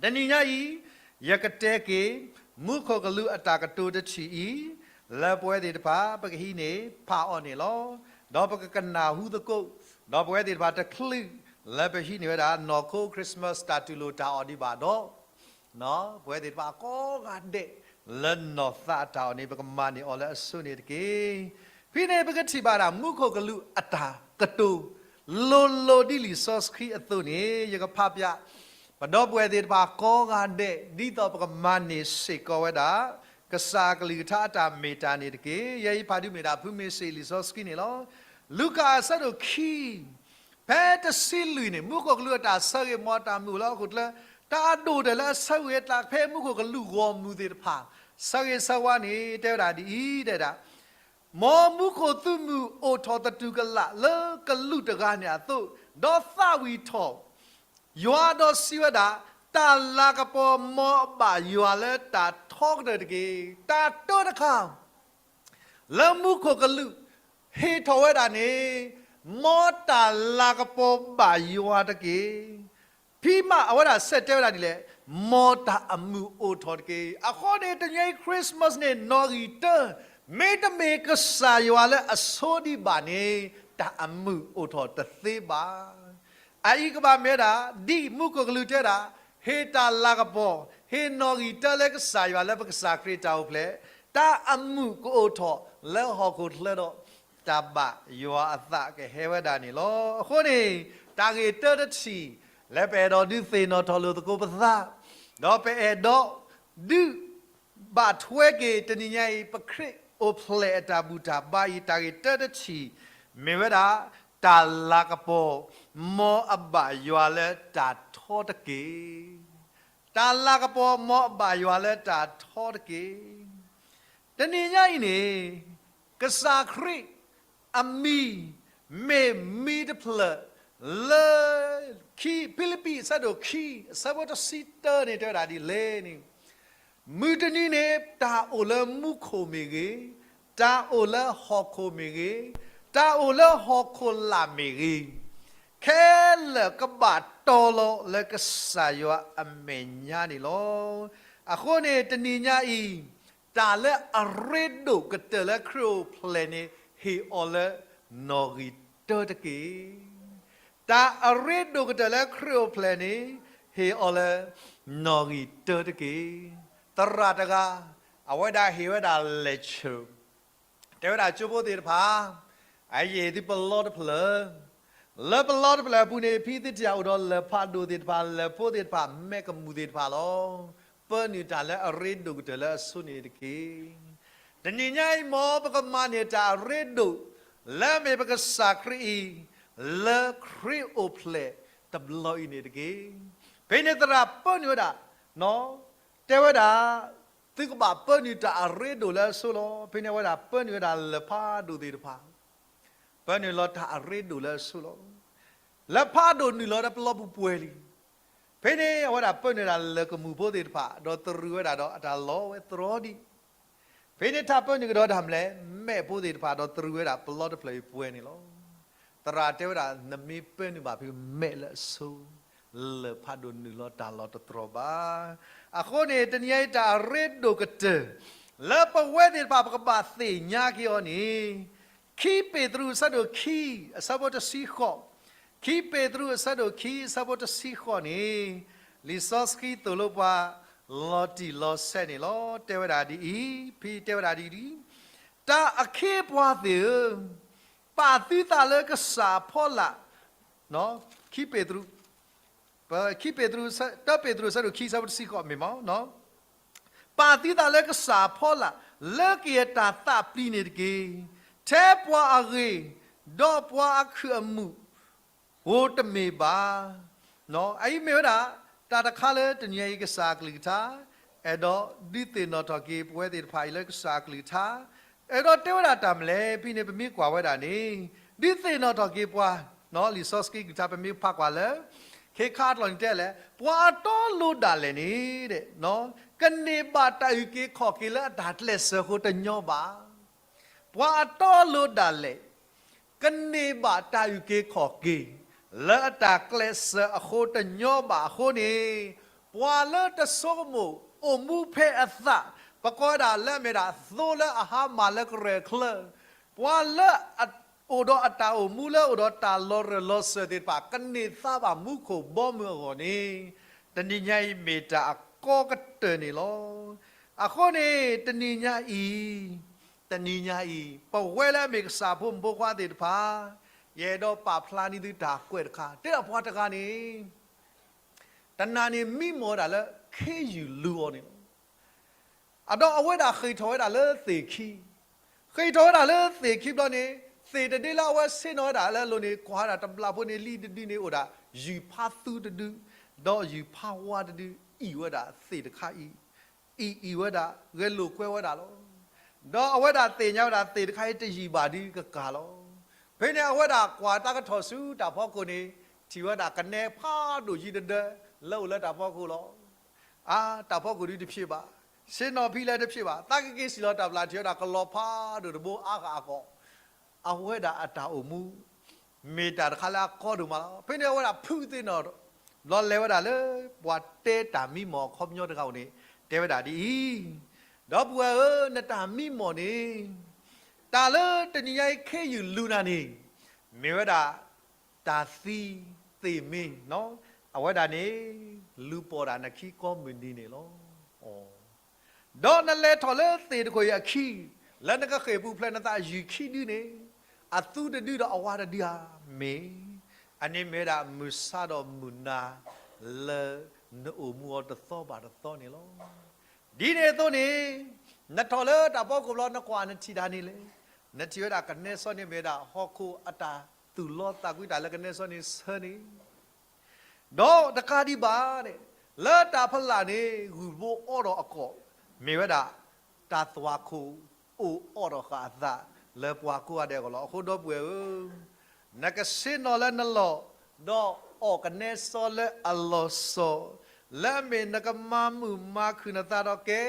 တနံၤညါအံၤ ယကတဲက့ၤ မူခိၣ်ကလူးအတၢ်ကတိၤတထံၣ်အံၤ လၢပဝဲသ့ၣ်တဖၣ် ပကဟံးန့ၢ်ဖးအီၤန့ၣ်လီၤ. ဒီးပကကနၢ်ဟူသကိး, ဒီးပဝဲသ့ၣ်တဖၣ်တချုး လၢပဟံးန့ၢ်ဝဲဒၣ် နီၢ်ခိ Christmas တၢ်တူၢ်လိာ်တၢ်အီၣ်ဒံးဘၣ်ဒီး ပဝဲသ့ၣ်တဖၣ်ကိးဂၤဒဲး လၢနီၢ်သးအတၢ်အီၣ်န့ၣ် ပကမၤန့ၢ်အီၤလၢအဆိန့ၣ်တက့ၢ်. ဖဲန့ၣ် ပကထံၣ်ဘၣ်ဒၣ် မူခိၣ်ကလူးအတၢ်ကတိၤ လိၤလိၤဒ်လံာ်စီဆှံအသိးန့ၣ် ယကဖးဖျါ ပဒီပုၢ်ဝဲၢ်သ့ၣ်တဖၣ်ကိးဂၤဒဲး ဒ်သိးပကမၤန့ၢ်စ့ၢ်ကီးဝဲဒၣ် ကစၢ်အကလုၢ်ကထါအတၢ်မ့ၢ်တၢ်န့ၣ်တက့ၢ်. ယဲအံၤဖးဒုးမ့ၢ်ဒၣ် ဖုမ့ၢ်စ့ၢ်လံာ်စီဆှံန့ၣ်လီၤ. လူၤကၣ်အဆၢဒိၣ်ခံ ဖဲတဆံလွံၢ်န့ၣ် မူခိၣ်ကလူးအတၢ်ဆၢဂ့ၤ မ်တၢ်မုာ်လၢဟီၣ်ခိၣ်ချၢ, တၢ်အဒိၣ်တၢ်လၢအဆၢဂ့ၤအသး ဖဲမူခိၣ်ကလူးဂီၢ်မုၢ်သ့ၣ်တဖၣ် ဆၢဂ့ၤဆၢဝါန့ၣ် တဲဝဲဒၣ်ဒ်အံၤ, တဲဒၣ်, မ်မူခိၣ်သုးမုၢ်အိၣ်ထီၣ်သတူၢ်ကလာ်လၢကလူးတဂၤန့ၣ်အသိး, ဒီးသးဝံၣ်ထီၣ် ယွၤဒီးစံးဝဲဒၣ်, တၢ်လၤကပီၤမ်အဘၣ်ယွၤလၢတၢ်ထီကတၢၢ်တက့ၢ်. တၢ်တၢတခါ လၢမူခိၣ်ကလူး ဟ့ၣ်ထီၣ်ဝဲဒၣ်န့ၣ်, မ်တၢ်လၤကပီၤဘၣ်ယွၤတက့ၢ်. ဖံးမးအဝဲဒၣ်ဆဲးတဲဝဲဒၣ်ဒ်လဲၣ်, မ်တၢ်အမုာ်အိၣ်ထီၣ်တက့ၢ်. အဃိန့ၣ် တနံၤအံၤ Christmas န့ၣ် နီၣ်ဂံၢ်တၢ, မ့တမ့ၢ်ကစၢ်ယွၤလၢအဆိဒံးဘၣ်န့ၣ် တၢ်အမုာ်အိၣ်ထီၣ်တသ့ဘၣ်. အအံၤကဘၣ်မ့ၢ်ဝဲဒၣ် ဒ်မူခိၣ်ကလူးတဲဒၣ်, ဟ့ၣ်တၢ်လၤကပီၤ, ဟ့ၣ်နီၣ်ဂံၢ်တၢလၢကစၢ်ယွၤလၢပကစၢ်ခရံာ်တၢ်အိၣ်ဖျဲၣ်, တၢ်အမုာ်ကအိၣ်ထီၣ်လၢဟီၣ်ခိၣ်ချၢဒီး တၢ်ဘၣ်ယွၤအသးကဟဲဝဲဒၣ်န့ၣ်လီၤ. အဃိန့ၣ် တၢ်ဂ့ၢ်တၢတထံၣ် လၢပအဲၣ်ဒိးဒုးသ့ၣ်နီၣ်ထီၣ်လိာ်သကိးပသး, ဒီးပအဲၣ်ဒိးဒုး ဘၣ်ထွဲက့ၤတနံၤညါအံၤ ပခရံာ်အိၣ်ဖျဲၣ်အတၢ်ဘူၣ်တၢ်ဘါအံၤ တၢ်ဂ့ၢ်တၢတထံၣ် မ့ၢ်ဝဲဒၣ် တၢ်လၤကပီၤ မ်အဘၣ်ယွၤလၢတၢ်ထီတက့ၢ်. တၢ်လၤကပီၤ မ်အဘၣ်ယွၤလၢတၢ်ထီတက့ၢ်. တနံၤညါအံၤန့ၣ် ကစၢ်ခရံာ်အမံၤ မ့ၢ်မံၤတဖျၢၣ်လၢ ခံ ဖံလံးပံး အဆၢဒိၣ်ခံ အဆၢဖိတဆံတၢန့ၣ် တဲဝဲဒၣ်ဒ်လဲၣ်န့ၣ်, မုၢ်တနံၤန့ၣ် တၢ်အိၣ်လၢမူခိၣ်မ့ၢ်ဂ့ၤ, တၢ်အိၣ်လၢဟီၣ်ခိၣ်မ့ၢ်ဂ့ၤ, တၢ်အိၣ်လၢဟီၣ်ခိၣ်လာ်မ့ၢ်ဂ့ၤ, ခဲလၢာ်ကဘၣ်တီၤလီၤလၢကစၢ်ယွၤအမဲာ်ညါန့ၣ်လီၤ. အဃိန့ၣ် တနံၤညါအံၤ တၢ်လၢအရ့ဒိၣ်ကတၢၢ်လၢခရံာ်အိၣ်ဖျဲၣ်န့ၣ် ဟ့ၣ်အီၤလၢနီၣ်ဂံၢ်တၢတက့ၢ်. တၢ်အရ့ဒိၣ်ကတၢၢ်လၢခရံာ်အိၣ်ဖျဲၣ်န့ၣ် ဟ့ၣ်အီၤလၢနီၣ်ဂံၢ်တၢတက့ၢ်. သရၣ်တဂၤ အဝဲဒၣ်ဟ့ၣ်ဝဲဒၣ်လဲၤဆၢ တဲဝဲဒၣ်ကၠိဖိသ့ၣ်တဖၣ်, အယဲၢ်သုပလီတဖျၢၣ်, လၢပလီတဖျၢၣ်အပူၤန့ၣ် ဖံသ့ၣ်တဖၣ်အိၣ်ဒီးလၢၢ်ဖးဒိၣ်သ့ၣ်တဖၣ်, လၢၢ်ဖိသ့ၣ်တဖၣ်, မဲးကမူၣ်သ့ၣ်တဖၣ်လီၤ. ပၢနုာ်တၢ်လၢအရ့ဒိၣ်ကတၢၢ်လၢအဆိန့ၣ်တက့ၢ်. တနံၤညါအံၤ မ်ပကမၤန့ၢ်တၢ်အရ့ဒိၣ် လၢအမ့ၢ်ပကစၢ်ခရံာ်အံၤ လၢခရံာ်အိၣ်ဖျဲၣ်တဘျီအံၤန့ၣ်တက့ၢ်. ဖဲန့ၣ်သရၣ်ပၢနုာ်ဝဲဒၣ်, တဲဝဲဒၣ် သုကဘၣ်ပၢနုာ်တၢ်အရ့ဒိၣ်လၢအဆိလီၤ. ဖဲန့ၣ်အဝဲဒၣ်ပၢနုာ်ဝဲဒၣ်လၢၢ်ဖးဒိၣ်သ့ၣ်တဖၣ်, ပၢနုာ်လီၤတၢ်အရ့ဒိၣ်လၢအဆိလီၤ. လၢၢ်ဖးဒိၣ်နုာ်လီၤဒီးပလီပူၤပှဲၤလံ. ဖဲန့ၣ်အဝဲဒၣ်ပၢနုာ်ဝဲဒၣ်လၢၢ်ကမူၣ်ဖိသ့ၣ်တဖၣ် ဒီးတရံးဝဲဒၣ်ဒီးအတၢ်လီဝဲတြီဒံး. ဖဲန့ၣ်ထးပၢနုာ်ကဒီးတၢ်မနုၤလဲၣ်, မဲးဖိသ့ၣ်တဖၣ်ဒီးတရံးဝဲဒၣ်ပလီတဖျၢၣ်အံၤပှဲၤန့ၣ်လီၤ. သရၣ်တဲဝဲဒၣ် နမ့ၢ်ပၢနုာ်ဘၣ်ဖဲမဲးလၢအဆိ လၢၢ်ဖးဒိၣ်နုာ်လီၤတၢ်လီၤတတြီဘၣ်. အဃိန့ၣ် တနံၤညါအံၤတၢ်အရ့ဒိၣ်ကတၢၢ် လၢပဝဲသ့ၣ်တဖၣ်ပကဘၣ်သ့ၣ်ညါက့ၤအီၤန့ၣ်, ခံပ့းတရူးအဆၢဒိၣ်ခံ အဆၢဖိတဆံဃိး, ခံပ့းတရူးအဆၢဒိၣ်ခံ အဆၢဖိတဆံဃိးန့ၣ်, လံာ်စီဆှံသိၣ်လိပှၤ လီၤတံၢ်လီၤဆဲးန့ၣ်လီၤ. တဲဝဲဒၣ်ဒ်အံၤ, ဖဲတဲဝဲဒၣ်ဒ်အံၤ, တၢ်အခ့အပှၤသ့ၣ်ဧၢ, ပာ်သုသးလၢကစၢ်အဖီလာ်, ခံပ့းတရူး, ခံပ့းတရူး, တၢပ့းတရူးအဆၢဒိၣ်ခံ အဆၢဖိတဆံဃိးမ့ၢ်မး, ပာ်သုသးလၢကစၢ်အဖီလာ် လၢကယဲၢ်တၢ်သးပျံၤန့ၣ်တက့ၢ်. ထဲပှၤအဂ့ၤ, ဒီးပှၤအခုၣ်အမုာ် ဧိၤတမ့ၢ်ဘၣ်. အအံၤမ့ၢ်ဝဲဒၣ် တၢ်တခါလၢတနံၤအံၤကစၢ်အကလုၢ်ကထါ အဲၣ်ဒိးဒုးသ့ၣ်နီၣ်ထီၣ်က့ၤပဝဲသ့ၣ်တဖၣ်အံၤလၢကစၢ်အကလုၢ်ကထါ အဲၣ်ဒိးတဲဝဲဒၣ်တၢ်မနုၤလဲၣ် ဖဲန့ၣ်ပမ့ၢ်ကွၢ်ဝဲဒၣ်န့ၣ် ဒုးသ့ၣ်နီၣ်ထီၣ်က့ၤပှၤ, လံာ်စီဆှံကလုၢ်ကထါ ပမ့ၢ်ဖးကွၢ်လၢ ခ့ခါအကျိာ်န့ၣ်တဲလဲၣ်, ပှၤအတီအလိၤဒၣ်လဲာ်န့ၣ် ကန့ၢ်ဘၣ်တၢ်အုၣ်က့ၤခီၣ်က့ၤလၢအတၢ်ကျဲးစၢးအဃိတညီဘၣ်. ပှၤအတီအလိၤဒၣ်လဲာ် ကန့ၢ်ဘၣ်တၢ်အုၣ်က့ၤခီၣ်က့ၤ လၢအတၢ်ကျဲးစၢးအဃိတညီဘၣ်အဃိန့ၣ်, ပှၤလၢတဆိကမိၣ်အိၣ်မူဖဲအသး, ပကိးဝဲဒၣ်လၢအမ့ၢ်ဒၣ်သိလၢအဟါမၢ်လၢကရၢၢ်ချၢ, ပှၤလၢအအိၣ်ဒီးအတၢ်အိၣ်မူလၢအိၣ်ဒီးတၢ်လီၤရၢၢ်လီၤစၢၤသ့ၣ်တဖၣ် ကန့ၢ်သါဘၣ်မူခိၣ်ဘီမုၢ်အဂီၢ်န့ၣ်, တနံၤညါအံၤမ့ၢ်တၢ်အကီကတၢၢ်န့ၣ်လီၤ. အဃိန့ၣ် တနံၤညါအံၤ, တနံၤညါအံၤ ပဝဲလၢအမ့ၢ်ကစၢ်ဖိမုၣ်ဖိခွါသ့ၣ်တဖၣ်, ယအဲၣ်ဒိးပာ်ဖျါန့ၢ်သုတၢ်ကွဲးတခါ, တဲဒၣ်ပှၤတဂၤန့ၣ် တနၤန့ၣ်မံမီၢ်ဝဲဒၣ်လၢခ့ယုၢ်လူၤအီၤန့ၣ်လီၤ. အဒီးအဝဲဒၣ်ဃ့ၢ်ထီၣ်ဝဲဒၣ်လၢသ့ၣ်ခံ, ဃ့ၢ်ထီၣ်ဝဲဒၣ်လၢသ့ၣ်ခံဘျီန့ၣ်, သ့ၣ်တဒ့လၢအဝဲဆ့ၣ်နီၤဝဲဒၣ်လၢအလိၤန့ၣ် ကွၢ်ဝဲဒၣ်တဘျီဖိန့ၣ် လံတဒုန့ၣ်အိၣ်ဒၣ် ယုၢ်ဖးသူတဒု, ဒီးယုၢ်ဖးဝါတဒု အံၣ်ဝဲဒၣ်သ့ၣ်တခါအံၤ, အံၣ်အံၣ်ဝဲဒၣ် ဂဲၤလိာ်ကွဲဝဲဒၣ်လီၤ. ဒီးအဝဲဒၣ်သ့ၣ်ညါဝဲဒၣ်သ့ၣ်တခါအံၤတယံာ်ဘၣ်ဒုးကကၢ်လီၤ. ဖဲန့ၣ်အဝဲဒၣ်ကွၢ်တၢ်ကထီၣ်ဆူတၢ်ဖီခိၣ်န့ၣ်, ထံၣ်ဝဲဒၣ်ကနဲဖးဒိၣ်ယံၤတဒၢ လၢအိၣ်လၢတၢ်ဖီခိၣ်လီၤ. အါ, တၢ်ဖီခိၣ်ဒုးတဖျ့ဘၣ်, ဆ့ၣ်နီၤဖံးလဲၣ်တဖျ့ဘၣ်, သးကက့ၤစံၣ်လီၤတၢ်ပျၢ် ထံၣ်ဝဲဒၣ်ကလီၤဖးဒိၣ်တဘိအါဂၤအဂီၢ်, အဝဲဒၣ်အတၢ်အိၣ်မူ မ့ၢ်တၢ်တခါလၢအကီဒိၣ်မးလီၤ. ဖဲန့ၣ်အဝဲဒၣ်ဖုးသ့ၣ်နီၣ်, ဘျီလဲၤဝဲဒၣ်လၢ ပှၤတဲတၢ်မံမီၢ်အခီပညီတဂၤဧိၤန့ၣ် တဲဝဲဒၣ်ဒ်အံၤ, ဒီပုၢ်ဝဲၢ်ဧၢ, နတၢ်မံမီၢ်န့ၣ် တၢ်လၢတနံၤညါအံၤခ့ယုၢ်လူၤနၤန့ၣ် မ့ၢ်ဝဲဒၣ် တၢ်သံသ့ၣ်မ့ၢ်, အဝဲဒၣ်န့ၣ် လူၤပိာ်ဒၣ်နခံကိးမုၢ်နံၤန့ၣ်လီၤ. ဒီးနလဲၤထီၣ်လၢသ့ၣ်တခိၣ်အံၤအခံ, လၢနကဃ့ၢ်ပူၤဖျဲးနသးယုၢ်ခံဒုန့ၣ်, အသူတဒုဒီးအဝါတဒုဧါ, မ့ၢ်, အန့ၣ်မ့ၢ်ဝဲဒၣ်မုၢ်ဆါဒီးမုၢ်နၤ လၢနအိၣ်မူအီၤတသီဘၣ်တသီန့ၣ်လီၤ. ဒ်န့ၣ်အသိးန့ၣ်, နထီၣ်လၢတၢ်ဖီခိၣ်ဘျီ နကွၢ်နထံၣ်တၢ်န့ၣ်လဲၣ်, နထံၣ်ဝဲဒၣ်ကနဲစီန့ၣ်မ့ၢ်ဝဲဒၣ်ဟီၣ်ခိၣ်အတၢ်သူၣ်လီသးကွံတၢ်လၢကနဲစီန့ၣ်ဆၢန့ၣ် ဒီးတကးဒံးဘၣ်န့ၣ်, လၢတၢ်ဖီလာ်န့ၣ် ဂုၢ်ဘိအီဒီးအကိာ်, မ့ၢ်ဝဲဒၣ် တၢ်သွၣ်ခိၣ်အိၣ်အီၣ်ဒီးဃာ်အသး လၢပှၤကိးဂၤဒဲးအဂီၢ်လီၤ. အဃိဒီပုၢ်ဝဲၢ်ဧၢ, နကဆ့ၣ်နီၤလၢနလီၢ်, ဒီးအီၣ်ကနဲစီလၢအလီၤစီၤ, လၢအမ့ၢ်နကမၤမုာ်မၤခုၣ်နသးဒီးကဲ,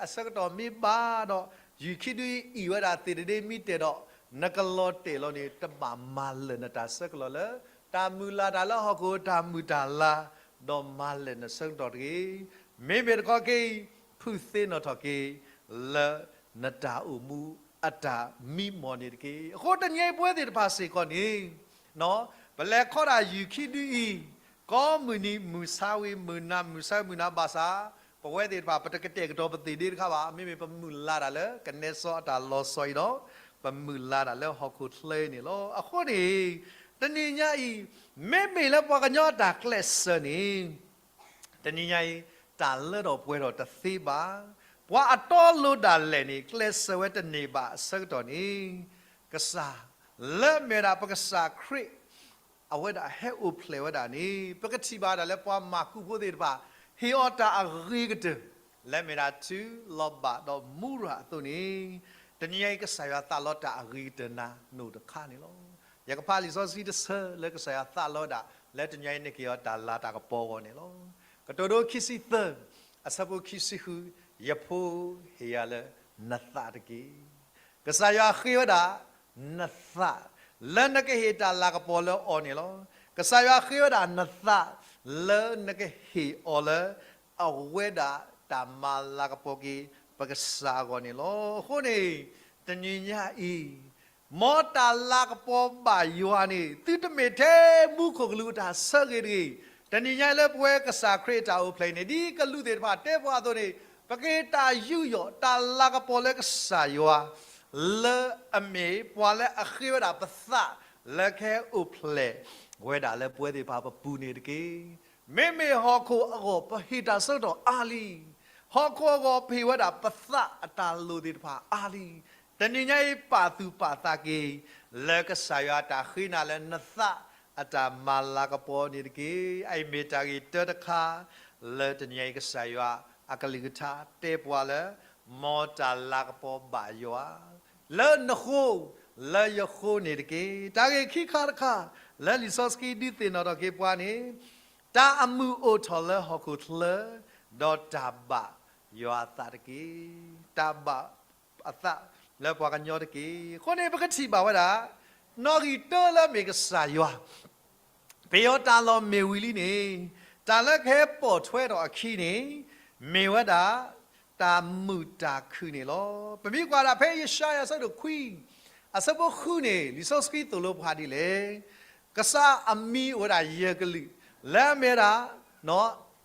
အဆၢကတီၢ်မ့ၢ်ဘၣ်ဒီး, ယုၢ်ခံဒုအံၤအံၣ်ဝဲဒၣ်သ့ၣ်တဒ့မ့ၢ်တဲာ်ဒီး, နကလီၤတဲာ်လီၤန့ၣ် တဘၣ်မၤလၢာ်နတၢ်ဆၢကတီၢ်လၢ တၢ်မုၢ်လၢ်တၢ်လၢဟီၣ်ခိၣ်တၢ်မုာ်တၢ်လၤ, ဒီးမၤလၢာ်နဆၢကတီၢ်တဂ့ၤ. မ့မ့ၢ်တခီက့ၤအံၤ, ဖုးသ့ၣ်နီၣ်ထီၣ်က့ၤ လၢနတၢ်အိၣ်မူအတၢ်မံမီၢ်န့ၣ်တက့ၢ်. အဃိတနံၤအံၤပဝဲသ့ၣ်တဖၣ်စ့ၢ်ကီးန့ၣ်, ပလဲၤခီဒၣ်ယုၢ်ခံဒုအံၤ, ကိးမုၢ်နံၤမုၢ်ဆါဝံၤမုၢ်နၤ မုၢ်ဆါဝံၤမုၢ်နၤဘၣ်ဆၣ်, ပဝဲသ့ၣ်တဖၣ် ပတကတဲာ်ကတီၤပသ့ၣ်ဒ့တခါဘၣ်. မ့မ့ၢ်ပမုၢ်လၢ်တၢ်လၢကနဲစီအတၢ်လီၤစီၤအံၤဒီး, ပမုၢ်လၢ်တၢ်လၢဟီၣ်ခိၣ်ချၢအံၤန့ၣ်လီၤ. အဃိန့ၣ်, တနံၤညါအံၤ, မ့မ့ၢ်လၢပှၤကညီအတၢ်ကျဲးစၢးန့ၣ် တနံၤညါအံၤ, တၢ်လၢထီၣ်ပှဲၤထီၣ်တသ့ဘၣ်. ပှၤအတီအလိၤဒၣ်လဲာ်န့ၣ် ကျဲးစၢးဝဲတန့ၢ်ဘၣ်အဆၢကတီၢ်န့ၣ်, ကစၢ်, လၢအမ့ၢ်ဒၣ်ပကစၢ်ခရံာ်, အဝဲဒၣ်ဟဲအိၣ်ဖျဲၣ်ဝဲဒၣ်န့ၣ် ပကထံၣ်ဘၣ်ဒၣ်လၢပှၤမၢကူဖိသ့ၣ်တဖၣ် ဟ့ၣ်အီၤတၢ်အဂ့ၤကတၢၢ်, လၢအမ့ၢ်ဒၣ်တုၤလီၤဘၣ်ဒီးမူရၤအသိးန့ၣ်, တနံၤညါအံၤ ကစၢ်ယွၤသးလီတၢ်အဂ့ၤကတၢၢ်နၤနီၢ်တခါန့ၣ်လီၤ. ယကဖးလံာ်စီဆှံတဆၢလၢကစၢ်ယွၤသးလီဝဲဒၣ် လၢတနံၤညါအံၤန့ၣ်က့ၤအီၤတၢ်လၤတၢ်ကပီၤအဂီၢ်န့ၣ်လီၤ. ကတိၤဒိခံဆံသၢ, အဆၢဖိခံဆံဃု, ယဖိဟ့ၣ်ယၤလၢနသးတက့ၢ်. ကစၢ်ယွၤဃ့ဝဲဒၣ်နသး, လၢနကဟ့ၣ်တၢ်လၤကပီၤလၢအီၤန့ၣ်လီၤ. ကစၢ်ယွၤဃ့ဝဲဒၣ်နသး, လၢနကဟ့ၣ်အီၤလၢ အဝဲဒၣ်တၢ်မၤလၤကပီၤက့ၤပကစၢ်အဂီၢ်န့ၣ်လီၤ. အဃိန့ၣ်, တနံၤညါအံၤ, မ်တၢ်လၤကပီၤဘၣ်ယွၤန့ၣ် သုတမ့ၢ်ထဲမူခိၣ်ကလူးအတၢ်ဆၢဂ့ၤတဂ့ၤ. တနံၤညါအံၤလၢပဝဲကစၢ်ခရံာ်အတၢ်အိၣ်ဖျဲၣ်အံၤန့ၣ် ဒ်ကလူးသ့ၣ်တဖၣ်တဲပှၤအသိးန့ၣ်, ပက့ၤတၢ်ယူးယီၣ်တၢ်လၤကပီၤလၢကစၢ်ယွၤ လၢအမ့ၢ်ပှၤလၢအဃ့ဝဲဒၣ်ပသး လၢကဟဲအိၣ်ဖျဲၣ်ဝဲဒၣ်လၢပဝဲသ့ၣ်တဖၣ်ပပူၤန့ၣ်တက့ၢ်. မ့မ့ၢ်ဟီၣ်ခိၣ်အဂီၢ်ပဟ့ၣ်တၢ်ဆၢကတီၢ်အါလံ, ဟီၣ်ခိၣ်အဂီၢ်ပဟ့ၣ်ဝဲဒၣ်ပသးအတၢ်လိၣ်သ့ၣ်တဖၣ်အါလံ. တနံၤညါအံၤပာ်သူၣ်ပာ်သးက့ၤ လၢကစၢ်ယွၤအတၢ်ဃ့နၤလၢနသးအတၢ်မၤလၤကပီၤန့ၣ်တက့ၢ်. အအံၤမ့ၢ်တၢ်ဂ့ၢ်တၢတခါ လၢတနံၤညါအံၤကစၢ်ယွၤအကလုၢ်ကထါတဲပှၤလၢ မ်တၢ်လၤကပီၤဘၣ်ယွၤ လၢနဃိ လၢယဃိန့ၣ်တက့ၢ်. တၢ်ဂ့ၢ်ခံခါတခါ လၢလံာ်စီဆှံဒုးသ့ၣ်နီၣ်ထီၣ်က့ၤပှၤန့ၣ်, ထ တၢ်အမုာ်အိၣ်ထီၣ်လၢဟီၣ်ခိၣ်ချၢ, ဒီးတၢ်ဘၣ်ယွၤအသးတက့ၢ်. တၢ်ဘၣ်အသးလၢပှၤကညီတက့ၢ်. အဃိန့ၣ် ပကထံၣ်ဘၣ်ဝဲဒၣ် နီၣ်ဂံၢ်တၢလၢအမ့ၢ်ကစၢ်ယွၤ ပယီၤတၢ်လီၢ်မ့ၢ်ဝံၤလံန့ၣ်, တၢ်လၢကဟဲပိာ်ထွဲထီၣ်အခံန့ၣ် မ့ၢ်ဝဲဒၣ် တၢ်မုာ်တၢ်ခုၣ်န့ၣ်လီၤ. ပမ့ၢ်ကွၢ်ဒၣ်ဖဲယၡါယၤအဆၢဒိၣ်ခွံ အဆၢဖိဃုန့ၣ် လံာ်စီဆှံသိၣ်လိပှၤဒ်လဲၣ်. ကစၢ်အမံၤအိၣ်ဝဲဒၣ်ယဲၢ်ကလုာ်, လၢအမ့ၢ်ဝဲဒၣ်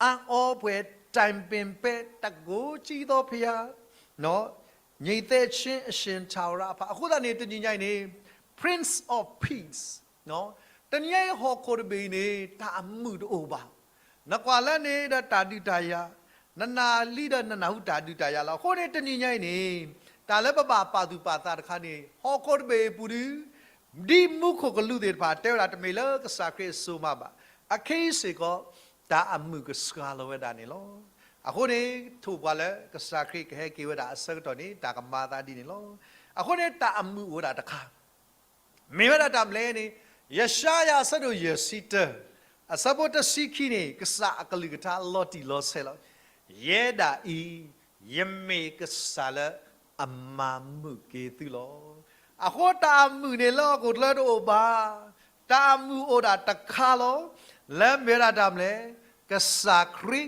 အါအီပှဲၤ, တိုင်ပင်ဖက်, တန်ခိုးကြီးသောဘုရား, ငြိမ်သက်ခြင်းအရှင်ထာဝရဘုရား. အဃိသတးန့ၣ် တနံၤညါအံၤန့ၣ် Prince of Peace တနံၤညါအံၤ ဟီၣ်ခိၣ်တဘ့ၣ်အံၤန့ၣ် တၢ်အမုာ်တအိၣ်ဘၣ်. နကွၢ်လၢန့ၣ်ဒီးတၢ်ဒုးတၢ်ယၤ, နနၢ်လံဒီးနနၢ်ဟူတၢ်ဒုးတၢ်ယၤလီၤ. အဃိန့ၣ် တနံၤညါအံၤန့ၣ် တၢ်လၢပဘၣ်ပာ်သူၣ်ပာ်သးတခါန့ၣ် ဟီၣ်ခိၣ်တဘ့ၣ်အပူၤဒု ဒ်မူခိၣ်ကလူးသ့ၣ်တဖၣ်တဲဝဲဒၣ် တမ့ၢ်လၢကစၢ်ခရံာ်အစိၤမးဘၣ်. အခဲအံၤစ့ၢ်ကီး တၢ်အမုာ်ကစှၤလီၤဝဲဒၣ်န့ၣ်လီၤ. အဃိန့ၣ် ထိၣ်ပှၤလၢကစၢ်ခရံာ်ကဟဲက့ၤဝဲဒၣ်အဆၢကတီၢ်န့ၣ် တၢ်ကမၤအသးဒ်န့ၣ်လီၤ. အဃိန့ၣ် တၢ်အမုာ်အိၣ်ဝဲဒၣ်တခါ မ့ၢ်ဝဲဒၣ်တၢ်မနုၤလဲၣ်န့ၣ်, ယၡါယၤအဆၢဒိၣ်ယဲၢ်ဆံတၢ, အဆၢဖိတဆံခံန့ၣ် ကစၢ်အကလုၢ်ကထါလီၤတံၢ်လီၤဆဲးလီၤ. ယဲဒၣ်အံၤ ယမ့ၢ်ကစၢ်လၢအမၤမုာ်က့ၤသုလီၤ. အဃိတၢ်အမုာ်န့ၣ်လၢဟီၣ်ခိၣ်ချၢတအိၣ်ဘၣ်. တၢ်အမုာ်အိၣ်ဒၣ်တခါလီၤ. လၢမ့ၢ်ဝဲဒၣ်တၢ်မနုၤလဲၣ်, ကစၢ်ခရံာ်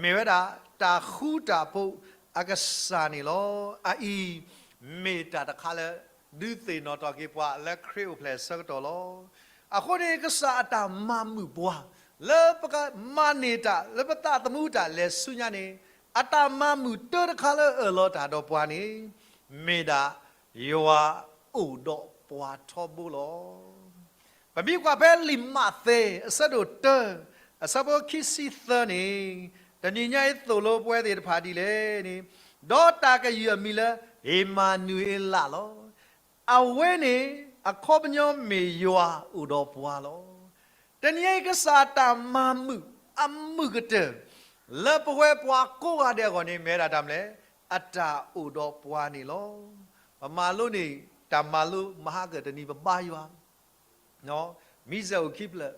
မ့ၢ်ဝဲဒၣ်တၢ်ဃူတၢ်ဖိးအကစၢ်န့ၣ်လီၤ. အအံၤ မ့ၢ်တၢ်တခါလၢ ဒုးသ့ၣ်နီၣ်ထီၣ်က့ၤပှၤလၢခရံာ်အိၣ်ဖျဲၣ်အဆၢကတီၢ်လီၤ. အဃိန့ၣ် ကစၢ်အတၢ်မၤမုာ်ပှၤ လၢပကမၤန့ၢ်တၢ် လၢပသးသမူတၢ်လဲၤဆူညါန့ၣ် အတၢ်မၤမုာ်တၢတခါလၢအအၢၣ်လီၤတၢ်ဒီးပှၤန့ၣ် မ့ၢ်ဒၣ် ယွၤအိၣ်ဒီးပှၤထီဘိလီၤ. ပမ့ၢ်ကွၢ်ဖဲလံာ်မးသဲ အဆၢဒိၣ်တၢ အဆၢဖိခံဆံသၢန့ၣ်, တနံၤညါအံၤသိၣ်လိပဝဲသ့ၣ်တဖၣ်ဒ်လဲၣ်န့ၣ်, ဒီးတၢ်ကယုၢ်အမံၤလၢ အ့မၤနူၤအ့လးလီၤ. အဝဲန့ၣ် အခီပညီမ့ၢ်ယွၤအိၣ်ဒီးပှၤလီၤ. တနံၤအံၤကစၢ်အတၢ်မၤမုာ် အမုာ်ကတၢၢ် လၢပဝဲပှၤကိးဂၤဒဲးအဂီၢ်န့ၣ် မ့ၢ်ဝဲဒၣ်တၢ်မနုၤလဲၣ်, အတၢ်အိၣ်ဒီးပှၤန့ၣ်လီၤ. ပမၤလိန့ၢ် တၢ်မၤလိမဟါကၢၢ်တနံၤ ပဘါယွၤ မံစဲးအိၣ်ခံဖျၢၣ်,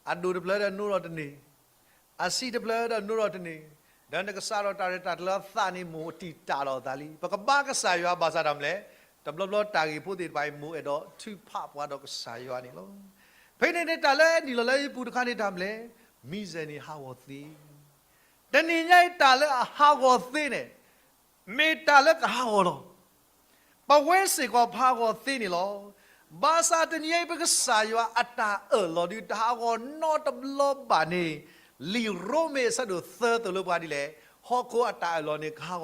အဒိၣ်တဖျၢၣ်ဒီးနိဒီးတန့ၢ်, အဆံးတဖျၢၣ်ဒီးနိဒီးတန့ၢ်, ဒီးနကစးထီၣ်တၢ်ရဲၣ်တၢ်ကျဲၤအသးန့ၣ် မိၢ်တံာ်တာ်လီၤအသးလံ. ပကဘါကစၢ်ယွၤဘၣ်ဆၣ်တၢ်မနုၤလဲၣ်, တဘျီဘျီတၢ်ဂ့ၢ်ဖိသ့ၣ်တဖၣ်အံၤ မိၢ်အဲၣ်ဒိးထုးဖးပှၤဒီးကစၢ်ယွၤန့ၣ်လီၤ. ဖဲန့ၣ်န့ၣ် တၢ်လၢနုာ်လီၤလၢယပူၤတခါန့ၣ်တၢ်မနုၤလဲၣ်, မံစဲးန့ၣ်ဟးဂီၤသ့. တနံၤညါအံၤတၢ်လၢအဟးဂီၤသ့န့ၣ် မ့ၢ်တၢ်လၢကဟးဂီၤလီၤ. ပဝဲစ့ၢ်ကီးပဟးဂီၤသ့န့ၣ်လီၤ. ဘၣ်ဆၣ်တနံၤအံၤ ပကစၢ်ယွၤအတၢ်အၢၣ်လီၤဒုး တဟးဂီၤနီတဘျီဘၣ်န့ၣ်, လံာ်ရိမ့ၤအဆၢဒိၣ်သၢသိၣ်လိပှၤဒ်လဲၣ်, ဟီၣ်ခိၣ်အတၢ်အၢၣ်လီၤန့ၣ် ကဟးဂီၤလီၤ. မ့မ့ၢ်ကစၢ်အတၢ်အၢၣ်လီၤန့ၣ် တဟးဂီၤနီတဘျီဘၣ်အဃိ ကစၢ်အတၢ်အိၣ်ဒီးပှၤ တနံၤညါအံၤန့ၣ် ပဝဲသ့ၣ်တ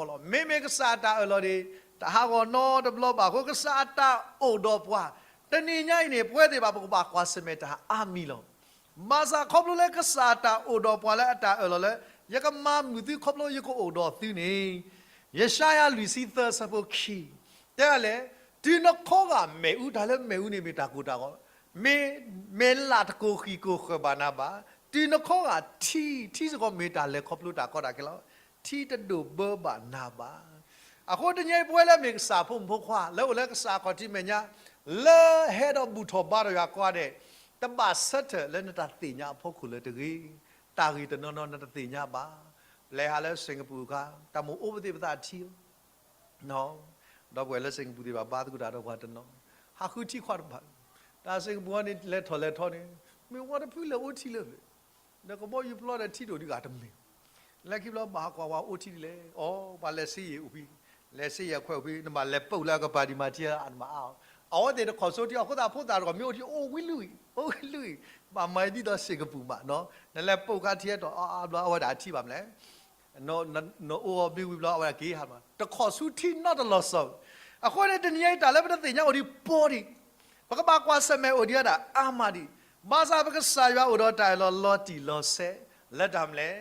ဖၣ် ပကဘၣ်ကွၢ်ဆၢၣ်မဲာ်တၢ်အါမံၤလီၤ. ဘၣ်ဆၣ်ခီဖျိလၢကစၢ်အတၢ်အိၣ်ဒီးပှၤလၢအတၢ်အၢၣ်လီၤလၢ ယကမၤမုာ်သုခီဖျိယကအိၣ်ဒီးသုန့ၣ်, ယၡါယၤလွံၢ်ဆံသၢဆၢဖိခံ တဲဒ်လဲၣ်, တုၤနခီဂာ်မ့ၣ်အူ, တၢ်လၢမ့ၣ်အူန့ၣ်မ့ၢ်တၢ်ကိၢ်တၢ်ဂီၤ, မ့ၢ်, မ့ၢ်လၢ်တကိၢ်ဃံးကိၢ်ဃၢၤဘၣ်နၤဘၣ်, တုၤနခီဂာ်ထံ, ထံစ့ၢ်ကီးမ့ၢ်တၢ်လဲၤခီဖျိတၢ်ကီတၢ်ခဲလီၤ. ထံတဒိၣ်ဘၢဘၣ်နၤဘၣ်. အဃိတနံၤအံၤပဝဲလၢမ့ၢ်ကစၢ်ဖိမုၣ်ဖိခွါ လၢအိၣ်လၢကစၢ်အခီၣ်ထံးမဲာ်ညါ, လၢဟဲဒီးဘူၣ်ထီၣ်ဘါထီၣ်ယွၤကိးဂၤဒဲး, တဘၣ်ဆၢထၢၣ်လၢနတၢ်သ့ၣ်ညါအဖီခိၣ်လၢၤတဂ့ၤ. တၢ်ဂ့ၢ်တနီၤနီၤနတသ့ၣ်ညါဘၣ်. ပျဲဟးလၢစ့ၣ်ကပူၤအခါ, တၢ်မိၣ်အိၣ်ပသ့ၣ်ပသးထံလီၤ. ဒီပုၢ်ဝဲၢ်လၢစ့ၣ်ကပူၤသ့ၣ်တဖၣ် ဘါသကိးတၢ်ဒီးပှၤတနီၤ, ဟးဃုထံခွါတဖၣ်, တၢ်စ့ၣ်ကပူၤအံၤန့ၣ် လဲၤထီၣ်လဲၤထီန့ၣ်, မ့ၢ်ဝီတဖုလဲၤအိၣ်ထံလၢၤဘၣ်, ဒီးကဘီယူၤပျီဒီးထံဒိၣ်ဒံးဂၤတမ့ၢ်, လၢခံဘျီဘၣ်ဟးကွၢ်ပှၤအိၣ်ထံဒ်လဲၣ်, အိ ပှၤလဲၤစ့ယဲၢ်အိၣ်ဖဲ, လဲၤစ့ယဲၢ်ခွဲးအိၣ်ဖဲ, နဘၣ်လဲၤပူးလၢအကပၤဒံးမၤထံအနမၤအါအီၤ, အဝဲသ့ၣ်တခီၣ်စိထံ အဃိသတးဖိသၣ်တဂီၢ်မ့ၢ်အိၣ်ထံ အိၣ်ဝံၤလွံၢ်ဂံၢ်, အိၣ်ဝံၤလွံၢ်ဂံၢ်, ဘၣ်မၤဒ်သိးစ့ၣ်ကပူၤမး, နလဲၤပူးခါထံအဲၣ်တီၢ်အါအါဘျီ အဝဲဒၣ်အထံဘၣ်မလဲၣ် နအိၣ်အီၤဘ့ၣ်ဝံၤဘျီ အဝဲဒၣ်က့ၤဟးမး, တခီၣ်ဆူထံနီတလီၢ်စီၤ, အဃိန့ၣ် တနံၤအံၤတၢ်လၢပတသ့ၣ်ညါအိၣ်ဒံးပီဒံး, ပကဘၣ်ကွၢ်ဆၢၣ်မဲာ်အိၣ်ဒံးဝဲဒၣ်အါမးဒံး, ဘၣ်ဆၣ်ပကစၢ်ယွၤအိၣ်ဒီးတၢ်အၢၣ်လီၤလီၤတံၢ်လီၤဆဲး, လၢတၢ်မနုၤလဲၣ်,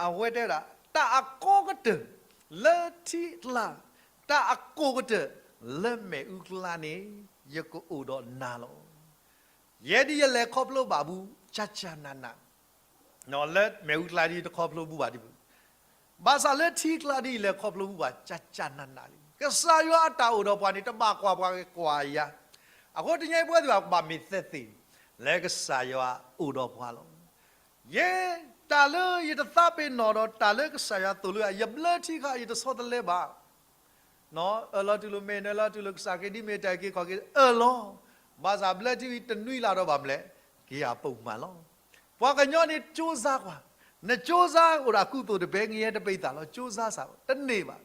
အဝဲတဲဝဲဒၣ် တၢ်အကိးကတၢၢ်လၢထံအကျါ, တၢ်အကိးကတၢၢ်လၢမ့ၣ်အူကျါန့ၣ် ယကအိၣ်ဒီးနၤလီၤ. ယဲဒ်ယလဲၤခီဖျိဘၣ်ဘူး ကၠၢ်ကၠၢ်နးနး လၢမ့ၣ်အူကျါဒ်ယတခီဖျိဘူးဘၣ်ဒံးဘၣ်, ဘၣ်ဆၣ်လၢထံကျါဒ်ယလဲၤခီဖျိဘူးဘၣ် ကၠၢ်ကၠၢ်နးနးလံ. ကစၢ်ယွၤအတၢ်အိၣ်ဒီးပှၤန့ၣ် တဘၣ်ကွၢ်ပှၤကွၢ်ယၤ, အဃိတနံၤအံၤပဝဲသ့ၣ်တဖၣ် ပဘၣ်မ့ၢ်သ့ၣ်သ့ၣ် လၢကစၢ်ယွၤအိၣ်ဒီးပှၤလီၤ. ယဲ တၢ်လၢယတသးပ့ၤနီၣ်ဒီးတၢ်လၢကစၢ်ယွၤသိၣ်လိယၤ ယဘျၢထံခါ ယတဆီတလဲဘၣ်. အၢၣ်လီၤတူၢ်လိာ်မဲာ် နၢၤလီၤတူၢ်လိာ်ကစၢ် က့ၤဒ်မ့ၢ်တၢ်အုၣ်က့ၤခီၣ်က့ၤ အၢၣ်လီၤ. ဘၣ်ဆၣ်ဘျၢထံဝံၤတနွံလၢ်ဒီးဘၣ်မလဲၣ် က့ၤအပူၤမးလီၤ. ပှၤကညီန့ၣ် ကြိုးစားကွၢ်, နကြိုးစားအိၣ်ဒီးအကူအသိးတဘဲ ငရဲတဘ့ၣ်သးလီၤ ကြိုးစားစ့ၢ် တန့ၢ်ဘၣ်.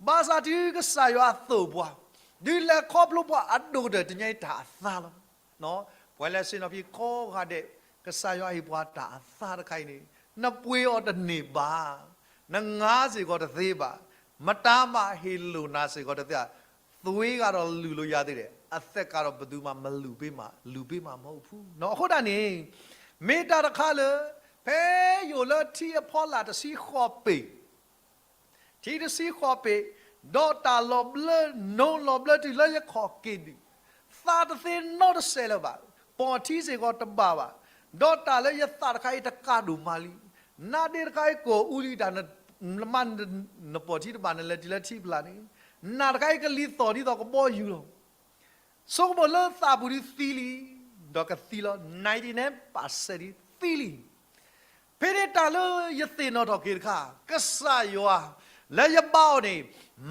ဘၣ်ဆၣ်တုၤကစၢ်ယွၤသိၣ်ပှၤ, ဒုးလဲၤခီဖျိပှၤအဒိၣ်ကတၢၢ် တနံၤအံၤတၢ်အသါလီၤ. ပှၤလဲၤဆ့ၣ်နီၤဖံးကိးဂၤဒဲး ကစၢ်ယွၤဟ့ၣ်ပှၤတၢ်အသါတခါအံၤန့ၣ် နပှ့ၤအီၤတန့ၢ်ဘၣ်, နငါစ့ၢ်ကီးတသ့ဘၣ်, မတၤမးဟ့ၣ်လိာ်နၤစ့ၢ်ကီးတသ့ဘၣ်, သွ့ကဒီးလုၢ်လိာ်ယၤသ့ဒီး အသက်ကဒီးပသုးမး မလုၢ်ပ့ၤမး လုၢ်ပ့ၤမးမ့ၢ်အိၣ်ဖု. အဃိဒၣ်န့ၣ် မ့ၢ်တၢ်တခါလၢ ဖဲယအိၣ်လၢထံအဖီလာ်တဆံဃိးပ့ၤ ထံတဆံဃိးပ့ၤ, ဒီးတၢ်လီၤဘျၢ နိလီၤဘျၢတုၤလၢယခီၣ်က့ၤဒုး, သးတသ့နီတစဲးလၢၤဘၣ်, ပိာ်ထံစ့ၢ်ကီးတဘၣ်ဘၣ်, ဒီးတၢ်လၢယသးတခါအံၤတကးဒိၣ်မးလံ, နါဒ့တခါအံၤကိၢ်အူလံတၢ်, မ့ၢ်နပိာ်ထံတဘၣ် နလဲၤတုၤလၢထံဖျါန့ၣ်, နါတခါအံၤကလံၤသီၣ်ဒ်သိးကဘီယူၤလီၤ. ဆိကမိၣ်လၢသးပူၤဒုးသံလံ, ဒီးကသံလီၤ ninety nine percent ဒ်သံလံ. ဖဲန့ၣ်တၢ်လၢယသ့ၣ်နီၣ်ထီၣ်က့ၤတခါ, ကစၢ်ယွၤလၢယဘါအီၤန့ၣ်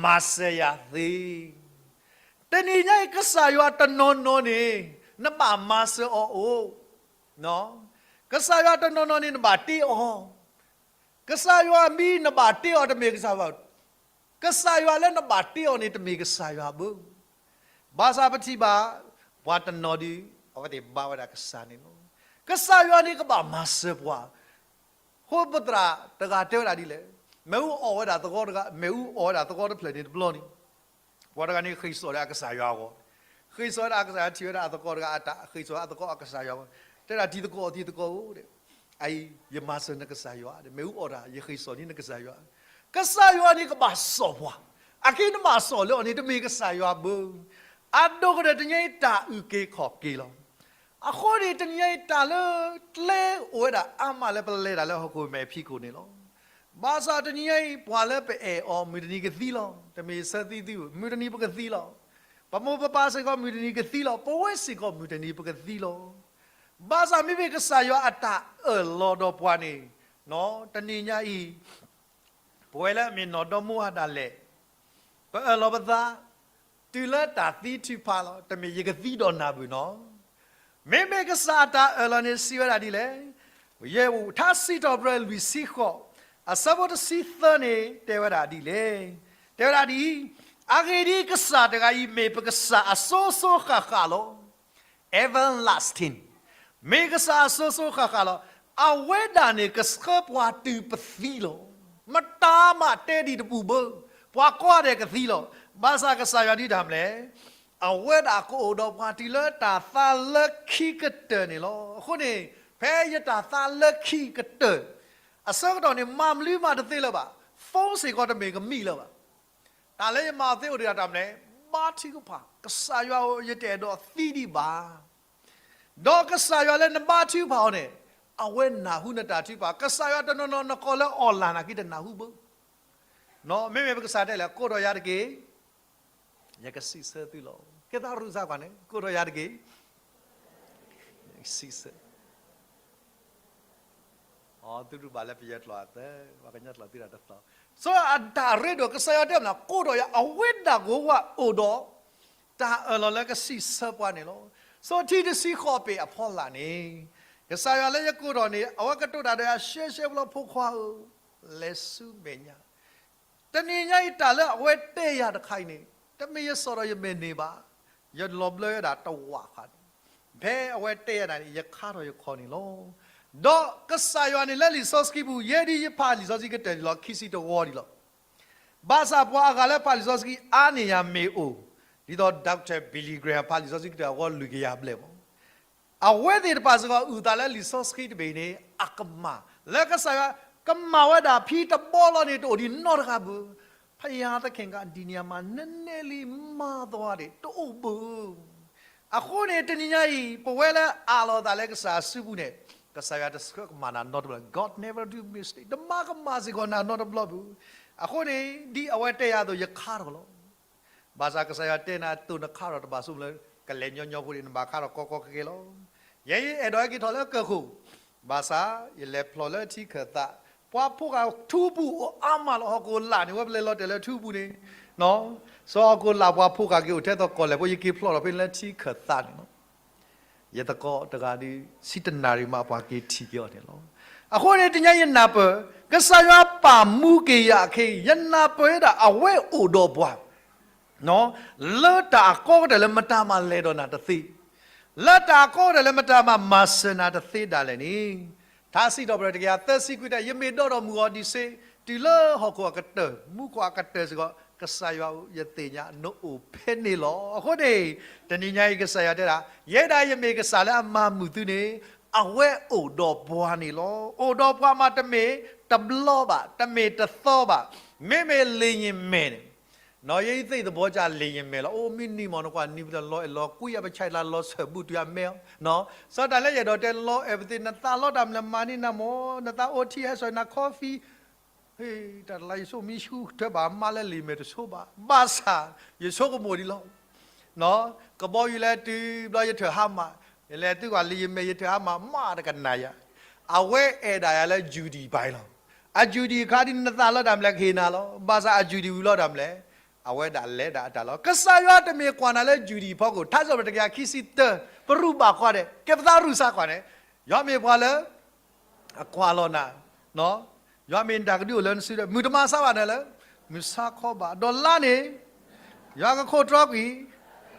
မၤစၢၤယၤသ့. တနံၤညါအံၤ ကစၢ်ယွၤတနီၤနီၤန့ၣ် နဘၣ်မၤစၢၤအီၤအိၣ်, ကစၢ်ယွၤတနီၤနီၤန့ၣ် နဘၣ်တ့အီၤ, ကစၢ်ယွၤမ့ၢ်နဘၣ်တ့အီၤတမ့ၢ်ကစၢ်ယွၤ, ကစၢ်ယွၤလၢနဘၣ်တ့အီၤန့ၣ် တမ့ၢ်ကစၢ်ယွၤဘၣ်. ဘၣ်ဆၣ်ပထံၣ်ဘၣ် ပှၤတနီၤဒုး အဝဲသ့ၣ်ဘါဝဲဒၣ်ကစၢ်န့ၣ်လီၤ. ကစၢ်ယွၤန့ၣ်ကဘၣ်မၤစၢၤပှၤ, ဃိပသရၣ်တဂၤတဲဝဲဒၣ်ဒ်လဲၣ်, မ့ၣ်အူအီၣ်ဝဲဒၣ်သဝီတဂၤ, မ့ၣ်အူအီၣ်ဝဲဒၣ်သဝီတဖျၢၣ်န့ၣ်တဘျီန့ၣ်, ပှၤတဂၤန့ၣ်ဃ့ၢ်စိာ်ဒီးအကစၢ်ယွၤအဂီၢ်, ဃ့ၢ်စိာ်ဝဲဒၣ်အကစၢ်ယွၤ ထံၣ်ဝဲဒၣ်အသကိးတဂၤအတၢ် ဃ့ၢ်စိာ်အသကိးအကစၢ်ယွၤအဂီၢ်, တဲဒၣ်တံၤသကိးအီၤ တံၤသကိးဧၢ, အအံၤ ယမၤစၢၤနကစၢ်ယွၤ, မ့ၣ်အူအီၣ်တၢ် ယဃ့ၢ်စိာ်န့ၢ်နကစၢ်ယွၤ, ကစၢ်ယွၤန့ၣ်ကဘၣ်စိာ်ပှၤ, အခဲနဘၣ်စိာ်လၢအီၤန့ၣ် တမ့ၢ်ကစၢ်ယွၤဘၣ်. အဒိၣ်ကတၢၢ်တနံၤညါအံၤတၢ်အုၣ်က့ၤခီၣ်က့ၤလီၤ. အဃိန့ၣ် တနံၤညါအံၤတၢ်လၢကျဲအိၣ်ဝဲဒၣ်အါမးလၢပလဲၤတၢ်လၢဟီၣ်ခိၣ်မဲာ်ဖံးခိၣ်န့ၣ်လီၤ. ဘၣ်ဆၣ်တနံၤညါအံၤ ပှၤလၢပအဲၣ်အီၤ မုၢ်တနံၤကသံလီၤ. တမ့ၢ်ဆၢသံသု, မုၢ်တနံၤပကသံလီၤ. ပမိၢ်ပပၢ်စ့ၢ်ကီး မုၢ်တနံၤကသံလီၤ. ပဝဲစ့ၢ်ကီး မုၢ်တနံၤပကသံလီၤ. ဘၣ်ဆၣ်မ့မ့ၢ်ကစၢ်ယွၤအတၢ်အၢၣ်လီၤဒီးပှၤန့ၣ်, တနံၤညါအံၤ ပဝဲလၢအမ့ၢ်နီၢ်ဒီမါဝၤဒၣ်လဲာ်, ပအၢၣ်လီၤပသး တုၤလၢတၢ်သံထုးဖးလီၤ. တမ့ၢ်ယကသံဒီးနၤဘၣ်နီၤ. မ့မ့ၢ်ကစၢ်အတၢ်အၢၣ်လီၤန့ၣ်စံးဝဲဒၣ်ဒ်လဲၣ်. ယဲၢ်ထါစံးထီၣ်ပတြၢၤလွံၢ်ဆံဃိး, အဆၢဖိတဆံသၢန့ၣ် တဲဝဲဒၣ်ဒ်လဲၣ်. တဲဝဲဒၣ်ဒ်အံၤ, အဂ့ၢ်ဒ်အံၤ, ကစၢ်တဂၤအံၤ မ့ၢ်ပကစၢ်အစိၤစိၤဃၣ်ဃၣ်လီၤ. Everlasting, မ့ၢ်ကစၢ်အစိၤစိၤဃၣ်ဃၣ်လီၤ. အဝဲဒၣ်န့ၣ်ကဆှၢပှၤတုၤပသံလီၤ. မတၤမးတဲဒံးတပူၤဘၣ်, ပှၤကိးဂၤဒဲးကသံလီၤ. ဘၣ်ဆၣ်ကစၢ်ယွၤဒုးတၢ်မနုၤလဲၣ်, အဝဲဒၣ်ကအိၣ်ဒီးပှၤတုၤလၢတၢ်သါလၢခံကတၢၢ်န့ၣ်လီၤ. အဃိန့ၣ် ဖဲယတၢ်သါလၢခံကတၢၢ် အဆၢကတီၢ်န့ၣ် မၤမနုၤမးတသ့လၢၤဘၣ်, phone စ့ၢ်ကီးတမ့ၢ်ကမံလၢၤဘၣ်. တၢ်လၢယမၤအီၤသ့အိၣ်ဒံးတၢ်မနုၤလဲၣ်, ဘါထုကဖၣ်, ကစၢ်ယွၤဧၢ, ယတအဲၣ်ဒိးသံဒံးဘၣ်. ဒီးကစၢ်ယွၤလၢနဘါထုကဖၣ်အီၤန့ၣ်, အဝဲနၢ်ဟူနတၢ်ထုကဖၣ်, ကစၢ်ယွၤတနီၤနီၤနကိးလၢ online နာ်က့တနၢ်ဟူဘၣ်. မ့မ့ၢ်ပကစၢ်တဲလဲၣ်, ကိးထီၣ်ယၤတက့ၢ်, ယကစံးဆၢသုလီၤ. ကဲသးရူးစါကွၢ်န့ၣ်, ကိးထီၣ်ယၤတက့ၢ်, ယကစံးဆၢ အသုရူးဘၣ်လၢပယဲၢ်ကျိာ်အသၢ, ပှၤကညီကျိာ်သံတၢ်တသီ. ဆိအတၢ်ရ့ဒိၣ်ကစၢ်ယွၤတဲမနုၤ, ကိးထီၣ်ယၤ, အဝဲဒၣ်ကအိၣ်ဒီး တၢ်အၢၣ်လီၤလၢကစံးဆၢပှၤန့ၣ်လီၤ. ဆိထံတဆံဃိးပ့ၤအဖီလာ်န့ၣ်, ကစၢ်ယွၤလၢယကိးထီၣ်န့ၣ် အဝဲကတိၤတၢ်ဒီးယၤ, ရှဲရှဲပျီဖိခွါဧၢ, လဲၤဆူမဲာ်ညါ တနံၤညါအံၤတၢ်လၢအဝဲတဲယၤတခါအံၤန့ၣ်, တမ့ၢ်ယစိာ်ဒီးယမဲာ်န့ၣ်ဘၣ်, ယလီၤဘျၢဝဲဒၣ်တဝာ်ဃာ်န့ၣ်, ဖဲအဝဲတဲယၤန့ၣ် ယခါထီၣ်ယခီၣ်န့ၣ်လီၤ. ဒီးကစၢ်ယွၤန့ၣ်လၢလံာ်စီဆှံပူၤ, ယဲဒၣ်ယဖးလံာ်စီဆှံကတၢၢ်န့ၣ်လီၤ, ခံဆံတဝီဒံးလီၤ. ဘၣ်ဆၣ်ပှၤအဂၤလၢဖးလံာ်စီဆှံအါန့ၢ်ယၤမ့ၢ်အိၣ်, ဒ်သိး Doctor Billy Graham ဖးလံာ်စီဆှံကတၢၢ်အဂီၢ်လွံၢ်ကယၤဘျဲၣ်မး အဝဲသ့ၣ်တဖၣ်စ့ၢ်ကီး အုၣ်သးလၢလံာ်စီဆှံတဘ့ၣ်န့ၣ် အကမၣ်, လၢကစၢ်ယွၤကမၣ်ဝဲဒၣ်ဖံတဘီလီၤန့ၣ် တအိၣ်ဒံးနီတဂၤဘၣ်. ဖယါသခ့ၣ်ကဒံနံယမၤနနဲၣ်လံမၤသီဒံး တအိၣ်ဘၣ်. အဃိန့ၣ် တနံၤညါအံၤ ပဝဲလၢအးလီၤသးလၢကစၢ်အစုပူၤန့ၣ်, ကစၢ်ယွၤတဆှၢကမၣ်နၤနီတဘျီ, God never do mistake, တမၤကမၣ်စ့ၢ်ကီးနၤနီတဘျီဘၣ်. အဃိန့ၣ် ဒ်အဝဲတဲယၤအသိး ယခါထီၣ်လီၤ. ဘၣ်ဆၣ်ကစၢ်ယွၤတဲနၤအသိး နခါထီၣ်တဘၣ်ဆိမိၣ်လၢ ကလဲၤညီညီဖိန့ၣ် နဘၣ်ခါထီၣ်ကီကီခဲခဲလီၤ. ယဲယအဲၣ်ဒိးဟဲက့ၤထီၣ်လၢကၢၢ်ခိၣ် ဘၣ်ဆၣ် ယလဲၤဖျိးလၢထံခၢၣ်သး, ပှၤဖိဃာ်ထူပူၤအိၣ်အါမးလီၤ. ဟီၣ်ခိၣ်လာ်န့ၣ် ဝဲပလဲၤလီၤတဲာ်လၢထူပူၤန့ၣ်, စီၤဟီၣ်ခိၣ်လာ်ပှၤဖိဃာ်က့ၤအိၣ်ထဲသိးကီၢ်လဲၢ်ဖိ ယက့ၤဖျိးလီၤဖဲလၢထံခၢၣ်သးန့ၣ်လီၤ. ယသကိးတဂၤဒီး ဆံတနၣ်ရံၣ်မး ပှၤက့ၤထံၣ်က့ၤအီၤန့ၣ်လီၤ. အဃိန့ၣ် တနံၤအံၤယနၢ်ပၢၢ် ကစၢ်ယွၤပာ်မူက့ၤယၤအခဲအံၤ ယနၢ်ပၢၢ်ဒၣ်အဝဲအိၣ်ဒီးပှၤ လၢတၢ်အကီကတၢၢ်လၢမတၤမၤလဲၤဒီးနၤတသ့, လၢတၢ်အကီကတၢၢ်လၢမတၤမၤစၢၤနၤတသ့ဒၣ်လဲာ်န့ၣ်, ထါစံးထီၣ်ပတြၢၤတကယၤသၢဆံခွံတဲ ယမ့ၢ်ဒီဒီးမုၢ်ဂီၤဒံးစ့, တုၤလၢဟီၣ်ခိၣ်အကတၢၢ် မူခိၣ်အကတၢၢ်စ့ၢ်ကီး ကစၢ်ယွၤဧၢ ယသ့ၣ်ညါနအိၣ်ဖဲန့ၣ်လီၤ. အဃိန့ၣ် တနံၤညါအံၤကစၢ်ယွၤတဲဒၣ် ယဲဒၣ်ယမ့ၢ်ကစၢ်လၢအမၤမုာ်သုန့ၣ်, အဝဲအိၣ်ဒီးပှၤန့ၣ်လီၤ. အိၣ်ဒီးပှၤမးတမ့ၢ်တဘျီဘၣ်, တမ့ၢ်တသီဘၣ်, မ့မ့ၢ်လ့ၣ်ယံၤမဲာ်န့ၣ် နီၢ်ယဲအံၤသ့ၣ်သဘီကၢ်လ့ၣ်ယံၤမဲာ်လီၤ. အိၣ်မံနံၤမး နကွၢ်နံၤပတလီၤအဲၣ်လီၤကွံ အပဆဲးလၢလီၤဆၢၣ်ဘူးတုၤအမဲာ်အီၤ, စီၤတၢ်လၢယအဲၣ်ဒိးတဲလီၤအဲၣ်ပသ့ၣ် နသးလီတၢ်မနုၤလဲၣ် မၤန့ၢ်နၤမး, နသးအိၣ်ထံဟဲစိာ်နၤ coffee တၢ်တလါယဆိကမိၣ်ဆူၣ်ထၢဘၣ် မါလၢလ့ၣ်မဲာ်တဆိဘၣ်, ဘၣ်ဆၣ် ယဆိကမိၣ်ဒ်လီၤ. ကဘီယူၤလဲၤတုၤဘျီယထၢၣ်ဟါမၢ်, ယလဲၤသုကွၢ်လံာ်ယမဲာ် ယထၢၣ်ဟါမၢ် မးတကနၣ်ယၤ, အဝဲအဲၣ်ဒၣ်ယၤလၢ Judy ပၤလီၤ. အ Judy အခါဒ်နသးလီတၢ်မနုၤလဲၣ် ကဟ့ၣ်နၤလီၤ. ဘၣ်ဆၣ်အ Judy ဝံၤလီၤတၢ်မနုၤလဲၣ်, အဝဲဒၣ်လဲၤဒၣ်အတၢ်လီၤ. ကစၢ်ယွၤတမ့ၢ်ကွၢ်နၤလၢ Judy ဖီခိၣ်, ထါစံးထီၣ်ပတြၢၤတကယၤခံဆံတၢ, ပရူးဘၣ်ကွၢ်ဒဲး ကဲပသးရူးစးကွၢ်န့ၣ်, ယွၤမ့ၢ်ပှၤလၢ အကွၢ်လီၤနၤ, ယွၤမ့ၢ်နတၢ်ကဒုအိၣ်လၢနစုဒီး မုၢ်တမၤဆါဘၣ်နၤလၢ မုၢ်ဆါခီဘၣ်, ဒီးလါန့ၣ် ယွၤကခိးတြီကွံာ်,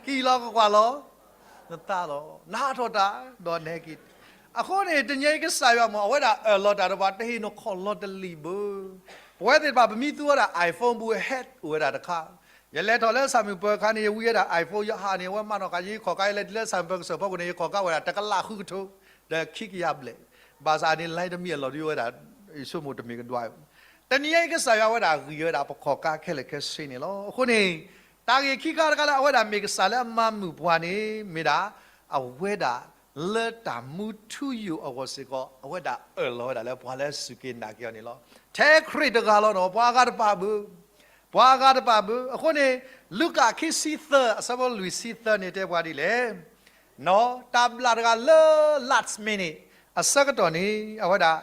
ကံၢ်လီၤကကွၢ်လီၤ နသးလီၤ, နဟးထီၣ်တၢ် ဒီးနဟဲက့ၤ. အဃိန့ၣ် တနံၤအံၤကစၢ်ယွၤမ့ၢ် အဝဲဒၣ်အၢၣ်လီၤတၢ်ဒီးပှၤ တဟ့ၣ်နခီၣ်လီၤတလံာ်ဘၣ်. ပဝဲသ့ၣ်တဖၣ် ပမ့ၢ်သူဝဲဒၣ် iPhone ဘူး head အိၣ်ဝဲဒၣ်တခါ, ယလဲၤထီၣ်လၢဆၣ်မုၢ်ပၢၤအခါန့ၣ် ယဝံဝဲဒၣ် iPhone ယဟးန့ၣ် အဝဲမၤနီၣ်ဃာ် ယခီၣ်ကါ ယလဲၤတုၤလၢဆၣ်မုၢ်ပၢၤကစၢၢ်ဖီခိၣ်န့ၣ် ယခီၣ်ကါဝဲဒၣ် တကလးဃုကထိ ဒီးခံကယၤဘျဲၣ်, ဘၣ်ဆၣ်န့ၣ် လါတမံၤအလီၢ်ဒ်ဝဲဒၣ် ယဆိကမိၣ်တမ့ၢ်ကဒွး. တနံၤအံၤကစၢ်ယွၤဝဲဒၣ်ဂံၢ်ဝဲဒၣ်ပခီၣ်ကါခဲလၢာ်ခဲဆ့န့ၣ်လီၤ. အဃိန့ၣ် တၢ်ဂ့ၢ်ခံခါတခါလၢ အဝဲဒၣ်မ့ၢ်ကစၢ်လၢအမၤမုာ်ပှၤန့ၣ် မ့ၢ်ဒၣ် အဝဲဒၣ်လၢတၢ်မူထူယိာ်အဂီၢ်စ့ၢ်ကီး အဝဲဒၣ်အၢၣ်လီၤဝဲဒၣ်လၢပှၤလၢစူၢ်က့ၤနာ်က့ၤအီၤန့ၣ်လီၤ. ထဲခရံာ်တဂၤလီၤနီၤ ပှၤအဂၤတပာ်ဘၣ်, ပှၤအဂၤတပာ်ဘၣ်. အဃိန့ၣ် လူၤကၣ်ခံဆံသၢ အဆၢဖိလွံၢ်ဆံသၢန့ၣ် တဲပှၤဒ်လဲၣ်, နီၤ တၢ်ဘျၣ်တဂၤလၢ last minute န့ၣ် အဆၢကတီၢ်န့ၣ် အဝဲဒၣ်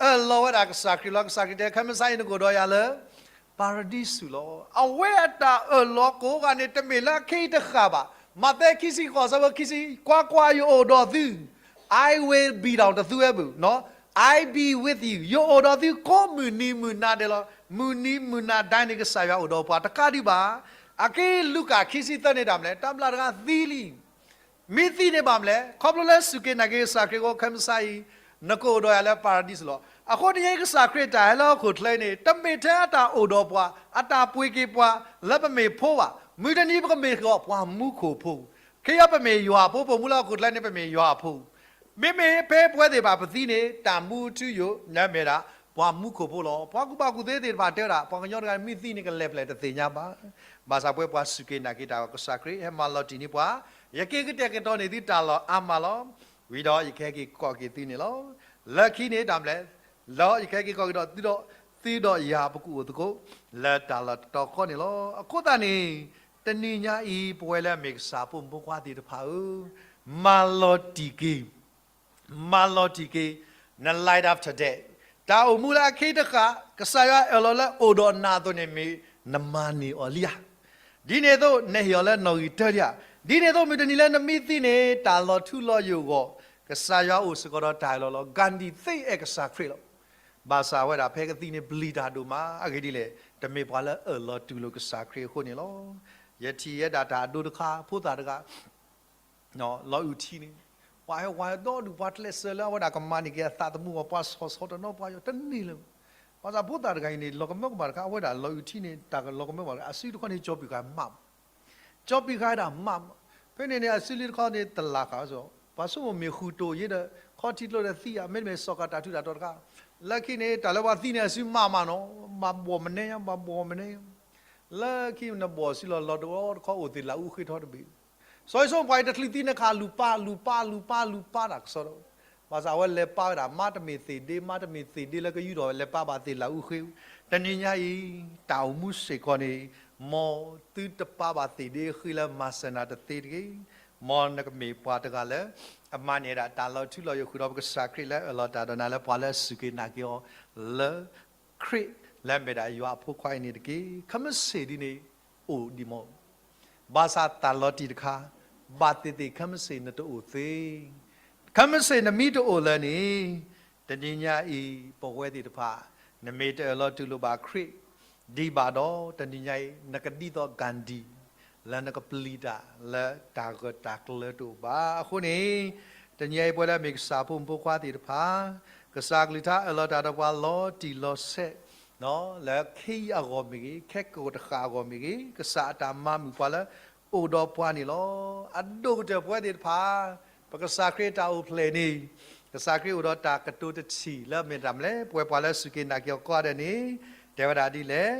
အၢၣ်လီၤဝဲဒၣ်ကစၢ်ခရံာ်လီၤ. ကစၢ်ခရံာ်တဲ ခဲမုၢ်ဆါအံၤ နကအိၣ်ဒီးယၤလၢ ပၤရဒံစူးလီၤ. အဝဲအတၢ်အၢၣ်လီၤကိးဂၤန့ၣ် တမ့ၢ်လၢအခဲအံၤတဃၣ်ဘၣ်. မးသဲခံဆံဃိး အဆၢဖိခံဆံ, ကွၢ်ကွၢ်, ယအိၣ်ဒီးသု, I will be ဒီးတသူဝဲဘၣ်, I be with you ယအိၣ်ဒီးသုကိးမုၢ်နံၤမုၢ်နၤဒဲးလီၤ. မုၢ်နံၤမုၢ်နၤဒဲးန့ၣ် ကစၢ်ယွၤအိၣ်ဒီးပှၤတကးဒံးဘၣ်. အခဲအံၤ လူၤကၣ်ခံဆံသၢန့ၣ် တၢ်မနုၤလဲၣ်, တၢ်ဘျၣ်တဂၤသံလံ မ့ၢ်သံန့ၣ်ဘၣ်မနုၤလဲၣ်, ခီဖျိလၢစူၢ်က့ၤနာ်က့ၤကစၢ်ခရံာ်အဃိ ခဲမုၢ်ဆါအံၤ နကအိၣ်ဒီးယၤလၢပၤရဒံစူးလီၤ. အဃိတနံၤအံၤ ကစၢ်ခရံာ်တၢ်ဟဲလၢဟီၣ်ခိၣ်ချၢအံၤန့ၣ် တမ့ၢ်ထဲအတၢ်အိၣ်ဒီးပှၤ, အတၢ်ပှ့ၤက့ၤပှၤလၢပမ့ၢ်ဖိဘၣ်. မုၢ်တနံၤပကမ့ၢ်ကီးပှၤမူခိၣ်ဖိ, ခ့ယီပမ့ၢ်ယွၤအဖိ, ပမူလၢဟီၣ်ခိၣ်ချၢန့ၣ် ပမ့ၢ်ယွၤအဖိ မ့မ့ၢ်ဖဲပဝဲသ့ၣ်တဖၣ်ပသံန့ၣ် တၢ်မူထူယိာ်န့ၣ်မ့ၢ်ဒၣ် ပှၤမူခိၣ်ဖိလီၤ. ပှၤကူၣ်ဘၣ်ကူၣ်သ့သ့ၣ်တဖၣ်တဲဝဲဒၣ် ပှၤကညီတဂၤမ့ၢ်သံန့ၣ် ကလဲၤဖျဲၣ်တသ့ၣ်ညါဘၣ်. ဘၣ်ဆၣ်ပဝဲပှၤစူၢ်က့ၤနာ်က့ၤတၢ် ကစၢ်ခရံာ်ဟဲမၤလီၤတံၢ်န့ၢ်ပှၤ, ယက့ၤကတဲာ်ကတီၤန့ၢ်သုတၢ်လီၢ်အါမးလီၤ. ဝံၤဒီးယကဟဲက့ၤကိးက့ၤသုန့ၣ်လီၤ. လၢခံန့ၣ် တၢ်မနုၤလဲၣ်, လီၤယကဟဲက့ၤကိးက့ၤဒီးသုဒီး, သုဒီးယၤပကအိၣ်သကိး လၢတၢ်လီၢ်တတီၤဃီန့ၣ်လီၤ. အဃိသတးန့ၣ် တနံၤညါအံၤ ပဝဲလၢအမ့ၢ်ကစၢ်ဖိမုၣ်ဖိခွါသ့ၣ်တဖၣ်ဧၢ, မၤလီၤတံၢ်က့ၤ မၤလီၤတံၢ်က့ၤ န light of today, တၢ်အိၣ်မူလၢအခဲအံၤတဃၣ်, ကစၢ်ယွၤအၢၣ်လီၤလၢအိၣ်ဒီးနၤအသိးန့ၣ်မ့ၢ် နမၤန့ၢ်အီၤလံဧါ. ဒ်န့ၣ်အသိး နဟ့ၣ်အီၤလၢနီၣ်ဂံၢ်တၢလံဧါ. ဒ်န့ၣ်အသိး မုၢ်တနံၤလၢနမ့ၢ်သံန့ၣ် တၢ်လီၤထူလီၤယိာ်အဂီၢ်, ကစၢ်ယွၤအိၣ်စ့ၢ်ကီးဒီးတၢ်အၢၣ်လီၤလီၤ. ဂၤဒံသ့အဲၣ်ကစၢ်ခရံာ်လီၤ. ဘၣ်ဆၣ်အဝဲဒၣ်ဖဲကသံန့ၣ် ပျံၤတၢ်ဒိၣ်မး, အဂ့ၢ်ဒ်လဲၣ်, တမ့ၢ်ပှၤလၢအၢၣ်လီၤတူၢ်လိာ်ကစၢ်ခရံာ်အဃိန့ၣ်လီၤ. ယထံၣ်ဝဲဒၣ်တၢ်အဒိတခါ, ဖိသၣ်တဂၤ လီၤအုၣ်ထံန့ၣ်, ပှၤဟဲဝၤဒီဒူၣ် ပှၤကျဲးစၢးလၢအဝဲဒၣ်ကမၤန့ၢ်က့ၤအသးသမူအဂီၢ်, ပှၤဆီၣ်ဆီတနီၤပှၤယီၤတန့ၢ်လၢၤ. ဘၣ်ဆၣ်ဖိသၣ်တဂၤအံၤန့ၣ် လီၤကမၢကမၣ်တခါ, အဝဲဒၣ်လီၤအုၣ်ထံန့ၣ် တၢ်လီၤကမၢကမၣ်တခါ, အစုတခီန့ၣ် ကၠီပံာ်ဃာ်မး, ကၠီပံာ်ဃာ်ဒၣ်မး, ဖဲန့ၣ်န့ၣ် အစုလံတခီန့ၣ် တလၢ်ဃာ်, ပှၤဆိကမိၣ်မ့ၢ်ဃုာ်တိၢ်ယ့ဒီး ခီထံကျိဒီးသံဧါ, မ့တမ့ၢ်စီၤကၤတၢ်ထုးတၢ်တီတခါ. လၢခံန့ၣ် တၢ်လၢပှၤသံန့ၣ် အစုမးမးနီၤ, ဘၣ်ဘှီၣ်မနဲ, ဘၣ်ဘှီၣ်မနဲ လၢခံနဘှီၣ်စုလီၤလီၤတဝီတခီ အိၣ်သ့ၣ်လၢအူဃ့ထီတဘ့ၣ်. စီၤအံၤစိပှၤအံၤတချုးသံန့ၣ်ခါ လူၤပၢ် လူၤပၢ် လူၤပၢ် လူၤပၢ်တၢ်ကစီဒီ, ဘၣ်ဆၣ်အဝဲလဲၤပၢ်ဝဲဒၣ် မါတမ့ၢ်သ့ၣ်ဒ့, မါတမ့ၢ်သ့ၣ်ဒ့လၢကယူၢ်ထီၣ်ဝဲ လဲၤပၢ်ဘၣ်သ့ၣ်လၢအူဃ့. တနံၤညါအံၤ တၢ်အိၣ်မူစ့ၢ်ကီးန့ၣ် မ်သုတပၢ်ဘၣ်သ့ၣ်ဒ့အဃ့လၢမၤစၢၤနၤတသ့တဂ့ၤ. မ်နကမ့ၢ်ပှၤတဂၤလၢ အမၤန့ၢ်ဝဲဒၣ်တၢ်လီၤထူလီၤယိာ်ဃုာ်ဒီးပကစၢ်ခရံာ်လၢအၢၣ်လီၤတၢ်ဒီးနၤ လၢပှၤလၢအစူၢ်က့ၤနာ်က့ၤအီၤလၢ ခရံာ်လၢအမ့ၢ်ဒၣ်ယွၤအဖိခွါအံၤန့ၣ်တက့ၢ်. ခဲမုၢ်ဆ့ၣ်ဒ်န့ၣ် အိၣ်ဒံးမး, ဘၣ်ဆၣ်တၢ်လီၤတံၢ်တခါ ဘၣ်သ့ၣ်သ့ၣ်ခဲမုၢ်ဆ့ၣ်နတအိၣ်သ့. ခဲမုၢ်ဆ့ၣ်နမ့ၢ်တအိၣ်လၢၤန့ၣ် တနံၤညါအံၤ ပဝဲသ့ၣ်တဖၣ် နမ့ၢ်တအၢၣ်လီၤတူၢ်လိာ်ဘၣ်ခရံာ်ဒံးဘၣ်ဒီး တနံၤညါအံၤ နကဒ်သိး Gandhi လၢနကပျံၤတၢ်လၢတၢ်ဂၢၢ်တၢ်ကျၢၤတအိၣ်ဘၣ်. အဃိန့ၣ် တနံၤညါအံၤ ပဝဲလၢအမ့ၢ်ကစၢ်ဖိမုၣ်ဖိခွါသ့ၣ်တဖၣ် ကစၢ်ကလုၢ်ကထါအၢၣ်လီၤတၢ်ဒီးပှၤလီၤတံၢ်လီၤဆဲး လၢခ့ယံၤအဂီၢ်မ့ၢ်ဂ့ၤ, ခဲကိာ်တဃၣ်အဂီၢ်မ့ၢ်ဂ့ၤ, ကစၢ်အတၢ်မၤမုာ်ပှၤလၢအိၣ်ဒီးပှၤန့ၣ်လီၤ. အဒိၣ်ကတၢၢ်ပဝဲသ့ၣ်တဖၣ် ပကစၢ်ခရံာ်အတၢ်အိၣ်ဖျဲၣ်န့ၣ် ကစၢ်ခရံာ်အိၣ်ဒီးတၢ်ကတိၤတထံၣ်လၢအမ့ၢ်တၢ်မနုၤလဲၣ်, ပဝဲပှၤလၢစူၢ်က့ၤနာ်က့ၤအီၤကိးဂၤဒဲးန့ၣ် တဲဝဲဒၣ်ဒ်လဲၣ်.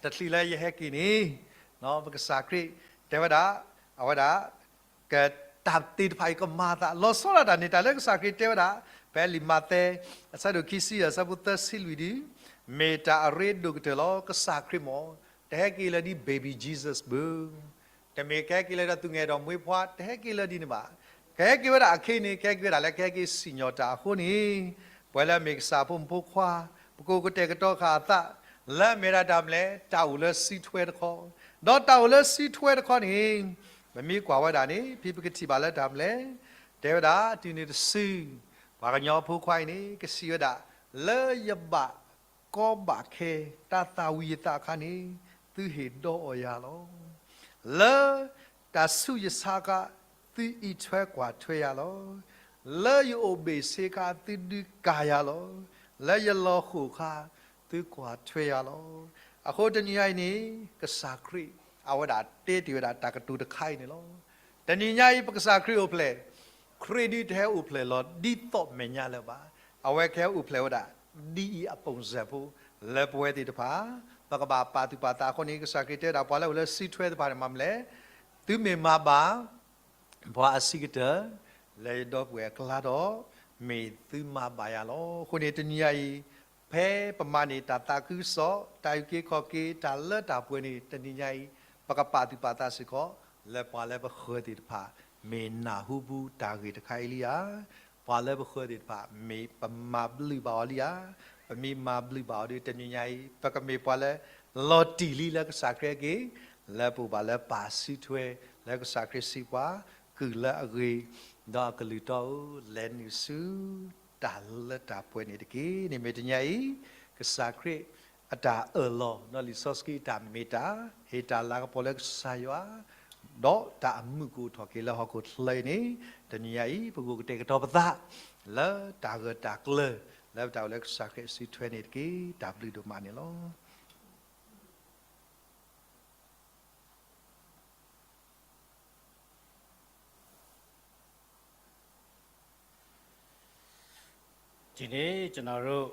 တချုးလၢယဟဲက့ၤန့ၣ် ပကစၢ်ခရံာ် တဲဝဲဒၣ် အဝဲဒၣ် က တၢ်သ့ၣ်တဖၣ်အံၤကမၤအသး လီၤဆီဒၣ်တၢ်န့ၣ် တၢ်လၢကစၢ်ခရံာ်တဲဝဲဒၣ် ဖဲလံာ်မးသဲ အဆၢဒိၣ်ခံဆံယဲၢ် အဆၢဖိသၢဆံလွံၢ်ဒု မ့ၢ်တၢ်အရ့ဒိၣ်ကတၢၢ်လီၤ. ကစၢ်ခရံာ်မ့ၢ် တဟဲက့ၤလၢၤဒ် baby Jesus ဘၣ်. တမ့ၢ်ကဟဲက့ၤလၢၤဒီးသူၣ်ငဲၢ်ဒီးမွ့ဖှါ တဟဲက့ၤလၢၤဒ်န့ၣ်ဘၣ်. ကဟဲက့ၤဝဲဒၣ်အခံန့ၣ် ကဟဲက့ၤဝဲဒၣ်လၢကဟဲက့ၤစံၣ်ညီၣ်တၢ်အဃိန့ၣ် ပဝဲလၢအမ့ၢ်ကစၢ်ဖိမုၣ်ဖိခွါ ပကအိၣ်ကတဲာ်ကတီၤဃာ်အသး လၢအမ့ၢ်ဒၣ်တၢ်မနုၤလဲၣ်, တၢ်အိၣ်လၢစုထွဲတခီ, ဒီးတၢ်အိၣ်လၢစုထွဲတခီန့ၣ် ပမ့ၢ်ကွၢ်ဝဲဒၣ်န့ၣ် ဖဲပကထံၣ်ဘၣ်လၢတၢ်မနုၤလဲၣ်, တဲဝဲဒၣ် တုၤနုၤတစု ပှၤကညီဖိခွါအံၤန့ၣ် ကစံးဝဲဒၣ် လၢယဘၣ်ကီဘၣ်ခဲ တၢ်သၣ်ဝံၤယသးအခါန့ၣ် သုဟ့ၣ်ဒီးအီၣ်ယၤလီၤ. လၢတၢ်ဆူးယဆါအခါ သုအံးထွဲကွၢ်ထွဲယၤလီၤ. လၢယအိၣ်ဘ့ၣ်ဆ့အခါ သုဒုးကၢ်ယၤလီၤ. လၢယလီၤဃိာ်အခါ သုကွၢ်ထွဲယၤလီၤ. အဃိတနံၤညါအံၤန့ၣ် ကစၢ်ခရံာ် အဝဲဒၣ်တဲတ့ၢ်ဝဲဒၣ်တၢ်ကတိၤတခါအံၤန့ၣ်လီၤ. တနံၤညါအံၤ ပကစၢ်ခရံာ်အိၣ်ဖျဲၣ် ခရံာ်ဒုးတဟဲအိၣ်ဖျဲၣ်လီၤဒ်သိးမဲာ်ညါလၢၤဘၣ်. အဝဲကဟဲအိၣ်ဖျဲၣ်ဝဲဒၣ် ဒ်အံၤအပုံစံဖိ လၢပဝဲသ့ၣ်တဖၣ် ပကဘၣ်ပာ်သူၣ်ပာ်သးအဃိန့ၣ် ကစၢ်ခရံာ်တဲဝဲဒၣ် ပှၤလၢအိၣ်လၢစုထွဲတဖၣ်န့ၣ် မၤမနုၤလဲၣ်, သုမ့ၢ်မၤဘၣ် ပှၤအဆံးကတၢၢ် လၢယဒီပုၢ်ဝဲၢ်အကျါဒီး မ့ၢ်သုမၤဘၣ်ယၤလီၤ. အဃိန့ၣ် တနံၤညါအံၤ ဖဲပမၤန့ၢ်တၢ်သးခုကစီၣ် တၢ်အုၣ်က့ၤခီၣ်က့ၤ တၢ်လၢတၢ်ပှဲၤန့ၣ် တနံၤညါအံၤ ပကပာ်သူၣ်ပာ်သးစ့ၢ်ကီး လၢပှၤလၢပဃၢၤသ့ၣ်တဖၣ် မ့ၢ်နၢ်ဟူပူၤတၢ်ဂ့ၢ်တခါအံၤလံဧါ. ပှၤလၢပဃၢၤသ့ၣ်တဖၣ် မ့ၢ်ပမၤဘျုးဘၣ်အီၤလံဧါ. ပမ့ၢ်မၤဘျုးဘၣ်အီၤဒီး တနံၤညါအံၤ ပကမ့ၢ်ပှၤလၢ လီၤတံၢ်လံလၢကစၢ်ခရံာ်အဂ့ၢ်, လၢပအိၣ်ဘၣ်လၢပၢ်စုထွဲ လၢကစၢ်ခရံာ်စံးပှၤ ကုၢ်လၢအဂ့ၤ ဒီးအကလုၢ်တီဧၢ, လဲၤနုာ်ဆူ တၢ်လၢတၢ်ပှဲၤန့ၣ်တက့ၢ်. န့ၣ်မ့ၢ်တနံၤညါအံၤ ကစၢ်ခရံာ်အတၢ်အၢၣ်လီၤ ဒီးလံာ်စီဆှံအတၢ်မ့ၢ်တၢ် ဟ့ၣ်တၢ်လၤကပီၤလၢကစၢ်ယွၤ ဒီးတၢ်အမုာ်ကအိၣ်ထီၣ်က့ၤလၢဟီၣ်ခိၣ်ချၢအံၤန့ၣ် တနံၤညါအံၤ ပကအိၣ်ကတဲာ်ကတီၤပသး လၢတၢ်ဂၢၢ်တၢ်ကျၢၤ လၢပတၢ်အိၣ်လၢကစၢ်ခရံာ်အစုထွဲန့ၣ်တက့ၢ်. တၢ်ဘျုးဒိၣ်မးန့ၣ်လီၤ. ဒီနေ့ ကျွန်တော်တို့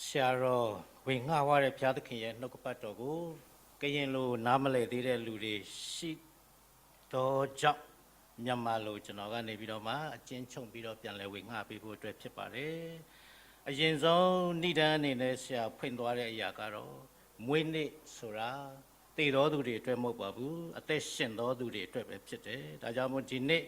ဆရာတော် ဝေငှဝါတဲ့ ဘုရားသခင်ရဲ့ နှုတ်ကပတ်တော်ကို ကရင်လို နားမလည်သေးတဲ့ လူတွေ ရှိသောကြောင့် မြန်မာလို ကျွန်တော်ကနေပြီးတော့မှ အကျဉ်းချုပ်ပြီးတော့ ပြန်လည်ဝေငှပေးဖို့အတွက် ဖြစ်ပါတယ်။ အရင်ဆုံး နိဒါန်းအနေနဲ့ ဆရာဖွင့်သွားတဲ့ အရာကတော့ မွေးနေ့ဆိုတာ သေသောသူတွေအတွက် မဟုတ်ပါဘူး။ အသက်ရှင်သောသူတွေအတွက်ပဲ ဖြစ်တယ်။ ဒါကြောင့်မို့ ဒီနေ့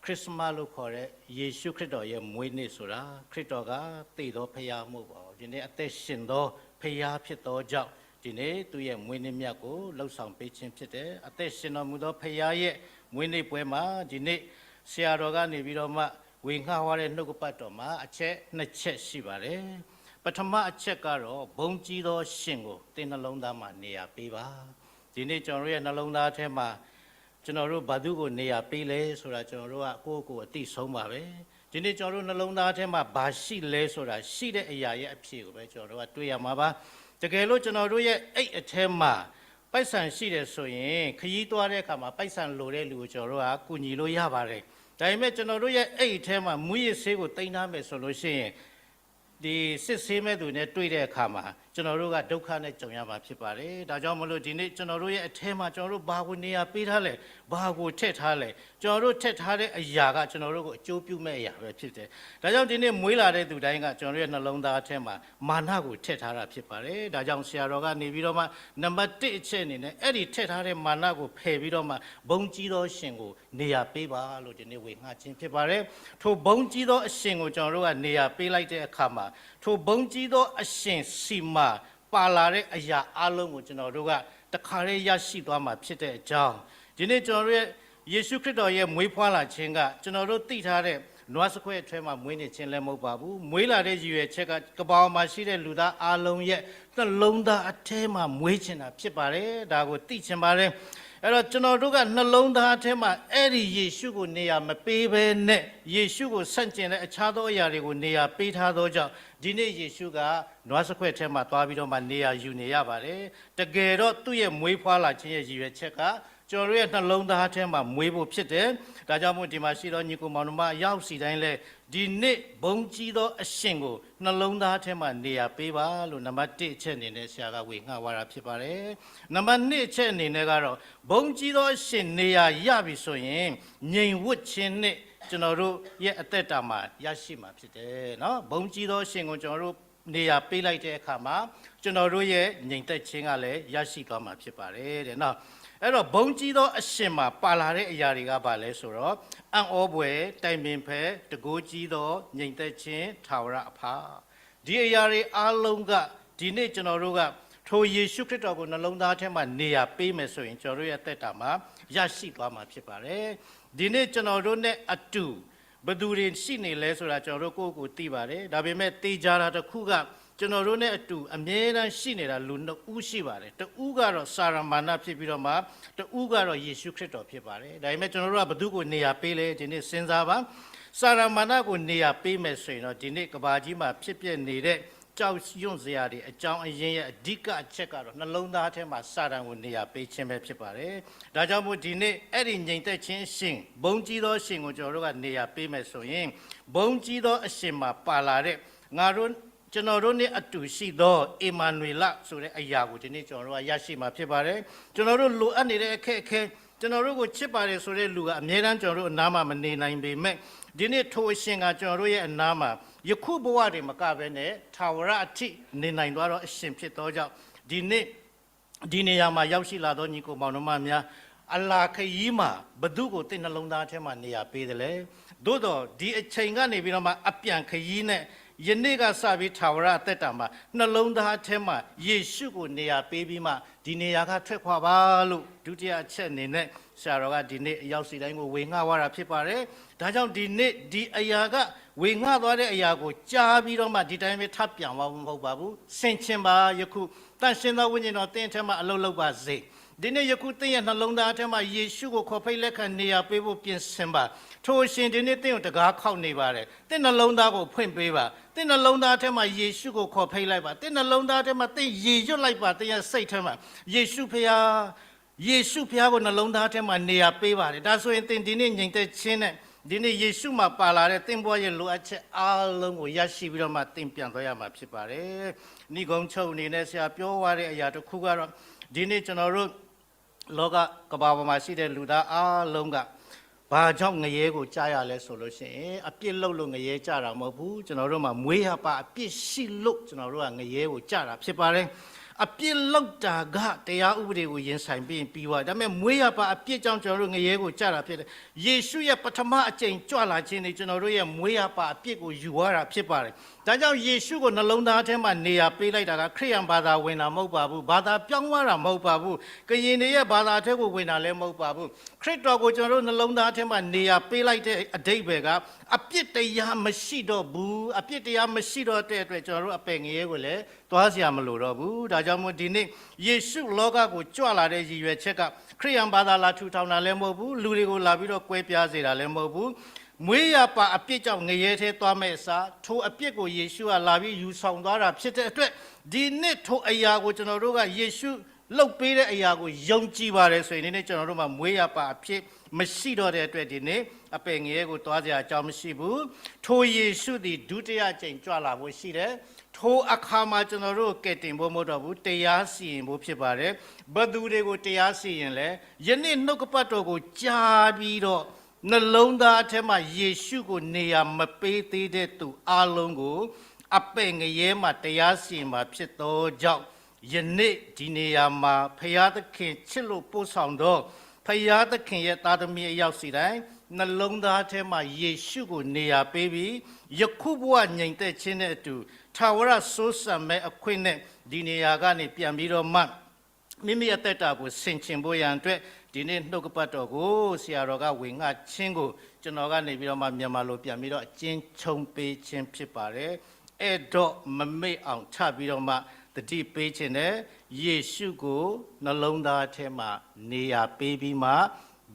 ခရစ်စမတ်လို့ခေါ်တဲ့ ယေရှုခရစ်တော်ရဲ့ မွေးနေ့ဆိုတာ ခရစ်တော်က သေသောဘုရား မဟုတ်ပါဘူး။ ဒီနေ့ အသက်ရှင်သောဘုရား ဖြစ်သောကြောင့် ဒီနေ့ သူ့ရဲ့မွေးနေ့မြတ်ကို လုပ်ဆောင်ပေးခြင်း ဖြစ်တယ်။ အသက်ရှင်တော်မူသော ဘုရားရဲ့ မွေးနေ့ပွဲမှာ ဒီနေ့ ဆရာတော်ကနေပြီးတော့မှ ဝေငှဝါတဲ့ နှုတ်ကပတ်တော်မှာ အချက်နှစ်ချက် ရှိပါတယ်။ ပထမအချက်ကတော့ ဘုန်းကြီးသောရှင်ကို သင့်နှလုံးသားမှာ နေရာပေးပါ။ ဒီနေ့ ကျွန်တော်တို့ရဲ့ နှလုံးသားထဲမှာ ကျွန်တော်တို့ ဘာသူကို နေရာပေးလဲဆိုတာ ကျွန်တော်တို့က ကိုယ့်ကိုယ်ကို အသိဆုံးပါပဲ။ ဒီနေ့ ကျွန်တော်တို့ နှလုံးသားထဲမှာ ဘာရှိလဲဆိုတာ ရှိတဲ့အရာရဲ့ အဖြေကိုပဲ ကျွန်တော်တို့က တွေ့ရမှာပါ။ တကယ်လို့ ကျွန်တော်တို့ရဲ့ အိတ်အထဲမှာ ပိုက်ဆံရှိတယ်ဆိုရင် ခရီးသွားတဲ့အခါမှာ ပိုက်ဆံလိုတဲ့လူကို ကျွန်တော်တို့က ကူညီလို့ရပါတယ်။ ဒါပေမဲ့ ကျွန်တော်တို့ရဲ့ အိတ်ထဲမှာ မူးယစ်ဆေးကို သိမ်းထားမယ်ဆိုလို့ရှိရင် ဒီစစ်ဆေးမဲ့သူနဲ့ တွေ့တဲ့အခါမှာ ကျွန်တော်တို့က ကျွန်တော်တို့ကဒုက္ခနဲ့ကြုံရမှာဖြစ်ပါတယ်။ ဒါကြောင့်မလို့ဒီနေ့ကျွန်တော်တို့ရဲ့အထဲမှာကျွန်တော်တို့ဘာကိုနေရာပေးထားလဲ၊ ဘာကိုထည့်ထားလဲ၊ ကျွန်တော်တို့ထည့်ထားတဲ့အရာကကျွန်တော်တို့ကိုအကျိုးပြုမဲ့အရာပဲဖြစ်တယ်။ ဒါကြောင့်ဒီနေ့မွေးလာတဲ့သူတိုင်းကကျွန်တော်တို့ရဲ့နှလုံးသားထဲမှာမာနကိုထည့်ထားတာဖြစ်ပါတယ်။ ဒါကြောင့်ဆရာတော်ကနေပြီးတော့မှနံပါတ်တစ်အချက်အနေနဲ့အဲ့ဒီထည့်ထားတဲ့မာနကိုဖယ်ပြီးတော့မှဘုန်းကြီးသောရှင်ကိုနေရာပေးပါလို့ဒီနေ့ဝေငှခြင်းဖြစ်ပါတယ်။ ထိုဘုန်းကြီးသောအရှင်ကိုကျွန်တော်တို့ကနေရာပေးလိုက်တဲ့အခါမှာထိုဘုန်းကြီးသောအရှင်ဆီမှာပါလာတဲ့အရာအားလုံးကိုကျွန်တော်တို့ကတခါတည်းရရှိသွားမှာဖြစ်တဲ့အကြောင်း၊ ဒီနေ့ကျွန်တော်တို့ရဲ့ယေရှုခရစ်တော်ရဲ့မွေးဖွားလာခြင်းကကျွန်တော်တို့သိထားတဲ့နွားစခွဲအထွဲမှာမွေးနေခြင်းလည်းမဟုတ်ပါဘူး။ မွေးလာတဲ့ရည်ရွယ်ချက်ကကမ္ဘာပေါ်မှာရှိတဲ့လူသားအားလုံးရဲ့နှလုံးသားအထဲမှာမွေးချင်တာဖြစ်ပါတယ်။ ဒါကိုသိချင်ပါတယ်။ အဲ့တော့ကျွန်တော်တို့ကနှလုံးသားထဲမှာအဲ့ဒီယေရှုကိုနေရာမပေးဘဲနဲ့ယေရှုကိုဆန့်ကျင်တဲ့အခြားသောအရာတွေကိုနေရာပေးထားသောကြောင့်ဒီနေ့ယေရှုကနွားစခွဲထဲမှာသွားပြီးတော့မှနေရာယူနေရပါတယ်။ တကယ်တော့သူ့ရဲ့မွေးဖွားလာခြင်းရဲ့ရည်ရွယ်ချက်ကကျွန်တော်တို့ရဲ့နှလုံးသားထဲမှာမွေးဖို့ဖြစ်တယ်။ ဒါကြောင့်မို့ဒီမှာရှိသောညီကိုမောင်နှမအယောက်စီတိုင်းလည်းဒီနေ့ဘုန်းကြီးသောအရှင်ကိုနှလုံးသားထဲမှာနေရာပေးပါလို့နံပါတ်တစ်အချက်အနေနဲ့ဆရာကဝေငှဝါတာဖြစ်ပါတယ်။ နံပါတ်နှစ်အချက်အနေနဲ့ကတော့ဘုန်းကြီးသောအရှင်နေရာရပြီဆိုရင်ငြိမ်ဝပ်ခြင်းနဲ့ကျွန်တော်တို့ရဲ့အသက်တာမှာရရှိမှာဖြစ်တယ်နော်။ ဘုန်းကြီးသောအရှင်ကိုကျွန်တော်တို့နေရာပေးလိုက်တဲ့အခါမှာကျွန်တော်တို့ရဲ့ငြိမ်သက်ခြင်းကလည်းရရှိသွားမှာဖြစ်ပါတယ်တဲ့နော်။ အဲ့တော့ဘုန်းကြီးသောအရှင်မှာပါလာတဲ့အရာတွေကဘာလဲဆိုတော့အံ့ဩဖွယ်တိုင်ပင်ဖက်တကိုးကြီးသောငြိမ်သက်ခြင်းထာဝရအဖဒီအရာတွေအားလုံးကဒီနေ့ကျွန်တော်တို့ကထိုယေရှုခရစ်တော်ကိုနှလုံးသားထဲမှာနေရာပေးမယ်ဆိုရင်ကျွန်တော်တို့ရဲ့အသက်တာမှာရရှိသွားမှာဖြစ်ပါတယ်။ ဒီနေ့ကျွန်တော်တို့နဲ့အတူဘယ်သူတွေရှိနေလဲဆိုတာကျွန်တော်တို့ကိုယ့်ကိုယ်သိပါတယ်။ ဒါပေမဲ့သေချာတာတစ်ခုကကျွန်တော်တို့နဲ့အတူအမြဲတမ်းရှိနေတာလူနှစ်ဦးရှိပါတယ်။ တစ်ဦးကတော့စာရမဏဖြစ်ပြီးတော့မှတစ်ဦးကတော့ယေရှုခရစ်တော်ဖြစ်ပါတယ်။ ဒါပေမဲ့ကျွန်တော်တို့ကဘယ်သူကိုနေရာပေးလဲဒီနေ့စဉ်းစားပါ။ စာရမဏကိုနေရာပေးမယ်ဆိုရင်တော့ဒီနေ့ကမ္ဘာကြီးမှာဖြစ်ပျက်နေတဲ့ကြောက်ရွံ့စရာတွေအကြောင်းအရင်းရဲ့အဓိကအချက်ကတော့နှလုံးသားထဲမှာစာတန်ကိုနေရာပေးခြင်းပဲဖြစ်ပါတယ်။ ဒါကြောင့်မို့ဒီနေ့အဲ့ဒီငြိမ်သက်ခြင်းအရှင်ဘုန်းကြီးသောအရှင်ကိုကျွန်တော်တို့ကနေရာပေးမယ်ဆိုရင်ဘုန်းကြီးသောအရှင်မှာပါလာတဲ့ငါတို့ကျွန်တော်တို့နဲ့အတူရှိသောဧမာနွေလဆိုတဲ့အရာကိုဒီနေ့ကျွန်တော်တို့ကရရှိမှာဖြစ်ပါတယ်။ ကျွန်တော်တို့လိုအပ်နေတဲ့အခက်အခဲကျွန်တော်တို့ကိုချစ်ပါတယ်ဆိုတဲ့လူကအမြဲတမ်းကျွန်တော်တို့အနားမှာမနေနိုင်ပေမဲ့ဒီနေ့ထိုအရှင်ကကျွန်တော်တို့ရဲ့အနားမှာယခုဘဝတင်မကဘဲနဲ့ထာဝရအထိနေနိုင်သွားတော့အရှင်ဖြစ်သောကြောင့်ဒီနေ့ဒီနေရာမှာရောက်ရှိလာသောညီကိုမောင်နှမများအလာခရီးမှာဘသူကိုသင့်နှလုံးသားထဲမှာနေရာပေးတယ်လဲ။ သို့တော့ဒီအချိန်ကနေပြီးတော့မှအပြန်ခရီးနဲ့ယနေ့ကစပြီးထာဝရအသက်တာမှာနှလုံးသားထဲမှာယေရှုကိုနေရာပေးပြီးမှဒီနေရာကထွက်ခွာပါလို့ဒုတိယအချက်အနေနဲ့ဆရာတော်ကဒီနေ့အယောက်စီတိုင်းကိုဝေငှဝါတာဖြစ်ပါတယ်။ ဒါကြောင့်ဒီနေ့ဒီအရာကဝေငှသွားတဲ့အရာကိုကြားပြီးတော့မှဒီတိုင်းပဲထပ်ပြန်သွားဖို့မဟုတ်ပါဘူး။ ဆင်ခြင်ပါယခုသန့်ရှင်းသောဝိညာဉ်တော်သင့်အထဲမှာအလုပ်လုပ်ပါစေ။ ဒီနေ့ယခုသင်ရဲ့နှလုံးသားထဲမှာယေရှုကိုခေါ်ဖိတ်လက်ခံနေရာပေးဖို့ပြင်ဆင်ပါထိုအရှင်ဒီနေ့သင်ကိုတံခါးခေါက်နေပါတယ်။ သင့်နှလုံးသားကိုဖွင့်ပေးပါ။ သင့်နှလုံးသားထဲမှာယေရှုကိုခေါ်ဖိတ်လိုက်ပါ။ သင့်နှလုံးသားထဲမှာသင်ရေရွတ်လိုက်ပါ။ သင်ရဲ့စိတ်ထဲမှာယေရှုဖခင်ယေရှုဖခင်ကိုနှလုံးသားထဲမှာနေရာပေးပါတယ်။ ဒါဆိုရင်သင်ဒီနေ့ငြိမ်သက်ခြင်းနဲ့ဒီနေ့ယေရှုမှာပါလာတဲ့သင်ဘဝရဲ့လိုအပ်ချက်အားလုံးကိုရရှိပြီးတော့မှသင်ပြန်သွားရမှာဖြစ်ပါတယ်။ နိဂုံးချုပ်အနေနဲ့ဆရာပြောသွားတဲ့အရာတစ်ခုကတော့ဒီနေ့ကျွန်တော်တို့လောကကမ္ဘာပေါ်မှာရှိတဲ့လူသားအားလုံးကဘာကြောင့်ငရဲကိုကြရလဲဆိုလို့ရှိရင်အပြစ်လုပ်လို့ငရဲကြတာမဟုတ်ဘူး။ ကျွန်တော်တို့မှာမွေးရာပါအပြစ်ရှိလို့ကျွန်တော်တို့ကငရဲကိုကြတာဖြစ်ပါတယ်။ အပြစ်လုပ်တာကတရားဥပဒေကိုရင်ဆိုင်ပြီးရင်ပြီးသွားတယ်။ ဒါပေမဲ့မွေးရာပါအပြစ်ကြောင့်ကျွန်တော်တို့ငရဲကိုကြတာဖြစ်တယ်။ ယေရှုရဲ့ပထမအကြိမ်ကြွလာခြင်းသည်ကျွန်တော်တို့ရဲ့မွေးရာပါအပြစ်ကိုယူဝါတာဖြစ်ပါတယ်။ ဒါကြောင့်ယေရှုကိုနှလုံးသားထဲမှာနေရာပေးလိုက်တာကခရစ်ယာန်ဘာသာဝင်တာမဟုတ်ပါဘူး။ ဘာသာပြောင်းသွားတာမဟုတ်ပါဘူး။ ကရင်တွေရဲ့ဘာသာထဲကိုဝင်တာလည်းမဟုတ်ပါဘူး။ ခရစ်တော်ကိုကျွန်တော်တို့နှလုံးသားထဲမှာနေရာပေးလိုက်တဲ့အဓိပ္ပာယ်ကအပြစ်တရားမရှိတော့ဘူး။ အပြစ်တရားမရှိတော့တဲ့အတွက်ကျွန်တော်တို့အပယ်ငရဲကိုလည်းသွားစရာမလိုတော့ဘူး။ ဒါကြောင့်မို့ဒီနေ့ယေရှုလောကကိုကြွလာတဲ့ရည်ရွယ်ချက်ကခရစ်ယာန်ဘာသာလာထူထောင်တာလည်းမဟုတ်ဘူး။ လူတွေကိုလာပြီးတော့ကွဲပြားစေတာလည်းမဟုတ်ဘူး။ မွေးရာပါအပြစ်ကြောင့်ငရဲထဲသွားမဲ့အစားထိုအပြစ်ကိုယေရှုကလာပြီးယူဆောင်သွားတာဖြစ်တဲ့အတွက်ဒီနေ့ထိုအရာကိုကျွန်တော်တို့ကယေရှုလုပ်ပေးတဲ့အရာကိုယုံကြည်ပါတယ်ဆိုရင်ဒီနေ့ကျွန်တော်တို့မှာမွေးရာပါအပြစ်မရှိတော့တဲ့အတွက်ဒီနေ့အပယ်ငရဲကိုသွားစရာအကြောင်းမရှိဘူး။ ထိုယေရှုသည်ဒုတိယအကြိမ်ကြွလာဖို့ရှိတယ်။ ထိုအခါမှာ ကျွန်တော်တို့ကို ကယ်တင်ဖို့ မဟုတ်တော့ဘူး၊ တရားစီရင်ဖို့ ဖြစ်ပါတယ်။ ဘယ်သူတွေကို တရားစီရင်လဲ။ ယနေ့ နှုတ်ကပတ်တော်ကို ကြားပြီးတော့ နှလုံးသားထဲမှာ ယေရှုကို နေရာမပေးသေးတဲ့သူ အားလုံးကို အပဲ့ငရဲမှာ တရားစီရင်မှာ ဖြစ်သောကြောင့်၊ ယနေ့ ဒီနေရာမှာ ဘုရားသခင် ချစ်လို့ပို့ဆောင်သော ဘုရားသခင်ရဲ့ သားသမီး အယောက်စီတိုင်း နှလုံးသားထဲမှာ ယေရှုကို နေရာပေးပြီး ယခုဘဝ ငြိမ်သက်ခြင်းနဲ့အတူ ထာဝရစိုးစံမ့အခွင့်နဲ့ ဒီနေရာကနေ ပြန်ပြီးတော့မှ မိမိအသက်တာကို ဆင်ခြင်ဖို့ရန်အတွက် ဒီနေ့ နှုတ်ကပတ်တော်ကို ဆရာတော်က ဝေငှခြင်းကို ကျွန်တော်ကနေပြီးတော့မှ မြန်မာလိုပြန်ပြီးတော့ အကျဉ်းချုပ်ပေးခြင်း ဖြစ်ပါတယ်။ အဲတော့ မမေ့အောင် ထပ်ပြီးတော့မှ သတိပေးခြင်းနဲ့ ယေရှုကို နှလုံးသားထဲမှာ နေရာပေးပြီးမှ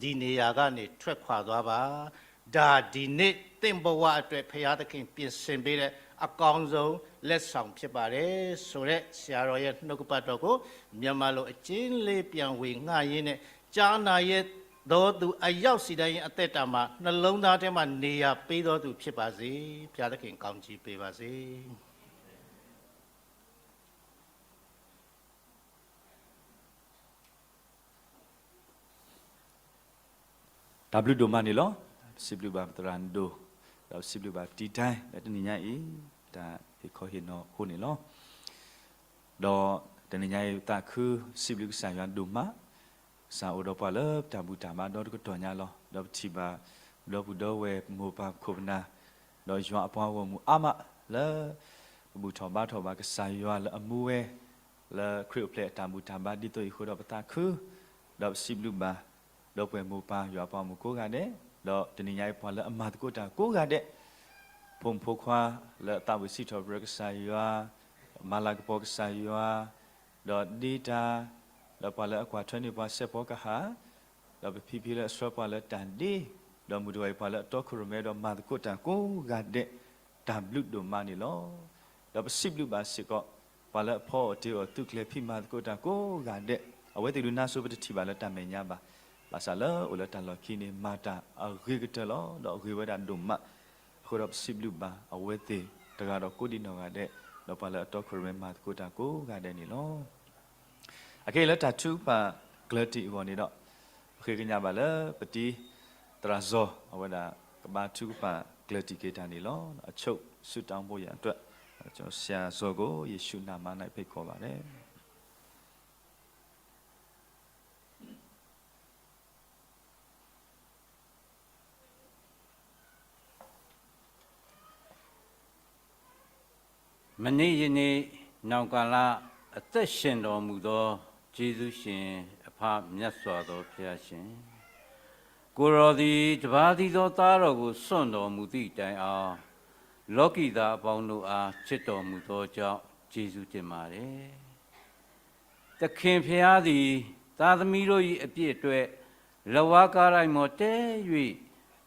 ဒီနေရာကနေ ထွက်ခွာသွားပါ။ ဒါ ဒီနေ့ သင့်ဘဝအတွက် ဘုရားသခင် ပြင်ဆင်ပေးတဲ့ အကောင်းဆုံး လက်ဆောင် ဖြစ်ပါတယ်ဆိုတဲ့ ဆရာတော်ရဲ့ နှုတ်ကပတ်တော်ကို မြန်မာလို အကျဉ်းလေး ပြန်ဝေငှရင်းနဲ့ ကြားနာရသောသူ အယောက်စီတိုင်း အသက်တာမှာ နှလုံးသားထဲမှာ နေရာပေးသောသူ ဖြစ်ပါစေ။ ဘုရားသခင် ကောင်းချီးပေးပါစေ။ တၢ်ဘျုးဒိၣ်မးန့ၣ်လီၤ. ပစံးဘျုးဘၣ်ပသရၣ်ဒိၣ်, ဒီးပစံးဘျုးဘၣ်ပတံၤတၢ် လၢတနံၤညါအံၤ တၢ်ဟ့ၣ်ခီဟ့ၣ်နီၤအဃိန့ၣ်လီၤ. ဒီးတနံၤညါအံၤ ပသးခုစံးဘျုးကစၢ်ယွၤဒိၣ်မး, ကစၢ်အိၣ်ဒီးပှၤလၢပတၢ်ဘူၣ်တၢ်ဘါဒီတကတီၢ်ညါလီၤ. ဒီးပထံၣ်ဘၣ် ပဒီပုၢ်ဒီဝဲၢ် ပမိၢ်ပၢ်ပခိၣ်ပနၢ်, ဒီးယွၤအပှၤဂီၢ်မုၢ်အါမးလၢ ပဘူၣ်ထီၣ်ဘါထီၣ်ဘၣ်ကစၢ်ယွၤလၢအမူဝဲ လၢခရံာ်အိၣ်ဖျဲၣ်အတၢ်ဘူၣ်တၢ်ဘါ ဒ်သိးအံၤအဃိဒီး ပသးခု, ဒီးပစံးဘျုးဘၣ် ဒီပုၢ်ဝဲၢ်မိၢ်ပၢ် ယွၤအပှၤဂီၢ်မုၢ်ကိးဂၤဒဲး, ဒီးတနံၤညါအံၤ ပှၤလၢအမၤသကိးတၢ်ကိးဂၤဒဲး, ဖိမုၣ်ဖိခွါလၢအသးဝံၣ်စံးထီၣ်ပတြၢၤကစၢ်ယွၤ, မၤလၤကပီၤကစၢ်ယွၤ, ဒီးဒ့တၢ်, ဒီးပှၤလၢအကွၢ်ထွဲန့ၢ်ပှၤစဲးဖီကဟၣ်, ဒီးပဖံဖုလၢအဆှၢပှၤလၢတၢ်ဒ့, ဒီးမုၢ်တဂီၤအံၤ ပှၤလၢအတီခိၣ်ရိၣ်မဲဒီးမၤသကိးတၢ်ကိးဂၤဒဲး, တၢ်ဘျုးဒိၣ်မးန့ၣ်လီၤ. ဒီးပစံးဘျုးဘၣ်စ့ၢ်ကီး ပှၤလၢအဖီအီၣ်တ့ၢ်အီၣ် သုးကျဲၤဖံးမၤသကိးတၢ်ကိးဂၤဒဲး, အဝဲသ့ၣ်ဒုးနါစိၤ ပတထံၣ်ဘၣ်လၢတၢ်မဲာ်ညါဘၣ်. ဘၣ်ဆၣ်လၢအိၣ်လၢတၢ်လီၢ်ခံန့ၣ် မၤတၢ်အဂ့ၤကတၢၢ်လီၤ. ဒီးအဂ့ၤဝဲဒၣ်ဒိၣ်မး. အဃိဒီးပစံးဘျုးဘၣ်အဝဲသ့ၣ် တဂၤဒီးကိးဒံနီၢ်ဂၤဒဲး, ဒီးပှၤလၢအတီခိၣ်ရိၣ်မဲမၤသကိးတၢ်ကိးဂၤဒဲးန့ၣ်လီၤ. အခဲအံၤလၢတၢ်ထုကဖၣ်ကျၢၤတံၢ်အဂီၢ်န့ၣ်ဒီး, ပဃ့ကညးဘၣ်လၢပတံၤသရၣ်စီၤ အဝဲဒၣ်ကဘါထုကဖၣ်ကျၢၤတံၢ်က့ၤတၢ်န့ၣ်လီၤ. အဆိၣ်ဂ့ၤဆုတောင်းဖို့ရန်အတွက် ဆရာစီၤကို ယေရှုနာမ၌ ဖိတ်ခေါ်ပါတယ်. မနေ့ယနေ့နောင်ကာလ အသက်ရှင်တော်မူသော ကျေးဇူးရှင်အဖမြတ်စွာသောဘုရားရှင်၊ ကိုယ်တော်သည်တပါးသီသောသားတော်ကိုစွန့်တော်မူသည့်တိုင်အောင် လောကီသားအပေါင်းတို့အားချစ်တော်မူသောကြောင့်ကျေးဇူးတင်ပါတယ်။ သခင်ဘုရားသည် သားသမီးတို့၏အပြစ်အတွက် လက်ဝါးကါတိုင်ပေါ်တဲ၍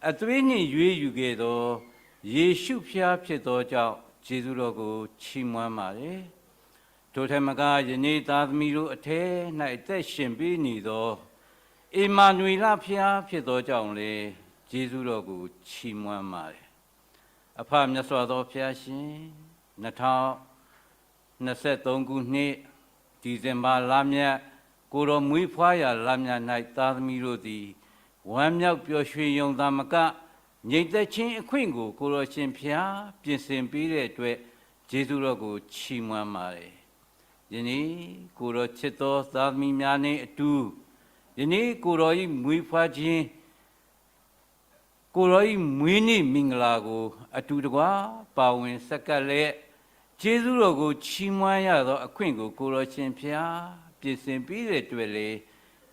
အသွေးနှင့်ရွေးယူခဲ့သော ယေရှုဘုရားဖြစ်သောကြောင့် ကျေးဇူးတော်ကိုချီးမွမ်းပါတယ်။ ထိုထက်မက ယနေ့သားသမီးတို့အထဲ၌အသက်ရှင်ပေးနေသော ဧမာနွေလဘုရားဖြစ်သောကြောင့်လည်း ကျေးဇူးတော်ကိုချီးမွမ်းပါတယ်။ အဖမြတ်စွာသောဘုရားရှင်၊ နှစ်ထောင်နှစ်ဆယ့်သုံးခုနှစ် ဒီဇင်ဘာလမြတ် ကိုယ်တော်မွေးဖွားရာလမြတ်၌သားသမီးတို့သည် ဝမ်းမြောက်ပျော်ရွှင်ရုံသာမက ငြိမ်သက်ခြင်းအခွင့်ကိုကိုယ်တော်ရှင်ဘုရားပြင်ဆင်ပေးတဲ့အတွက် ကျေးဇူးတော်ကိုချီးမွမ်းပါတယ်။ ယနေ့ကိုယ်တော်ချစ်သောသားသမီးများနှင့်အတူ ယနေ့ကိုယ်တော်၏မွေးဖွားခြင်း ကိုယ်တော်၏မွေးနေ့မင်္ဂလာကိုအတူတကွပါဝင်ဆက်ကပ်လျက် ကျေးဇူးတော်ကိုချီးမွမ်းရသောအခွင့်ကိုကိုယ်တော်ရှင်ဘုရားပြင်ဆင်ပေးတဲ့အတွက်လည်း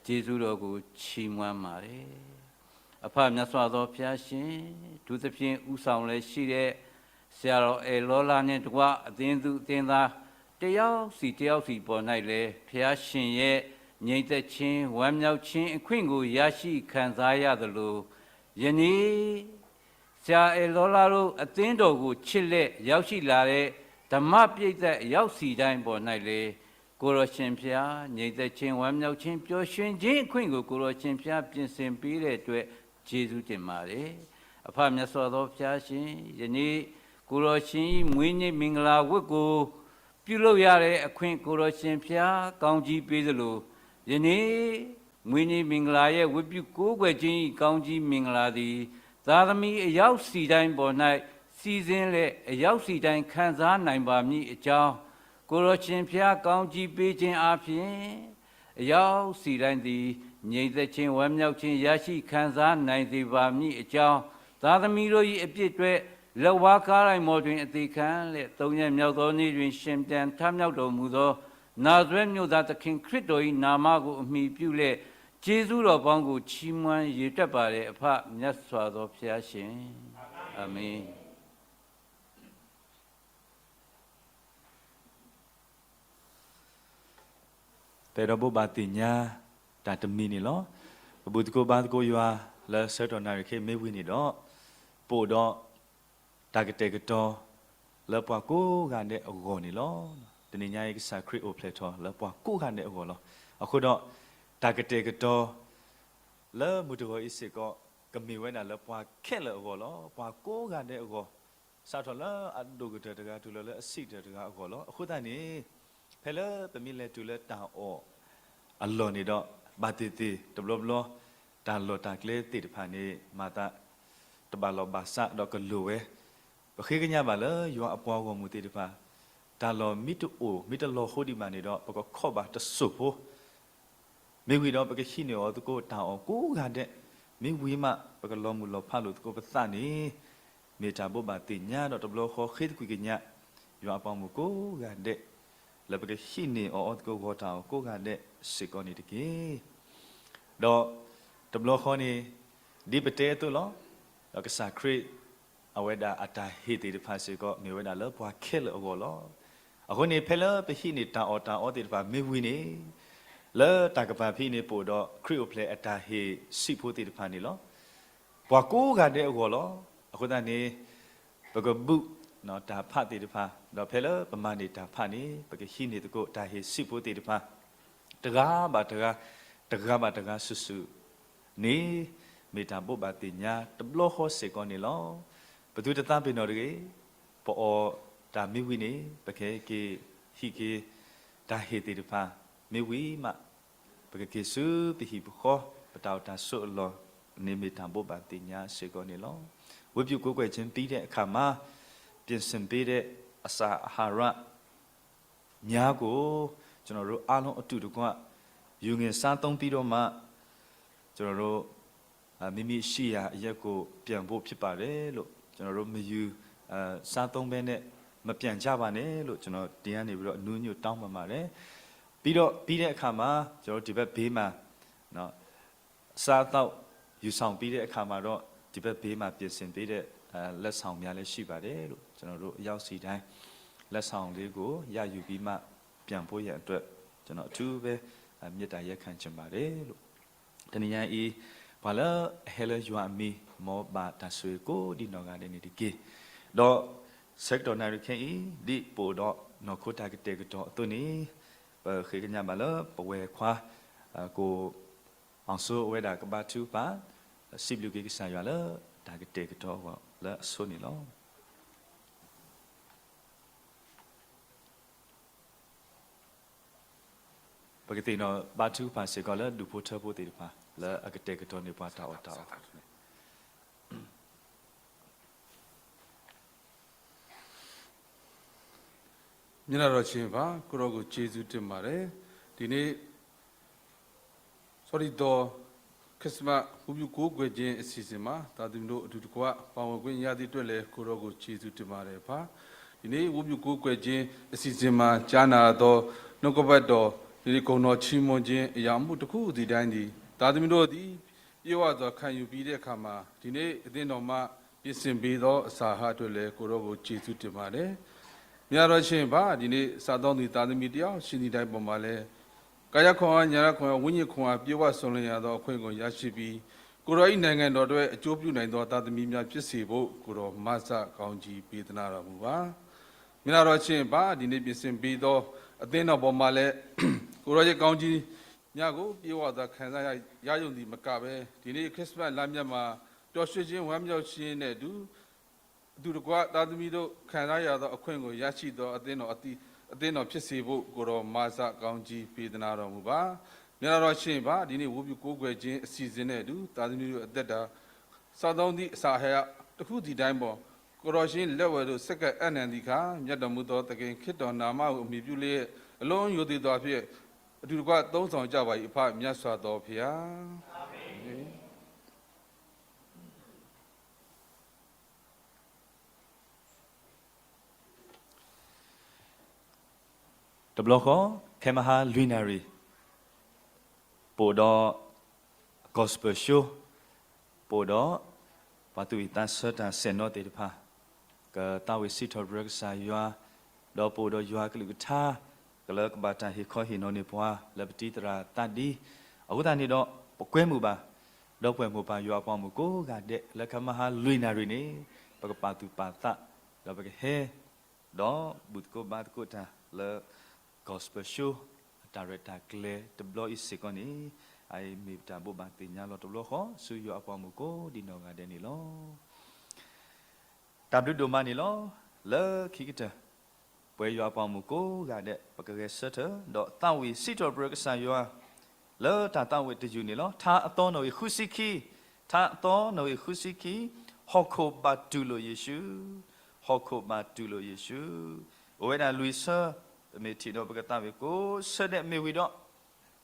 ကျေးဇူးတော်ကိုချီးမွမ်းပါတယ်။ အဖမြတ်စွာသောဘုရားရှင်၊ အထူးသဖြင့်ဦးဆောင်လည်းရှိတဲ့ဆရာတော်အဲၣ်လောလါနှင့်တကွအသင်းသူအသင်းသားတယောက်စီတယောက်စီအပေါ်၌လည်းဘုရားရှင်ရဲ့ငြိမ်သက်ခြင်းဝမ်းမြောက်ခြင်းအခွင့်ကိုရရှိခံစားရသလို ယနေ့ ဆရာအဲၣ်လောလါတို့အသင်းတော်ကိုချစ်လက်ရောက်ရှိလာတဲ့ဓမ္မပရိသတ်အယောက်စီတိုင်းအပေါ်၌လည်းကိုယ်တော်ရှင်ဘုရားငြိမ်သက်ခြင်းဝမ်းမြောက်ခြင်းပျော်ရွှင်ခြင်းအခွင့်ကိုကိုယ်တော်ရှင်ဘုရားပြင်ဆင်ပေးတဲ့အတွက်ကျေးဇူးတင်ပါတယ်။ အဖမြတ်စွာသောဘုရားရှင်၊ ယနေ့ ကိုယ်တော်ရှင်၏မွေးနေ့မင်္ဂလာဝတ်ကို ပြုလုပ်ရတဲ့အခွင့် ကိုယ်တော်ရှင်ဘုရားကောင်းကြီးပေးသလို ယနေ့ မွေးနေ့မင်္ဂလာရဲ့ ဝတ်ပြုကိုးကွယ်ခြင်း၏ကောင်းကြီးမင်္ဂလာသည် သားသမီးအယောက်စီတိုင်းပေါ်၌ စီစဉ်လျက် အယောက်စီတိုင်းခံစားနိုင်ပါမည်အကြောင်း ကိုယ်တော်ရှင်ဘုရားကောင်းကြီးပေးခြင်းအားဖြင့် အယောက်စီတိုင်းသည် ငြိမ်သက်ခြင်း ဝမ်းမြောက်ခြင်း ရရှိခံစားနိုင်စေပါမည်အကြောင်း သားသမီးတို့၏အပြစ်အတွက် လက်ဝါးကါတိုင်ပေါ်တွင် အသေခံလျက် သုံးရက်မြောက်သောနေ့တွင် ရှင်ပြန်ထမြောက်တော်မူသော နာဇရက်မြို့သားသခင်ခရစ်တော်၏နာမကို အမှီပြုလျက် ကျေးဇူးတော်ပေါင်းကို ချီးမွမ်းရေတွက်ပါသည် အဖမြတ်စွာသောဘုရားရှင်။ အာမင်။ ပအဲၣ်ဒိးဘိးဘၣ်သ့ၣ်ညါ တၢ်တမံၤန့ၣ်လီၤ. ပဘူၣ်သကိးဘါသကိးယွၤလၢဆၢကတီၢ်နၣ်ရံၣ်ခဲအံၤမ့ၢ်ဝံၤန့ၣ်ဒီး ပအိၣ်ဒီး တၢ်ကတဲာ်ကတီၤ လၢပှၤကိးဂၤဒဲးအဂီၢ်န့ၣ်လီၤ. တနံၤညါအံၤ ကစၢ်ခရံာ်အိၣ်ဖျဲၣ်ထီၣ်လၢပှၤကိးဂၤဒဲးအဂီၢ်လီၤ. အဃိဒီး တၢ်ကတဲာ်ကတီၤ လၢမုၢ်တဂီၤအံၤစ့ၢ်ကီး ကမ့ၢ်ဝဲဒၣ်လၢပှၤခဲလၢာ်အဂီၢ်လီၤ. ပှၤကိးဂၤဒဲးအဂီၢ် စးထီၣ်လၢအဒိၣ်ကတၢၢ်တဂၤ တုၤလီၤလၢအဆံးကတၢၢ်တဂၤအဂီၢ်လီၤ. အဃိသတးန့ၣ် ဖဲလၢပမ့ၢ်လဲၤတုၤလၢတၢ်အီၣ်အလီၢ်န့ၣ်ဒီး ဘၣ်သ့ၣ်သ့ၣ်တဘျီဘျီ တၢ်လီၢ်တၢ်ကျဲသ့ၣ်တဖၣ်န့ၣ် မၤသး တဘၣ်လီၢ်ဘၣ်စးဒီးကလိၣ်ဝဲ ပဃ့ကညးဘၣ်လၢယွၤအပှၤဂီၢ်မုၢ်သ့ၣ်တဖၣ် တၢ်လီၢ်မ့ၢ်တအိၣ် မ့ၢ်တလီၤဃိဒံးဘၣ်န့ၣ်ဒီး ပကခီၣ်ဘၣ်တစိၢ်ဖိ မ့ၢ်ဝံၤဒီး ပကဟံးန့ၢ်အီၤသကိးတၢ်အီၣ်ကိးဂၤဒဲး, မ့ၢ်ဝံၤမး ပကလီၤမုၢ်လီၤဖးလိာ်သကိးပသးန့ၣ် မ့ၢ်တၢ်ဘိးဘၣ်သ့ၣ်ညါဒီးတဘျီဃီဃ့သကွံာ်ကညး ယွၤအပှၤဂီၢ်မုၢ်ကိးဂၤဒဲး လၢပကဟံးန့ၢ်အီၤအီၤသကိးဂီၤတၢ်အီၣ်ကိးဂၤဒဲးစ့ၢ်ကီးန့ၣ်တက့ၢ်. ဒီးတဘျီဃီန့ၣ် ဒ်ပတဲအသိးလီၤ. ဒီးကစၢ်ခရံာ် အဝဲဒၣ်အတၢ်ဟ့ၣ်သ့ၣ်တဖၣ်စ့ၢ်ကီး မ့ၢ်ဝဲဒၣ်လၢပှၤခဲလၢာ်အဂီၢ်လီၤ. အဃိန့ၣ် ဖဲလၢပဟံးန့ၢ်တၢ်အီၣ်တၢ်အီသ့ၣ်တဖၣ်မ့ၢ်ဝံၤန့ၣ် လၢတၢ်ကပၤဖဲအံၤန့ၣ် ပအိၣ်ဒီးခရံာ်အိၣ်ဖျဲၣ်အတၢ်ဟ့ၣ်စံးဖိသ့ၣ်တဖၣ်န့ၣ်လီၤ. ပှၤကိးဂၤဒဲးအဂီၢ်လီၤ. အဃိသတးန့ၣ် ပကဘူၣ်တၢ်ဖးသ့ၣ်တဖၣ်, ဒီးဖဲလၢပမၤန့ၢ်တၢ်ဖးန့ၣ် ပကဟံးန့ၢ်သကိးတၢ်ဟ့ၣ်စံးဖိသ့ၣ်တဖၣ် တဂၤဘၣ်တဂၤ, တဂၤဘၣ်တဂၤစုာ်စုာ်န့ၣ် မ့ၢ်တၢ်ဘိးဘၣ်သ့ၣ်ညါတဘျီဃီစ့ၢ်ကီးန့ၣ်လီၤ. ပသုတသးပ့ၤနီၣ်တဂ့ၤ. ပအီၣ်တၢ်မ့ၢ်ဝံၤန့ၣ် ပကဟဲက့ၤဟံးက့ၤ တၢ်ဟ့ၣ်သ့ၣ်တဖၣ်မ့ၢ်ဝံၤမး ပကက့ၤဆူပဟံၣ်ပဃီ ပတၢ်အိၣ်တၢ်ဆိးအလီၢ်န့ၣ် မ့ၢ်တၢ်ဘိးဘၣ်သ့ၣ်ညါစ့ၢ်ကီးန့ၣ်လီၤ. ဝတ်ပြုကိုးကွယ်ခြင်းပြီးတဲ့အခါမှာ ပြင်ဆင်ပေးတဲ့အစာအာဟာရ များကို ကျွန်တော်တို့အားလုံးအတူတကွ ယူငင်စားသုံးပြီးတော့မှ ကျွန်တော်တို့ အာ မိမိရှိရာအရပ်ကိုပြန်ဖို့ဖြစ်ပါတယ်လို့ ကျွန်တော်တို့မယူ အာ စားသုံးဘဲနဲ့မပြန်ကြပါနဲ့လို့ ကျွန်တော်ဒီကနေပြီးတော့အနူးညွတ်တောင်းပန်ပါတယ်။ ပြီးတော့ ပြီးတဲ့အခါမှာ ကျွန်တော်တို့ဒီဘက်ဘေးမှာ နော် အစားအသောက်ယူဆောင်ပြီးတဲ့အခါမှာတော့ ဒီဘက်ဘေးမှာပြင်ဆင်ပေးတဲ့ အာ လက်ဆောင်များလည်းရှိပါတယ်လို့ ကျွန်တော်တို့အယောက်စီတိုင်း လက်ဆောင်လေးကိုရယူပြီးမှပြန်ဖို့ရန်အတွက် ကျွန်တော်အထူးပဲ အာ မေတ္တာရပ်ခံချင်ပါတယ်လို့ တနံၤညါအံၤ ပှၤလၢအဟဲလၢယွၤအမံၤ မ်ဘၣ်တၢ်ဆိၣ်ဂ့ၤကိးဒံးနီၢ်ဂၤဒဲးန့ၣ်တက့ၢ်. ဒီး ဆၢကတီၢ်နၣ်ရံၣ်ခဲအံၤ ဒ်ပအိၣ်ဒီးနီၢ်ခိတၢ်ကတဲာ်ကတီၤအသိးန့ၣ် ပဃ့ကညးဘၣ်လၢပဝဲၢ်ခွါ ကိုအောင်စိုးဝဲဒၣ်ကဘါထုကဖၣ် စံးဘျုးက့ၤကစၢ်ယွၤလၢတၢ်ကတဲာ်ကတီၤအဂီၢ်လၢအဆိန့ၣ်လီၤ. ပကသ့ၣ်နီၣ်ဘါထုကဖၣ်စ့ၢ်ကီးလၢဒူၣ်ဖိထၢဖိသ့ၣ်တဖၣ် လၢအကတဲာ်ကတီၤန့ၢ်ပှၤတၢ်အီၣ်တၢ်အီန့ၣ် မျက်နှာတော်ရှင်ပါ ကိုရောကိုကျေးဇူးတင်ပါတယ်။ ဒီနေ့ စောဒိသော ခရစ်စမတ် ဝတ်ပြုကိုးကွယ်ခြင်းအစီအစဉ်မှာ သားသမီးတို့အတူတကွ ပါဝင်ခွင့်ရသည့်အတွက်လည်း ကိုရောကိုကျေးဇူးတင်ပါတယ်ပါ။ ဒီနေ့ ဝတ်ပြုကိုးကွယ်ခြင်းအစီအစဉ်မှာ ကြားနာသော နှုတ်ကပတ်တော် ဒီနေ့ ဂုဏ်တော်ချီးမွမ်းခြင်းအရာအမှုတစ်ခုစီတိုင်းသည် သားသမီးတို့သည် ပြည့်ဝစွာခံယူပြီးတဲ့အခါမှာ ဒီနေ့အသင်းတော်မှ ပြင်ဆင်ပေးသောအစာအဟာရအတွက်လည်း ကိုယ်တော်ကိုကျေးဇူးတင်ပါတယ်။ မြတ်တော်ရှင်ပါ ဒီနေ့စားသုံးသူသားသမီးတယောက်ချင်းစီတိုင်းပေါ်မှာလည်း ကာယခွန်အား၊ ဉာဏ်ခွန်အား၊ ဝိညာဉ်ခွန်အား ပြည့်ဝစုံလင်ရသောအခွင့်ကိုရရှိပြီး ကိုယ်တော်၏နိုင်ငံတော်အတွက်အကျိုးပြုနိုင်သောသားသမီးများဖြစ်စေဖို့ ကိုယ်တော်မဆကောင်းကြီးပေးသနားတော်မူပါ။ မြတ်တော်ရှင်ပါ ဒီနေ့ပြင်ဆင်ပေးသောအသင်းတော်ပေါ်မှာလည်း ကိုယ်တော်ရဲ့ကောင်းကြီး များကိုပြည့်ဝစွာခံစားရရုံသည်မကဘဲ ဒီနေ့ခရစ်စမတ်လမ်းမြတ်မှာပျော်ရွှင်ခြင်းဝမ်းမြောက်ခြင်းနဲ့အတူ အတူတကွ သားသမီးတို့ ခံစားရသောအခွင့်ကို ရရှိသော အသင်းတော်အသီး အသင်းတော်ဖြစ်စေဖို့ ကိုယ်တော်မဆာကောင်းကြီးပေးသနားတော်မူပါ။ များတော်ရှင်ပါ ဒီနေ့ဝတ်ပြုကိုးကွယ်ခြင်းအစီအစဉ်နဲ့အတူ သားသမီးတို့အသက်တာ စားသုံးသည့်အစာအဟာရတစ်ခုစီတိုင်းပေါ် ကိုယ်တော်ရှင်လက်ဝဲသို့ ဆက်ကပ်အပ်နှံသည့်အခါ မြတ်တော်မူသောသခင်ခရစ်တော်နာမကို အမှီပြုလျက် အလွန်ရိုသေစွာဖြင့် အတူတကွ သုံးဆောင်ကြပါ၏။ အဖမြတ်စွာသောဘုရား။ အာမင်။ တဘျီဃီ ခဲမဟါလွံၢ်နၣ်ရံၣ် ပအိၣ်ဒီး Gospel Show ပအိၣ်ဒီး ပှၤသူၣ်ဝံၣ်သးဆၢတၢ်ဆဲးနီၣ်သ့ၣ်တဖၣ် ကသးဝံၣ်စံးထီၣ်ပတြၢၤကစၢ်ယွၤ ဒီးပအိၣ်ဒီးယွၤကလုၢ်ကထါ ကလၢကဘၣ်တၢ်ဟ့ၣ်ခီဟ့ၣ်နီၤန့ၢ်ပှၤ လၢပတံၤသရၣ်သးဒံ အဃိသတးန့ၣ်ဒီး ပကွဲမုာ်ဘၣ် ဒီပုၢ်ဝဲၢ်မိၢ်ပၢ်ယွၤအပှၤဂီၢ်မုၢ်ကိးဂၤဒဲး လၢခဲမဟါလွံၢ်နၣ်ရံၣ်န့ၣ် ပကပာ်သူၣ်ပာ်သး ဒီးပကဟဲ ဒီးဘူၣ်သကိးဘါသကိးတၢ်လၢ Gospel Show အတၢ်ရဲၣ်တၢ်ကျဲၤတဘျီအံၤစ့ၢ်ကီးန့ၣ် အအံၤမ့ၢ်ပတၢ်ဘိးဘၣ်သ့ၣ်ညါလီၤတဘျီဃီ ဆူယွၤအပှၤဂီၢ်မုၢ်ကိးဒံနီၢ်ဂၤဒဲးန့ၣ်လီၤ. တၢ်ဘျုးဒိၣ်မးန့ၣ်လီၤ. လၢခံကတၢၢ် ပဝဲယွၤအပှၤဂီၢ်မုၢ်ကိးဂၤဒဲး ပကဂဲၤဆၢထၢၣ် ဒီးသးဝံၣ်စံးထီၣ်ပတြၢၤကစၢ်ယွၤ လၢတၢ်သးဝံၣ်တယုၢ်န့ၣ်လီၤ. ထါအသီနီၣ်ဂံၢ်ဃုဆံခံ, ထါအသီနီၣ်ဂံၢ်ဃုဆံခံ, ဟီၣ်ခိၣ်ဘၣ်တူၢ်လိာ်ယ့ၣ်ၡူး, ဟီၣ်ခိၣ်ဘၣ်တူၢ်လိာ်ယ့ၣ်ၡူး, အိၣ်ဝဲဒၣ်လွံၢ်ဆၢ, ပမ့ၢ်ထံၣ်ဒီးပကသးဝံၣ်ကိးဆၢဒဲးမ့ၢ်ဝံၤဒီး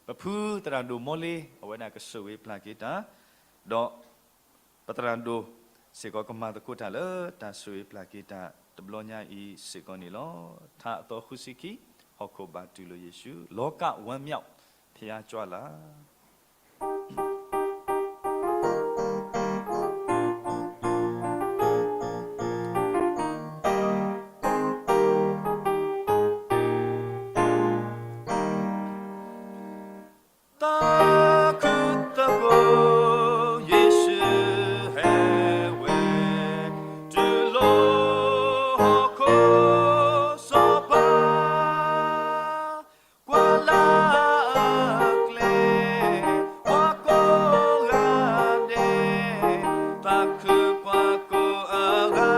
ပဖုသရၣ်ဒိၣ်မီလ့ အဝဲဒၣ်ကဆိၣ်ဂ့ၤပျၢ်က့ၤတၢ်, ဒီး ပသရၣ်ဒိၣ်စ့ၢ်ကီးကမၤသကိးတၢ်လၢတၢ်ဆိၣ်ဂ့ၤပျၢ်က့ၤတၢ်တဘျီညါအံၤစ့ၢ်ကီးန့ၣ်လီၤ. ထါအသီဃုဆံခံ, ဟီၣ်ခိၣ်ဘၣ်တူၢ်လိာ်ယ့ၣ်ၡူး, လောကဝမ်းမြောက် ဘုရားကြွလာ သးခုသကိး ယ့ၣ်ၡူးဟဲဝဲ တုၤလီၤဟီၣ်ခိၣ်စီၤပၤ ကွၢ်လၢအကျဲ ပှၤကိးဂၤဒဲး, သးခုပှၤကိးအဂၤ,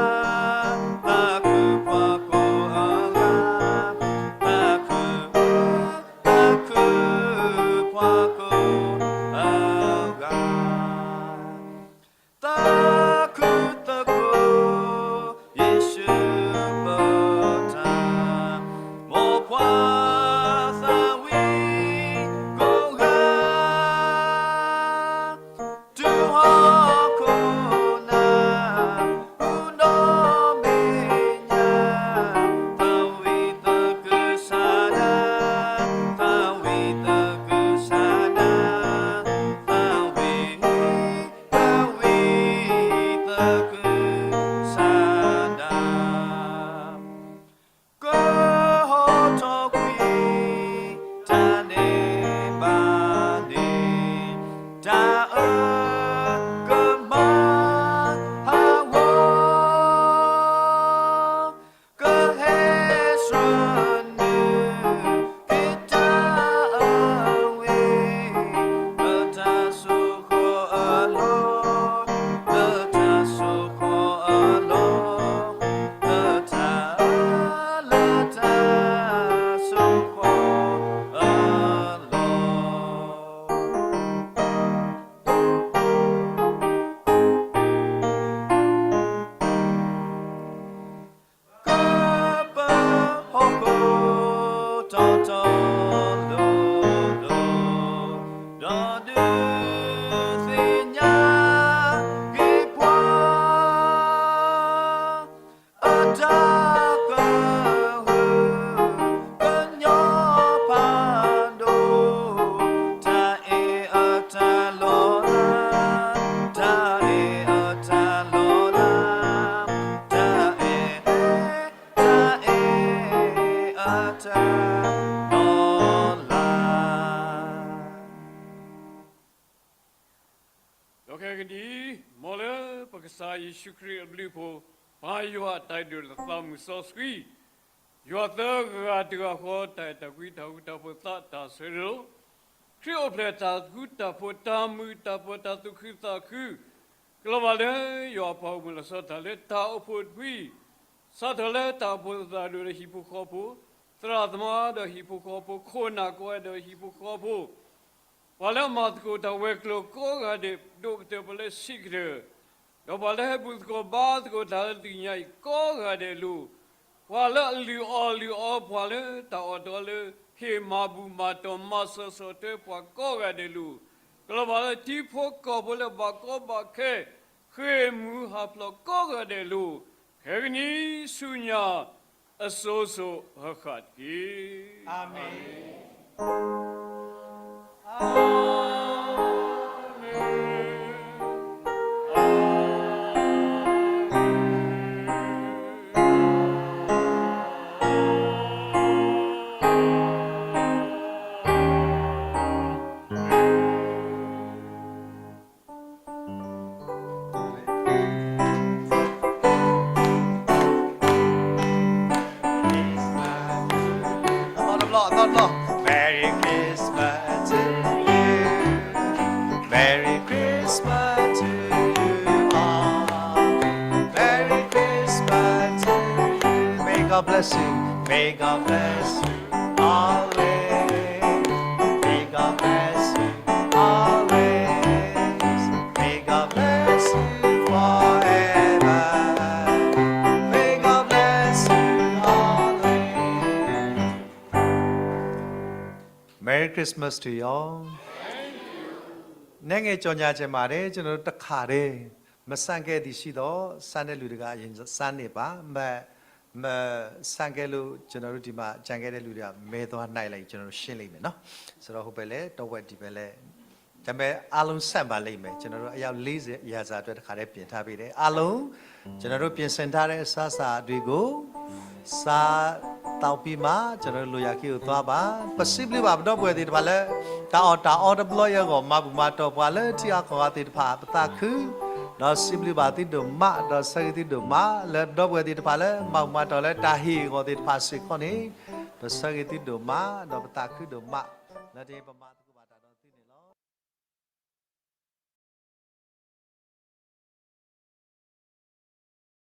သးခုပှၤကိးအဂၤ, သးခု သးခုသကိး ယ့ၣ်ၡူးပတၢ်, မိၢ်ပှၢ်သးဝံၣ်ကိးဂၤ တုၤဟီၣ်ခိၣ်နၢ် ဃုာ်ဒီးမဲာ်ညါ, သးဝံၣ်သကိးကစၢ်ဒၣ်, သးဝံၣ်သကိးကစၢ်ဒၣ်, သးဝံၣ် သးဝံၣ်သကိးကစၢ်ဒၣ်, ကဟီထီၣ်ကွံာ် တၢ်န့ၢ်ဘၣ်န့ၣ် တၢ်အၢကမၤဟးဂီၤ ကဟဲဆှၢနုာ်က့ၤတၢ်အဝ့ၢ် လၢတၢ်ဆိၣ်ဃီၤအလီၢ်, လၢတၢ်ဆိၣ်ဃီၤအလီၢ်, လၢတၢ်, လၢတၢ်ဆိၣ်ဃီၤအလီၢ်. ကပၢဟီၣ်ခိၣ်တီတီလိၤလိၤ, ဒီးဒုးသ့ၣ်ညါက့ၤပှၤ အတၢ်ကဟု ကညီဖးဒိၣ်, တၢ်အဲၣ်အတၢ်လီၤလး, တၢ်အဲၣ်အတၢ်လီၤလး, တၢ်အဲၣ်, တၢ်အဲၣ်အတၢ်လီၤလး. ဒီးခဲကနံၣ်အံၤ မ်လၢပကစၢ်ယ့ၣ်ၡူးခရံာ်အဘျုးအဖှိၣ်, ပၢ်ယွၤအတၢ်ဒိၣ်သးမုၢ်စီဆှံ, ယွၤသၢဂၤတဂၤဃီ တၢ်အဲၣ်တၢ်ကွံ တၢ်ဃူတၢ်ဖိးသးတၢ်ဆၢလီၤ, ခရံာ်အိၣ်ဖျဲၣ်တၢ်ဃူတၢ်ဖိး တၢ်မုာ်တၢ်ပၢၤ တၢ်သူၣ်ခုသးခု, ကလီၤဘၣ်လၢယွၤအပှၤဂီၢ်မုၢ်လီၤဆီဒၣ်တၢ်လၢတၢ်အိၣ်ဖှိၣ်တဖု, စးထီၣ်လၢတၢ်အိၣ်ဖှိၣ်သရၣ်ဒိၣ်ဒီးဟံၣ်ဖိဃီဖိ, သရၣ်သမါဒီးဟံၣ်ဖိဃီဖိ, ခိၣ်နၢ်ကိးဂၤဒီးဟံၣ်ဖိဃီဖိ, ပှၤလၢအမၤသကိးတၢ်ဝဲၤကျိၤကိးဂၤဒဲး, ဒိၣ်ကတၢၢ်ပှၤလၢဆံးကတၢၢ်, ဒီးပှၤလၢဟဲဘူၣ်သကိးဘါသကိးတၢ်လၢတနံၤညါအံၤကိးဂၤဒဲးအလိၤ, ပှၤလၢအလုၢ်အီၣ်လုၢ်အီပှၤလၢတၢ်အီၣ်တီလၢ ဟ့ၣ်မၤဘူၣ်မၤတီၢ်မၤစၢၤဆီၣ်ထွဲပှၤကိးဂၤဒဲးအလိၤ, ကလီၤဘၣ်လၢထံဖိကီၢ်ဖိလၢဘၣ်ကီဘၣ်ခဲ, ဃ့ၢ်မှံဟးဖျိးကိးဂၤဒဲးအလိၤ, ခဲကနံၣ်ဆူညါ အစိၤစိၤအဃၣ်ဃၣ်တက့ၢ်. အၤမ့ၣ်. အသီတဘျီ, အသီတဘျီ. Merry Christmas to you. Merry Christmas to you all. Merry Christmas to you. May God bless you. May God bless you always. May God bless you always. May God bless you forever. May God bless you always. Merry Christmas to you all. နံၣ်ဂ့ၤ ကြော်ငြာကြမး ကျွန်တော်တို့တခါတည်း မစံးကဲသည့်ရှိသော စံးတဲ့လူတကာ အရင်စံးနေပါ မ မစံးကဲလို့ ကျွန်တော်တို့ဒီမှာ ကျန်ခဲ့တဲ့လူတွေက မဲသွားနိုင်လိုက် ကျွန်တော်တို့ရှင်းလိမ့်မယ်နော် ဆိုတော့ ဟိုဘက်လည်း တဝက် ဒီဘက်လည်း ဒါပေမဲ့ အားလုံးဆန့်ပါလိမ့်မယ် ကျွန်တော်တို့ အယောက် လေးဆယ် ရာစာအတွက် တခါတည်း ပြင်ထားပေးတယ် အားလုံး ကျွန်တော်တို့ ပြင်ဆင်ထားတဲ့ အစားအစာတွေကို စားသောက်ပြီးမှ ကျွန်တော်တို့ လိုရာခံကို သွားပါ ပစံးဘျုးပါ ပဒီပုၢ်ဝဲၢ်သ့ၣ်တဖၣ်လၢ တၢ်အီၣ်တၢ်အီတဘျီအံၤအဂီၢ် မၤဘူၣ်မၤတီၢ်ပှၤလၢ ထံအါကီၢ်အါသ့ၣ်တဖၣ် ပသးခု ဒီးစံးဘျုးဘၣ်သုဒိၣ်မး ဒီးဆၢဂ့ၤသုဒိၣ်မး လၢပဒီပုၢ်ဝဲၢ်သ့ၣ်တဖၣ်လၢ မၤဘူၣ်မၤတီၢ်လၢ တၢ်ဟ့ၣ်အဂီၢ်သ့ၣ်တဖၣ်စ့ၢ်ကီးန့ၣ် ပဆၢဂ့ၤသုဒိၣ်မး ဒီးပသးခုဒိၣ်မး လၢတဟ့ၣ်ပမၤသကိး